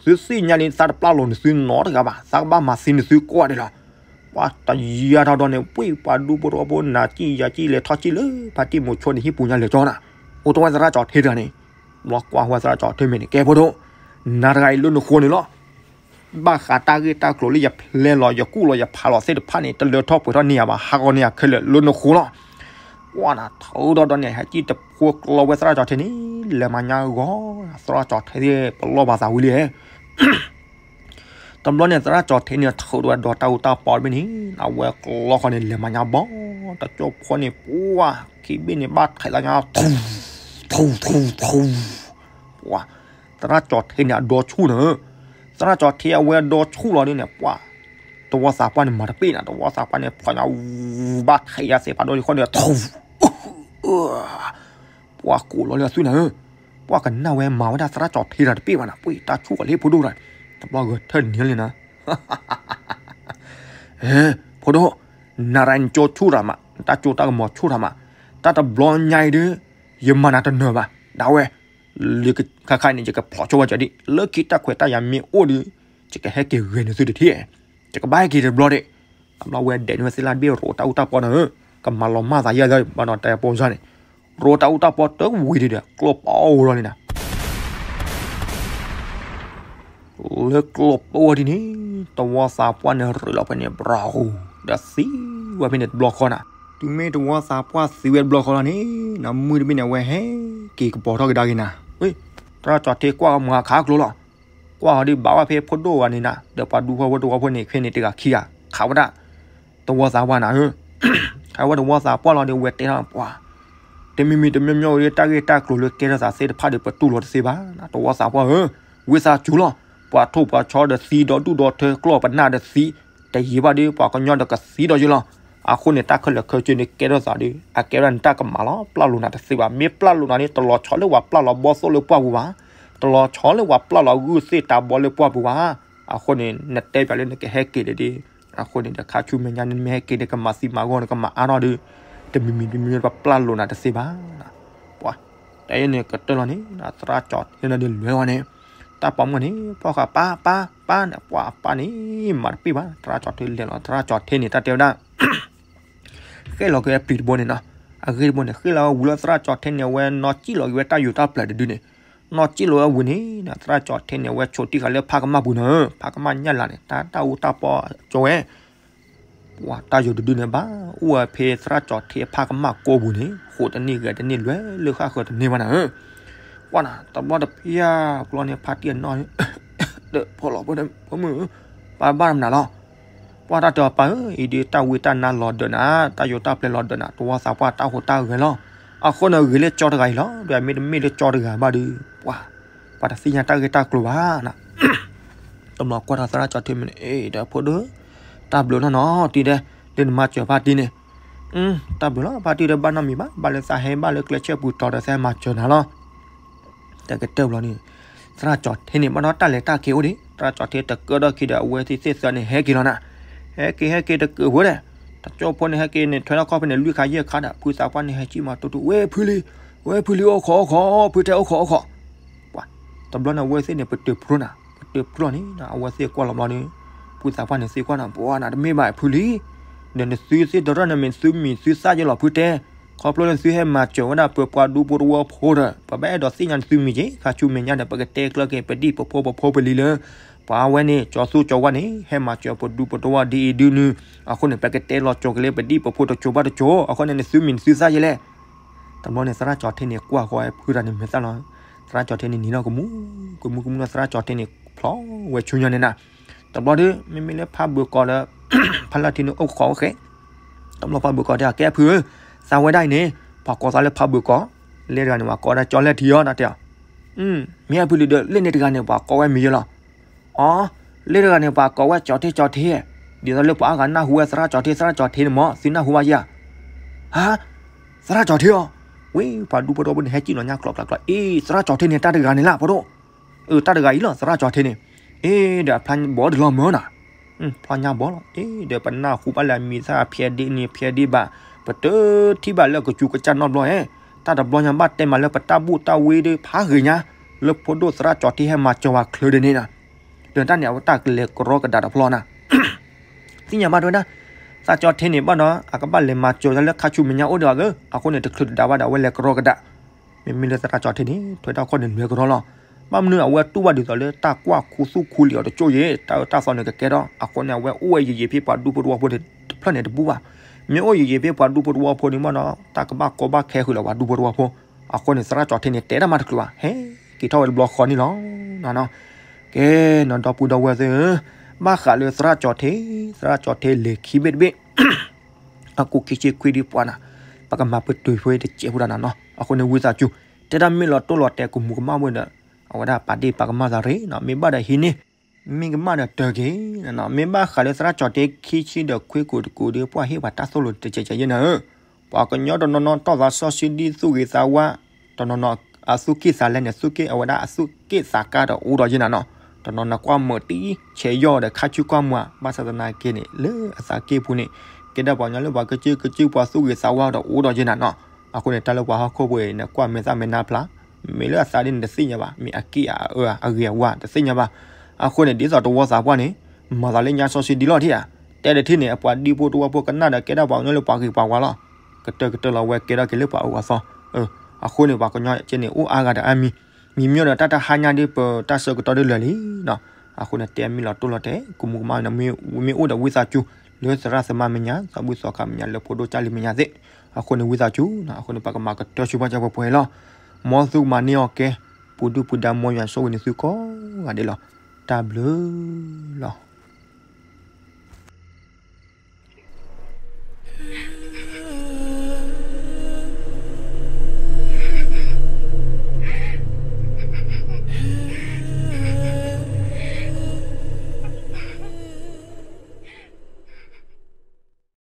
သုသ့ၣ်ညါလံ သးတပျၢ်လိာ်နသုနီတဂၤဘၣ်, သးကဘၣ်မၤသံနသုကိးဂၤဒဲးလီၤ. ပှၤတယံာ်ထီၣ်ဒီးန့ၣ် ပှ့ၤပှၤဒူဖိတဝီဖိနၤကံၣ်ယၤကံၣ်လဲၤထီၣ်ကံၣ်လၢ ဖါတံၢ်မိၤဆိန့ၣ်ဟံၣ်ပူၤညါလဲၤကၠီနၤ, အိၣ်တဝဲသရၣ်ကၠီၤထ့တဂၤန့ၣ်, ဘျီကွၢ်ဝဲသရၣ်ကၠီၤထ့မ့ၢ်န့ၣ် ကဲဖိဒိၣ်, နၤတဂၤအံၤလၢနဃိန့ၣ်လီၤ. ဘၣ်ဃးတၢ်ဂ့ၢ်တၢ်ကျိၤလၢယဖျဲလီၤ ယကူၣ်လီၤ ယဖးလီၤသ့ၣ်တဖၣ်န့ၣ် တလၢထီၣ်ပှဲၤထီၣ်န့ၢ်ယၤဘၣ်, ဟးဂီၤန့ၢ်ယၤခဲလၢာ်လၢနဃိလီၤ. ကွၢ်နၤ ထုးထီၣ်ဒီးန့ၣ် ဟဲကံၣ်တဖိကျီဝဲသရၣ်ကၠီၤထ့န့ၣ် လဲၤမၤညါဂီၤ, သရၣ်ကၠီၤထ့သ့ၣ်ပလီၢ်ဘၣ်သးဝံၤလံ. တဘျီန့ၣ် သရၣ်ကၠီၤထ့န့ၣ် ထုးထီၣ်ဝဲဒီးတၢ်အူတၢ်ပီတဘ့ၣ်န့ၣ် အဝဲကျီဃီန့ၣ် လဲၤမၤညါဘီ, တကၠိၢ်ဖိန့ၣ် ပှၤခံဘ့ၣ်န့ၣ် ဘၣ်ထဲးလီၤညါ ထူ, ထူ, ထူ, ထူ, ပှၤ, သရၣ်ကၠီၤထ့န့ၣ် အဒီဆူၣ်န့ၣ်, သရၣ်ကၠီၤထ့အဝဲဒီဆူၣ်လီၤဒ်န့ၣ် ပှၤ, တဝီသးပှၢ်န့ၣ် မၤတပ့ၢ်နၤ, တဝီသးပှၢ်န့ၣ် ဖျိညါ ဘၣ်ထဲးယၤသ့ၣ်ဖးဒိၣ်လံဃီန့ၣ် ထူ ပှၤကိးလီၤလၢအသွံၣ်နၤဧၢ, ပှၤကနၣ်ဝဲမၤဝဲဒၣ်သရၣ်ကၠီၤထ့တၢ်တပ့ၢ်ဘၣ်နၤ, ပှ့ၤတၢ်ဆူၣ်အီၤလံဖိဒိၣ်တဂၤ, တဘျီဂဲၤထၢၣ်နံၤလံနၤ, ဖိဒိၣ်, နၤရၤနကၠိဆူၣ်တၢ်မး, နတၢ်ကၠိတၢ်ကမီၤဆူၣ်တၢ်မး, တၢ်တဘျီညါအံၤဒီး, ယမၤနၤတနၢၤဘၣ်, ဒၣ်ဝဲ, လၢခါခါန့ၣ် ယကဖျိးဆိဝဲကၠီဒံး, လၢခံတၢ်ခွဲးတၢ်ယာ်မ့ၢ်အိၣ်ဒီး, ယကဟဲက့ၤဂဲၤနသုတထံၣ် ယကဘၣ်ဟဲက့ၤတဘျီဒံး, တဘျီဝဲဒဲးန့ၢ်ဝဲသ့ၣ်လၢဘ့ၣ်ရိးတၢ်အူတၢ်ပီနၤဧၢ, ကမၤလီၤမၢ်သးယဲၢ်လၢဘၣ်နီၤတဲပိစၢ်န့ၣ်, ရိးတၢ်အူတၢ်ပီတဝံၤဒံးဒီး ကျိပိၢ်ဝဲလီၤန့ၣ်နၤ လၢကျိပိၢ်ဝဲဒ်န့ၣ်, တဝီသးပှၢ်န့ၣ်ရ့လီၤဖဲန့ၣ် ဘြီၤ, ဒီးသံဝဲဖဲန့ၣ်တဘျီဃီနၤ, တုၤမ့ၢ်တဝီသးပှၢ်သံဝဲတဘျီဃီလီၤန့ၣ်, နမုၢ်တဘ့ၣ်န့ၣ် အဝဲဟဲက့ၤကပီၤထီၣ်ကဒါက့ၤနၤ, သရၣ်ကၠီၤထ့ကွၢ်မၤခးကျိလီၤ, ကွၢ်အီၤဒ်ဘၣ်ဝဲဖဲဖိဒိၣ်ဂၤန့ၣ်နၤ ဒီးပှၤဒူဖိတဝီဖိန့ၣ် ခဲန့ၣ်တဂၤခံဂၤ ခးဝဲဒၣ် တဝီသးပှၢ်နၤဧၢ, ခးဝဲတဝီသးပှၢ်လီၤဒီး ဝဲတဲထီၣ်ပှၤ, တမံၤမံၤတမံၤမံၤဒီး တၢ်ဂ့ၢ်တၢ်ကျိၤလၢကဲထီၣ်သးသ့ၣ်တဖၣ်ဒီး ပတူၢ်လိာ်တသ့ဘၣ်, တဝီသးပှၢ်ဧၢ, ဝံသးစူၤလီၤ, ပှၤထိၣ်ပှၤဆီဒီးသံဒီးဒူၣ်ဒီးထၢ ကျီၢ်ပနၢ်ဒီးသံ, တယံာ်ဘၣ်ဒီး ပှၤကညီဒီးကသံဒီးယံၤလီၤ, အဃိန့ၣ် တၢ်ခဲလၢာ်ခဲဆ့န့ၣ် ကဲထီၣ်သးဒီး အကဲဝဲဒၣ်နတၢ်ကမၣ်လီၤ, ပျၢ်လိာ်နၤတသ့ဘၣ်, မ့ၢ်ပျၢ်လိာ်နၤန့ၣ် တလီၤဆီလၢပှၤပျၢ်လီၤဘီသိၣ်လၢပှၢ်ပူၤဘၣ်, တလီၤဆီလၢပှၤပျၢ်လီၤဂုၢ်သ့ၣ်တၢ်ဘီလၢပှၢ်ပူၤဘၣ်, အဃိန့ၣ် နတဲပၠးလၢနကဟဲက့ၤဒီးဒ် အဃိန့ၣ်ဒီး ခါဆူမဲာ်ညါန့ၣ် နမ့ၢ်ဟဲက့ၤဒီး ကမၤသံမၤဂီၢ်န့ၣ် ကမၤအါထီၣ်ဒီး တမံၤမံၤတမံၤမံၤ ပပျၢ်လိာ်နၤတသ့ဘၣ်. ပှၤ တၢ်အံၤန့ၣ်ကတၢၢ်လီၤန့ၣ် သရၣ်ကၠီၤထ့န့ၣ်ဒီးလဲၤဝဲန့ၣ် တၢ်ပိာ်မုၣ်န့ၣ် ဖီၣ်ဃာ်ပၢ်ပၢ်ပၢ်န့ၣ် ပှၤအပၢ်န့ၣ် မၤတပ့ၢ်ဘၣ် သရၣ်ကၠီၤထ့လဲၤလီၤ သရၣ်ကၠီၤထ့န့ၣ် တၢ်တဲဝဲဒၣ် ဃ့ၢ်လီၤက့ၤဝဲပျံၤတဘိန့ၣ်နီၤ အဂ့ၢ်တဘိန့ၣ် ဃ့ၢ်လီၤဝဲဝံၤလီၤ သရၣ်ကၠီၤထ့န့ၣ် အဝဲနီၢ်ကံၣ်လီၤက့ၤဝဲတၢ်ယူၤတၢ်ပျၢၤတဒုန့ၣ် နီၢ်ကံၣ်လီၤဝဲဝံၤန့ၣ် သရၣ်ကၠီၤထ့န့ၣ် အဝဲဆိးတံၢ်ဃာ်လၢဖးကမၣ်ပူၤနီၤ ဖးကမၣ်ညၣ်လၤန့ၣ် တၢ်တၢ်အူတၢ်ပီကၠီဝဲ ပှၤတၢ်ယိၤတဒုန့ၣ်ဘၣ် အိၣ်ဝဲဖဲသရၣ်ကၠီၤထ့အဖးကမၣ်ကိးပူၤန့ၣ် ဃိးတန့ၢ်ဂဲၤတန့ၢ်လွဲလၢဃၣ်ဃၢၤတန့ၢ်ဘၣ်နၤဧၢ ကွၢ်နၤ တဘျီတဖျၢၣ် ပျီန့ၣ်ဖါတံၢ်အနီၢ် ဒီးဖီၣ်လီၤ ဖိမုၣ်ဧၢ ပၢ်ဘၣ်မနုၤလီၤ ပှၤတၢ်တဲအီၤပၢ်ဧၢ အံၤဒုးတၢ်ဝံတၢ်နါလီၤဒၢးနၤ တၢ်ယိၤတၢ်ပျဲလီၤဒၢးနၤ တဝီသးပှၢ်တၢ်ဟူးတၢ်ဂဲၤလီၤ အဃိန့ၣ်ဂ့ၤလၢကၠီတဂၤအံၤလီၤ ဒီးမ့တမ့ၢ်လၢကၠီတဂၤဘၣ်ဒီး ပှၤ ပှၤတသ့ၣ်ညါတၢ်ဂ့ၢ်တၢ်ကျိၤဘၣ်နၤ တဘျီကွၢ်ထီၣ်သရၣ်ကၠီၤထ့မ့ၢ်န့ၣ် အ့ ဒီးဖိဒိၣ် တၢ်ဘျုးနီၢ်နီၢ်တံၤဒဲး လၢနမၤစၢၤဖါတံၢ်န့ၣ် တၢ်ဘျုးလီၤ ဖါတံၢ်ဒီးဘၣ်နီတမံၤဘၣ် ဘၣ်လၢသးဟဲဘၣ်လၢကျဲဆဲပူၤတီၤဒီးသးမၤစၢၤနၤလီၤ တကတၢၢ်ဘျီန့ၣ် သရၣ်ကၠီၤထ့န့ၣ် ဘၣ်ဒီးတၢ်လဲၤတၢ်က့ၤအိၣ်ဒံး သရၣ်ကၠီၤထ့တကၢၢ်ဒီးခံဒီး အဝဲသ့ၣ်သ့ၣ်သၢန့ၣ် ဟဲက့ၤလီၤနၤ ဟဲက့ၤဟဲက့ၤတကၢၢ်ဖိဒီး တကၠိဖိန့ၣ် ဟဲက့ၤန့ၣ် ထွဲထီၣ်ခီၣ်ဖဲန့ၣ် လွံၢ်ခါယဲၢ်ခါဒီး ဖုသးပှၢ်န့ၣ် ဟဲကံၣ်မၤတူတူ ဝဲဖုလံ ဝဲဖုလံ အိၣ်ခိးအိၣ်ခိး ဖုတဲအိၣ်ခိးအိၣ်ခိး ပှၤ တဘျီန့ၣ် အဝဲသ့ၣ်န့ၣ် ပတုာ်ဖျိနၤ ပတုာ်ဖျိလီၤန့ၣ် အဝဲသ့ၣ်ကွၢ်လီၤဘျီန့ၣ် ဖုသးပှၢ်န့ၣ်သံကွၢ်နၤ ပှၤနၤတမ့ၢ်ဘၣ်ဖုလံ ဒီးနသုသ့ၣ်တရၢၣ်န့ၣ်မ့ၢ်သုမံၤသုသၣ်ယဲလီၤဖုတဲ ခီဖျိလၢသုဟဲမၤစၢၤဝဲဒၣ်ပပှၤဒူဖိတဝီဖိဒီး ပဘၣ်အဲၣ်ဒိးသ့ၣ်ညါသုမံၤက့ၤ ခါဆူမဲာ်ညါဒီး ပကတဲကျၢၤက့ၤပဒံၣ်ပဖိပဖိပလံၤလၢ ပှၤဝဲန့ၣ် ကၠီသူကၠီဝါန့ၣ် ဟဲမၤစၢၤပဒူပတဝီဒ်အံၤဒ်နုၤ, အဃိန့ၣ် ပကတဲလီၤကၠီၤက့ၤလၢပဒံၣ်ပဖိတကၠိၤဘၣ်တကၠိၤ, အဃိန့ၣ် နသုမံၤနသုသၣ်ယဲလဲၣ်. တဘျီန့ၣ် သရၣ်ကၠီၤထ့န့ၣ် ကွၢ်ဃီၤဝဲဖုတၢ်န့ၣ်မဲာ်သၣ်လီၤ. သရၣ်ကၠီၤထ့န့ၣ်နံၤလီၤကမူ ကမူကမူလီၤ သရၣ်ကၠီၤထ့န့ၣ် ဖျီဝဲဆူညါန့ၣ်နၤ. တဘျီဒီး မ့မ့ၢ်လၢဖးဘၢၣ်ကီၤဒီး ဖးလၢထံန့ၣ်အိၣ်ဃီၤအိၣ်ဃဲ တဘျီဖးဘၢၣ်ကီၤတဲ ကဲဖုဧၢ, သးဝဲဒၣ်အံၤန့ၣ် ပှၤကိးသးလၢဖးဘၢၣ်ကီၤ, လၢတဂၤန့ၣ် ပှၤကိးဝဲဒၣ်ကၠီၤလဲၢ်ထံအီၤ တၢ်တဲအီၤ. မ့ၢ်အဖုလံဒီး လၢန့ၣ်တဂၤန့ၣ် ပှၤကိးဝဲမံၤယဲလီၤ. အီ, လၢတဂၤန့ၣ် ပှၤကိးဝဲကၠီၤထ့ကၠီၤထ့, ဒ်သိးလၢပှၤအါဂၤနၢ်ဟူဝဲသရၣ်ကၠီၤထ့ သရၣ်ကၠီၤထ့န့ၣ်မ့ၢ် သုနၢ်ဟူဘၣ်ယဲဧါ. ဟါ, သရၣ်ကၠီၤထ့အီၤ, ဝံၤ ပှၤဒူဖိတဝီဖိန့ၣ် ဟဲစံၣ်လီၤညါကျိးကျိးကျိး, အ့ သရၣ်ကၠီၤထ့န့ၣ် တၢ်တဂၤန့ၣ်လၢပဒိၣ် အၢ တၢ်တဂၤအံၤလီၤ သရၣ်ကၠီၤထ့န့ၣ်, အ့ ဒီးအဖျါဘီတလီၤမၢနၤ, ဖျါညါဘီလီၤ, အ့ ဒီးပနၢ်ဟူဘၣ်လၢအမံၤသၣ်ဖျဲးဒ့န့ၣ် ဖျဲးဒ့ဘၣ်, ပတထံၣ်ဘၣ်လၢကစူၤကစၢ်နီတဘျီဧဲ, တၢ်တဘျီညါဘၣ်တဲမးလၢပတၢ်ဘူၣ်တၢ်ဝ့ဒီးဖးဂ့ၤညါ, လၢဖိဒိၣ်သရၣ်ကၠီၤထ့ဟဲမၤစၢၤဝဲချုးဒ်န့ၣ်နၤ, ဒီးတၢ်န့ၣ် အဝဲတၢ်ကလဲၤကရီကဒါတဖျီနၤ သ့ၣ်ညါဘၣ်တဲဝဲဒၣ်, သရၣ်ကၠီၤထ့န့ၣ်ဘၣ်ဒီး အကဘၣ်လဲၤမၤစၢၤတၢ်လၢခါဆူမဲာ်ညါအိၣ်ဒီးအီၤသၢ, အဃိန့ၣ် တချုးတဒါဘၣ်ဒီး အဝဲလဲၤကရီကဒါ, မ့မ့ၢ်လၢသရၣ်ကၠီၤထ့န့ၣ် ထွဲတၢ်ခီၣ်န့ၣ်လွဲကရီလီၤ, ဘၣ်မနုၤအဝဲတူၢ်ဘၣ်ဒ်သိးလၢတၢ်ကွၢ်ခူသူၣ်ခူလံၤအီၤတကၠိၢ်ယဲ, တၢ်အၢတၢ်သီန့ၣ်ကကဲထီၣ်, အဃိန့ၣ် အဝဲအိၣ်ဝဲယံာ်ယံာ်ဖဲပှၤဒူဖိတဝီဖိတဖျၢၣ်န့ၣ်တဘူၣ်ဘၣ်, မ့ၢ်အိၣ်ယံာ်ယံာ်ဖဲပှၤဒူဖိတဝီဖိန့ၣ်မ့ၢ်ဒီး တၢ်ကဘၣ်ကီဘၣ်ခဲဃုာ်လီၤပှၤဒူဖိတဝီဖိ, အဃိန့ၣ် သရၣ်ကၠီၤထ့န့ၣ် တဲတၢ်မၤတချုးဘၣ်, ဟဲက့ၤထီၣ်ဝဲတဘျီဃီန့ၣ်လီၤ. ကဲ, နီၢ်ဒီပုၢ်ဒီဝဲၢ်သ့ၣ်ဧၢ, ဘၣ်ဃးလၢသရၣ်ကၠီၤထ့, သရၣ်ကၠီၤထ့လဲၤခံဘ့ၣ်တဘ့ၣ် အကိးခံဆံခွံဒံးပှၤနၤ, ပကမၤပတုာ်ဖဲတစဲးဖိတၢ်နၤနီၤ, အဃိန့ၣ် ဝံသးစူၤ, တဲတၢ်မ့ၢ်လီၤတိၢ်လီၤတဲာ်ကမူၤကမၣ်ဝဲဒီး, အဝဲဒၣ်ပာ်ဒ့ၣ်ပာ်ကမၣ်သးရ့ၣ်နီၤ, မ့ၢ်ဘၣ်ဒီးဟံးန့ၢ်, မ့ၢ်ကမၣ်ဒီးတၢ်က့ၤ, မ့ၢ်ဘၣ်ဃးလၢသရၣ်ကၠီၤထ့ခံဆံဒီးခွံကိးတကိးဒီး ပှၤဟ့ၣ်ပှၤတၢ်သိၣ်လိတကဲးကဲးယဲနၤဧၢ, ပှၤကညီတနီၤနီၤတီၢ်သးစီဆှံဒ်သူၣ်ဂ့ၤသးဝါ, တနီၤနီၤအသူၣ်က့ၣ်သးလဲန့ၣ် သူၣ်က့ၣ်အဝဲဒၣ်အသူၣ်က့ၣ်သးကါဒီးအိၣ်ဒီးယဲနၤနီၤ, တနီၤနီၤကွၢ်မုာ်တံၢ်ဆဲးယီၢ်ဒီးခါဆူကွၢ်မုာ်ဧါ, ဘၣ်ဆၣ်သနာ်က့န့ၣ် လၢအသးက့ၣ်ပူၤန့ၣ်, ကဲဒၣ်ပှၤကညီလၢပှၤကစုၢ်ကစုၢ်ပှၤသူၣ်ဂ့ၤသးဝါဒီးအိၣ်ဒီးယဲနၤနီၤ, အဃိန့ၣ် တၢ်လၢပှၤဟီၣ်ခိၣ်ဖိအံၤန့ၣ် ကွၢ်မဲာ်သၣ်မဲာ်နါဖျါ, မ့ၢ်လၢအသးဒ်န့ၣ်တသ့ၣ်ညါဘၣ်, မ့ၢ်အက့ၣ်အအၢအဂ့ၤအဝါတသ့ၣ်ညါဘၣ်, အဃိန့ၣ် ဒ်သိးတဝီသးပှၢ်န့ၣ်, မၤသးလၢညါစီဆှံဒ်လီၢ်ထံဧါ, တဲတထံၣ်န့ၣ် အပှၤဒံဖိတဝီဖိကနၣ်ဒီးကဲဒၣ်ပှၤကညီလၢပှၤဂ့ၤပှၤဝါလီၤ, ကတၢၢ်ကတၢၢ်လီၤဝဲကဲထီၣ်က့ၤလၢပှၤအၢပှၤသီ, အဃိန့ၣ် ပှၤကညီကဲန့ၣ် အိၣ်အါဂၤဒီးအါမံၤ, မံမ့ၢ်ဒီးတၢ်တဟါညါဒ်ပတၢ်ဆၢကတီၢ်ဒ်လၢာ်လံနီၤ, အဃိန့ၣ် တဲမ့ၢ်လီၤတိၢ်လီၤတဲာ် ကမူၤကမၣ်န့ၣ် မ့ၢ်အိၣ်ဒီးဝံသးစူၤ, လၢသရၣ်သမါမဲာ်ညါ သးဘုၣ်သီခါမဲာ်ညါ လၢဖိဒိၣ်ကၢ်လံမဲာ်ညါသ့ၣ်, အဃိန့ၣ် ဝံသးစူၤနီၤ, အဃိန့ၣ် ပကမၤကတၢၢ်ဆူဘၣ်ကၢ်ပှဲၤပှဲၤလီၤ, မ်သုကမၤန့ၢ်အီၤကဲ, ပူၤဒုၣ်ပူၤဒါ မ်ယွၤဆိၣ်ဂ့ၤန့ၢ်သုကိးဂၤဒဲးလီၤ, တၢ်ဘျုးလီၤ.